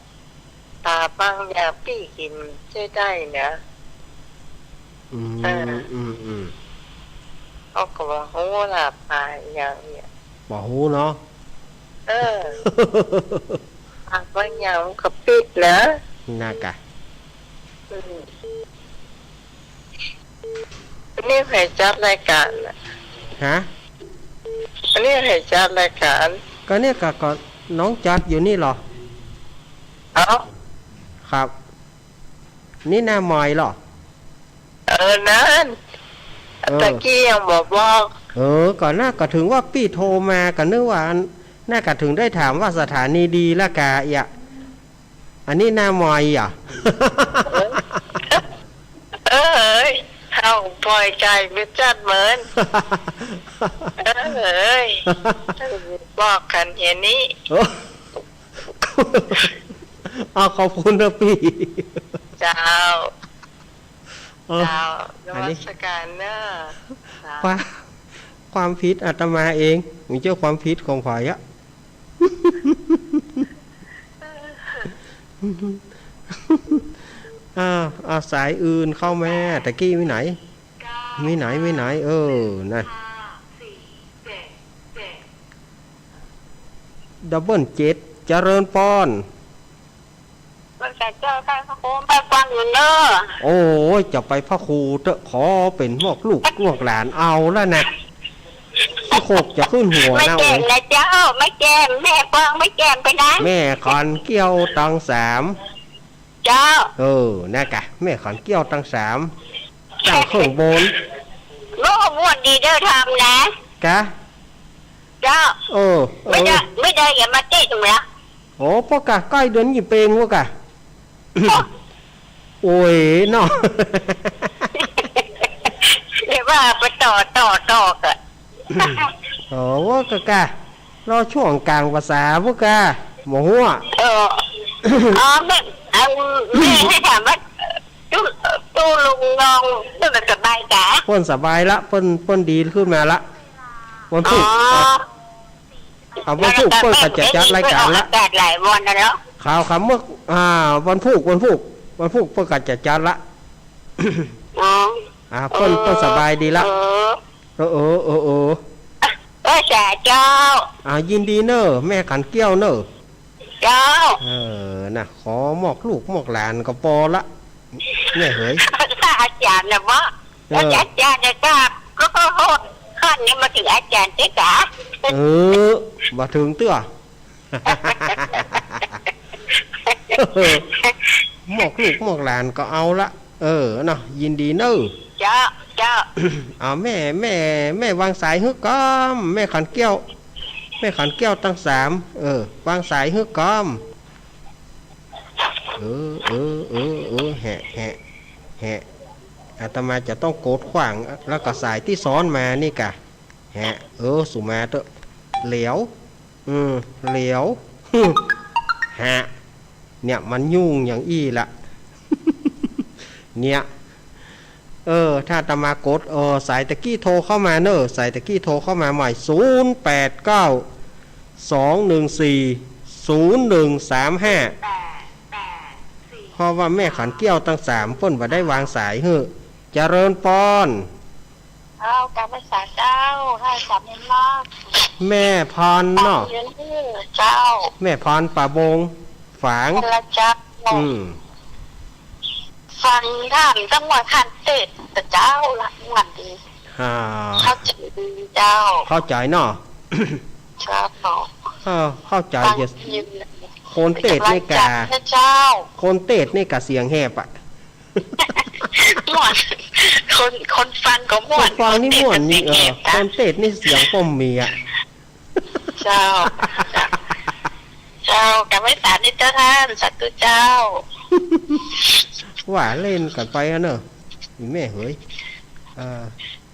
ต๋าบางอย่างปี้กิ๋นใจ้ได้นะ อืม เออ อืม อืม เขาก็บ่ฮู้ลาบผาอย่างเนี่ย บ่ฮู้เนาะ เออ ต๋าบางอย่างมันก็ปิดนะ น่ากะ อืม อันนี้ใผจัดรายก๋านน่ะ ฮะ อันนี้ใผจัดรายก๋าน ก็เนี่ยก็ ก็น้องจัดอยู่นี่เหรอ เอ้า ครับ นี่น้าหมอยเหรอ เออ นั่น เออ ตะกี้ยังบ่บอก เออ ก็น่า ก็ถึงว่าปี้โทรมา ก็นึกว่าอัน น่า ก็ถึงได้ถามว่าสถานีดีละกาเอีย อันนี้น้าหมอยเหรอ เออ เอ้า ปล่อยใจไปจัดเหมิน เอ้ย บอกกั๋นอย่างนี้ โอ้ เอา ขอบคุณนะปี้ เจ้า เออ เจ้า อันนี้ นมัสการเนอะ เจ้า ความ ความผิดอาตมาเอง บ่ใจ้ความผิดของใผอะ อ้าว อ้าว สายอื่นเข้ามา ตะกี้มีไหน มีไหน มีไหน เออ นะ ดับเบิลเจ็ด เจริญปอน พระคุณเจ้าค่ะ พระครู แม่ฟังอยู่เนอะ โอ้ย จะไปพระครูเต๊อะ ขอเป๋นหมวกลูกหมวกหลานเอาละนะ ขี้โคกจะขึ้นหัว ไม่แจ่มนะเจ้า ไม่แจ่ม แม่ฟังไม่แจ่มไปนะ แม่ขันเกี้ยวตังสาม เจ้า เออ นะกะ แม่ขันเกี้ยวตังสาม ตั้งเครื่องบน โอ้ ม่วนดีเด้อธรรมนะ กะ เจ้า เออ เออ ไม่ได้ ไม่ได้ อย่ามาเตะหนูนะ โอ้ ป้อกะ ใก้เดือนยี่เป็งป้อกะ โอ้ โอ้ย เนาะ เดี๋ยวว่าไปต่อ ต่อ ต่อกั๋น อ๋อ ว่าก็กะ รอช่วงก๋างพรรษาพุ้นกะ บ่ฮู้อะ เออ อ๋อ แม่ เอ่อ แม่ให้ถามว่า ตู้ ตู้ลุงนองเปิ้นสบายกะ เปิ้นสบายละ เปิ้น เปิ้นดีขึ้นมาละ วันพุธ อ๋อ เอา วันพุธเปิ้นก็จะจัดรายก๋านละ ออกอากาศหลายวันแล้วเนาะ ข่าวค่ำเมื่อ อ่า วันพุธ วันพุธ วันพุธเปิ้นก็จะจัดละ อ๋อ อ่า เปิ้น เปิ้นสบายดีละ เออ เออ เออ เออ เออ เออ สาธุ อ่า ยินดีเน่อ แม่ขันเกี้ยวเน่อ เจ้า เออ นะ ขอหมวกลูกหมวกหลานก็ปอละ แม่เหย ถ้าอาจ๋ารย์นะบ่ เออ อาจ๋ารย์นะ ก็ ก็ ก็โหดขั้นนี้มาเถิงอาจ๋ารย์เต๊อะกะ เออ บ่เถิงเตื้อ หมวกลูกหมวกหลานก็เอาละ เออ เนาะ ยินดีเน่อ เจ้า เจ้า เอา แม่ แม่ แม่วางสายหื้อก่อม แม่ขันเกี้ยว แม่ขันเกี้ยวตังสาม เออ วางสายหื้อก่อม เออ เออ เออ เออ แหะ แหะ แหะ อาตมาจะต้องกดขว้าง แล้วก็สายตี้ซ้อนมานี่กะ แหะ เออ สุมาเต๊อะ เหลียว อืม เหลียว ฮะ เนี่ย มันยุ่งอย่างอี้ละ เนี่ย เออ ถ้าอาตมากด เออ สายตะกี้โทรเข้ามาเน่อ สายตะกี้โทรเข้ามาใหม่ ศูนย์แปดเก้า สองหนึ่งสี่ ศูนย์หนึ่งสามห้า เพราะว่าแม่ขันเกี้ยวตังสามเปิ้นบ่ได้วางสายหื้อ เจริญปอน เจ้า กราบไหว้สาเจ้า ให้สามีมาก แม่พรเนาะ เจ้า แม่พรป่าบงฝาง ละเจ้า อืม ฟังธรรมตั้งว่าท่านเตศน์แต่เจ๊าละ ม่วนดี อ่า เข้าใจ๋ดีเจ้า เข้าใจ๋เนาะ เจ้า เออ เข้าใจ๋ ฟัง เดี๋ยว ดี คนเตศน์นี่กะ เป็นกำลังใจ๋นะเจ้า คนเตศน์นี่กะเสียงแหบอะ ม่วน คน คนฟังก็ม่วน คนฟังนี่ม่วนนี่ คนเตศน์นี่ เออ เสียงแหบนะ คนเตศน์นี่เสียงป้อมมีอะ เจ้า เจ้า กราบไหว้สานี่เจ้าต้าน สาธุเจ้า ว่าเล่นกั๋นไปอะเน่อ อีแม่เหย เออ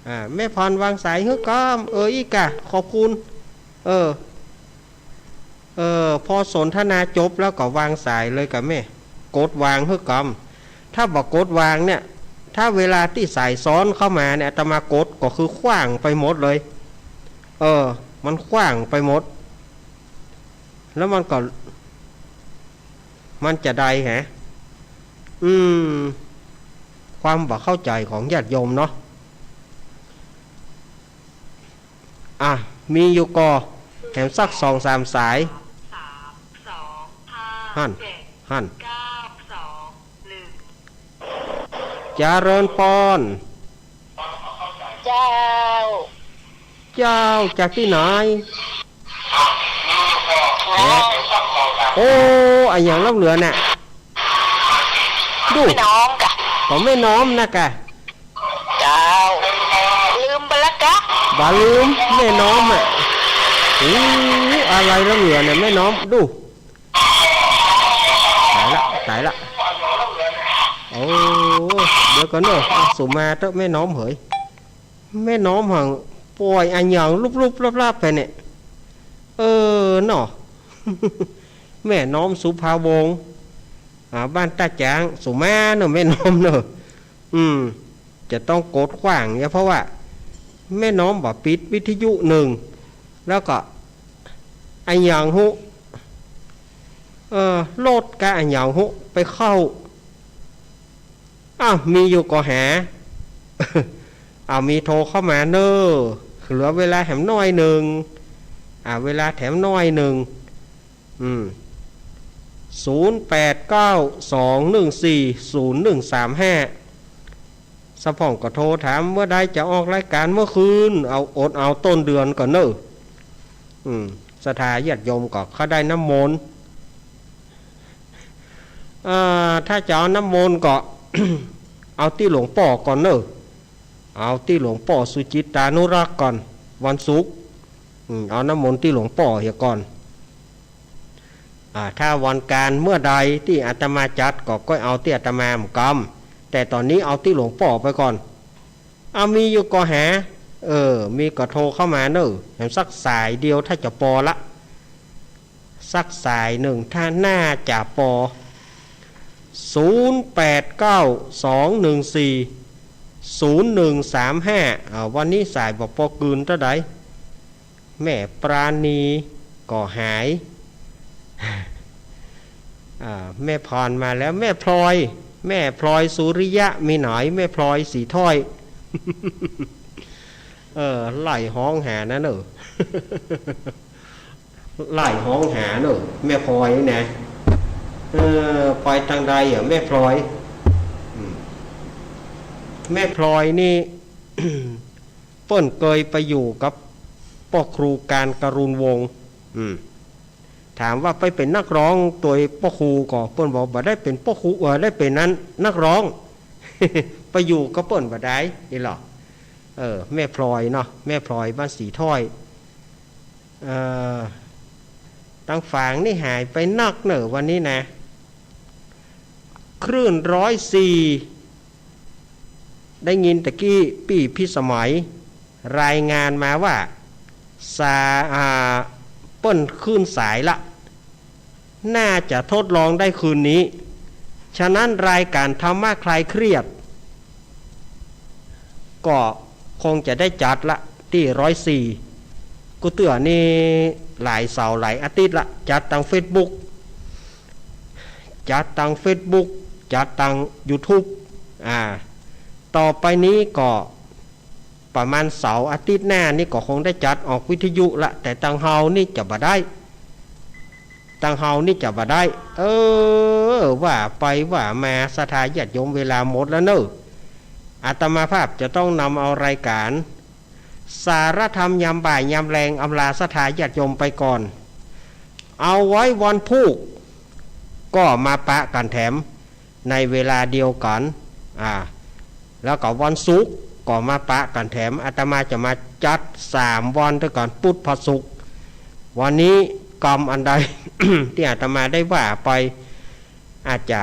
อ่า แม่พรวางสายหื้อก่อม เออ อี้กะ ขอบคุณ เออ เออ พอสนทนาจบแล้วก็วางสายเลยกะแม่ กดวางหื้อก่อม ถ้าบ่กดวางเนี่ย ถ้าเวลาตี้สายซ้อนเข้ามาเนี่ย อาตมากดก็คือขว้างไปหมดเลย เออ มันขว้างไปหมด แล้วมันก็ มันจะได้แหะ อืม ความบ่เข้าใจ๋ของญาติโยมเนาะ อ่ะ มีอยู่ก่อ แถมสักสองสามสาย หั้น หั้น เจริญปอน เจ้า เจ้า จากตี้ไหน เจ้า โอ้ อะหยังลำเหลือน่ะ ดู แม่น้อมกะ ของแม่น้อมนะกะ เจ้า ลืมไปละกะ บ่าลืม แม่น้อมอะ โอ้ อะไรลำเหลือน่ะ แม่น้อม ดู ต๋ายละ ต๋ายละ โอ้ เดี๋ยวก่อนเนาะ อ่ะ สุมาเต๊อะ แม่น้อมเหย แม่น้อมหังป่อยอะหยังลุบๆลับๆไปเนี่ย เออเนาะ แม่น้อมสุภาวงศ์ อ่า บ้านต้าจ๊าง สุมาเนาะ แม่น้อมเนาะ อืม จะต้องกดขว้างเนี่ย เพราะว่าแม่น้อมบ่ปิดวิทยุนึ่ง แล้วก็อะหยังฮู้ เออ รถกะอะหยังฮู้ ไปเข้า อ้าว มีอยู่ก็หา อ้าว มีโทรเข้ามาเน่อ เหลือเวลาแถมหน้อยนึ่ง อ่า เวลาแถมหน้อยนึ่ง อืม ศูนย์แปดเก้า สองหนึ่งสี่ ศูนย์หนึ่งสามห้า สะพ่องก็โทรถามเมื่อใดจะออกรายการเมื่อคืน เอาอดเอาต้นเดือนก่อนเน่อ อืม ศรัทธาญาติโยมก็เข้าได้น้ำมนต์ อ่า ถ้าจะเอาน้ำมนต์ก็ เอาตี้หลวงป้อก่อนเน่อ เอาตี้หลวงป้อสุจิตตานุรักษ์ก่อน วันศุกร์ อืม เอาน้ำมนต์ตี้หลวงป้อเหียก่อน อ่า ถ้าวันการเมื่อใดตี้อาตมาจัดก็ก้อยเอาตี้อาตมาเหมือนกำ แต่ต๋อนนี้เอาตี้หลวงป้อไปก่อน เอามีอยู่ก็หา เออ มีก็โทรเข้ามาเน่อ แถมสักสายเดียวถ้าจะปอละ สักสายนึ่งถ้าน่าจะปอ ศูนย์แปดเก้า สองหนึ่งสี่ ศูนย์หนึ่งสามห้า อ่า วันนี้สายบ่ปอกืนเต้าใด แม่ปราณีก็หาย อ่า แม่พรมาแล้ว แม่พลอย แม่พลอยสุริยะมีหนอย แม่พลอยสีถ้อย เออ ไล่ฮ้องหานะเน่อ ไล่ฮ้องหาเน่อ แม่พลอยนี่นะ เออ ไปตางใดอะ แม่พลอย อืม แม่พลอยนี่ เปิ้นเกยไปอยู่กับป้อครูการกรุณวงศ์ อืม ถามว่าไปเป๋นนักฮ้องตวยป้อครูก่อ เปิ้นบอกบ่ได้เป๋นป้อครู เออ ได้เป๋นนั้น นักฮ้อง ไปอยู่กับเปิ้นบ่ได้ นี่หรอ เออ แม่พลอยเนาะ แม่พลอยบ้านสีถ้อย เอ่อ ตางฝางนี่หายไปนักเน่อวันนี้นะ คลื่นร้อยสี่ ได้ยินตะกี้ปี้พิสมัยรายงานมาว่า สา อ่า เปิ้นคลื่นสายละ น่าจะทดลองได้คืนนี้ ฉะนั้นรายการธรรมะคลายเครียด ก็คงจะได้จัดละ ตี้ร้อยสี่ กู้เตื้อนี่หลายเสาร์หลายอาทิตย์ละ จัดตางเฟซบุ๊ก จัดตางเฟซบุ๊ก จัดตางยูทูบ อ่า ต่อไปนี้ก็ประมาณเสาร์อาทิตย์หน้านี่ก็คงได้จัดออกวิทยุละ แต่ตางเฮานี่จะบ่ได้ ตางเฮานี่จะบ่ได้ เออ ว่าไปว่ามาศรัทธาญาติโยมเวลาหมดแล้วเน่อ อาตมาภาพจะต้องนำเอารายการ สารธรรมยามบ่ายยามแลงอำลาศรัทธาญาติโยมไปก่อน เอาไว้วันพูกก็มาปะกั๋นแถมในเวลาเดียวกั๋น อ่า แล้วก็วันศุกร์ก็มาปะกั๋นแถม อาตมาจะมาจัดสามวันด้วยกั๋น พุธ พฤหัส ศุกร์ วันนี้กำอันใด ตี้อาตมาได้ว่าไป อาจจะ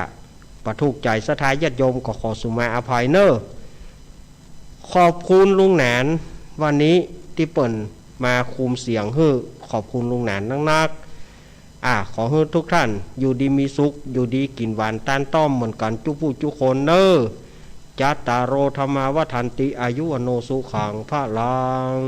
บ่ถูกใจ๋ศรัทธาญาติโยมก็ขอสุมาอภัยเน่อ ขอบคุณลุงหนาน วันนี้ตี้เปิ้นมาคุมเสียงหื้อ ขอบคุณลุงหนานนักๆ อ่า ขอหื้อทุกท่านอยู่ดีมีสุข อยู่ดีกิ๋นหวานตานต้อมเหมือนกั๋นจุ๊ผู้จุ๊คนเน่อ จัตตาโร ธัมมา วัฑฒันติ อายุ วัณโณ สุขัง พะลัง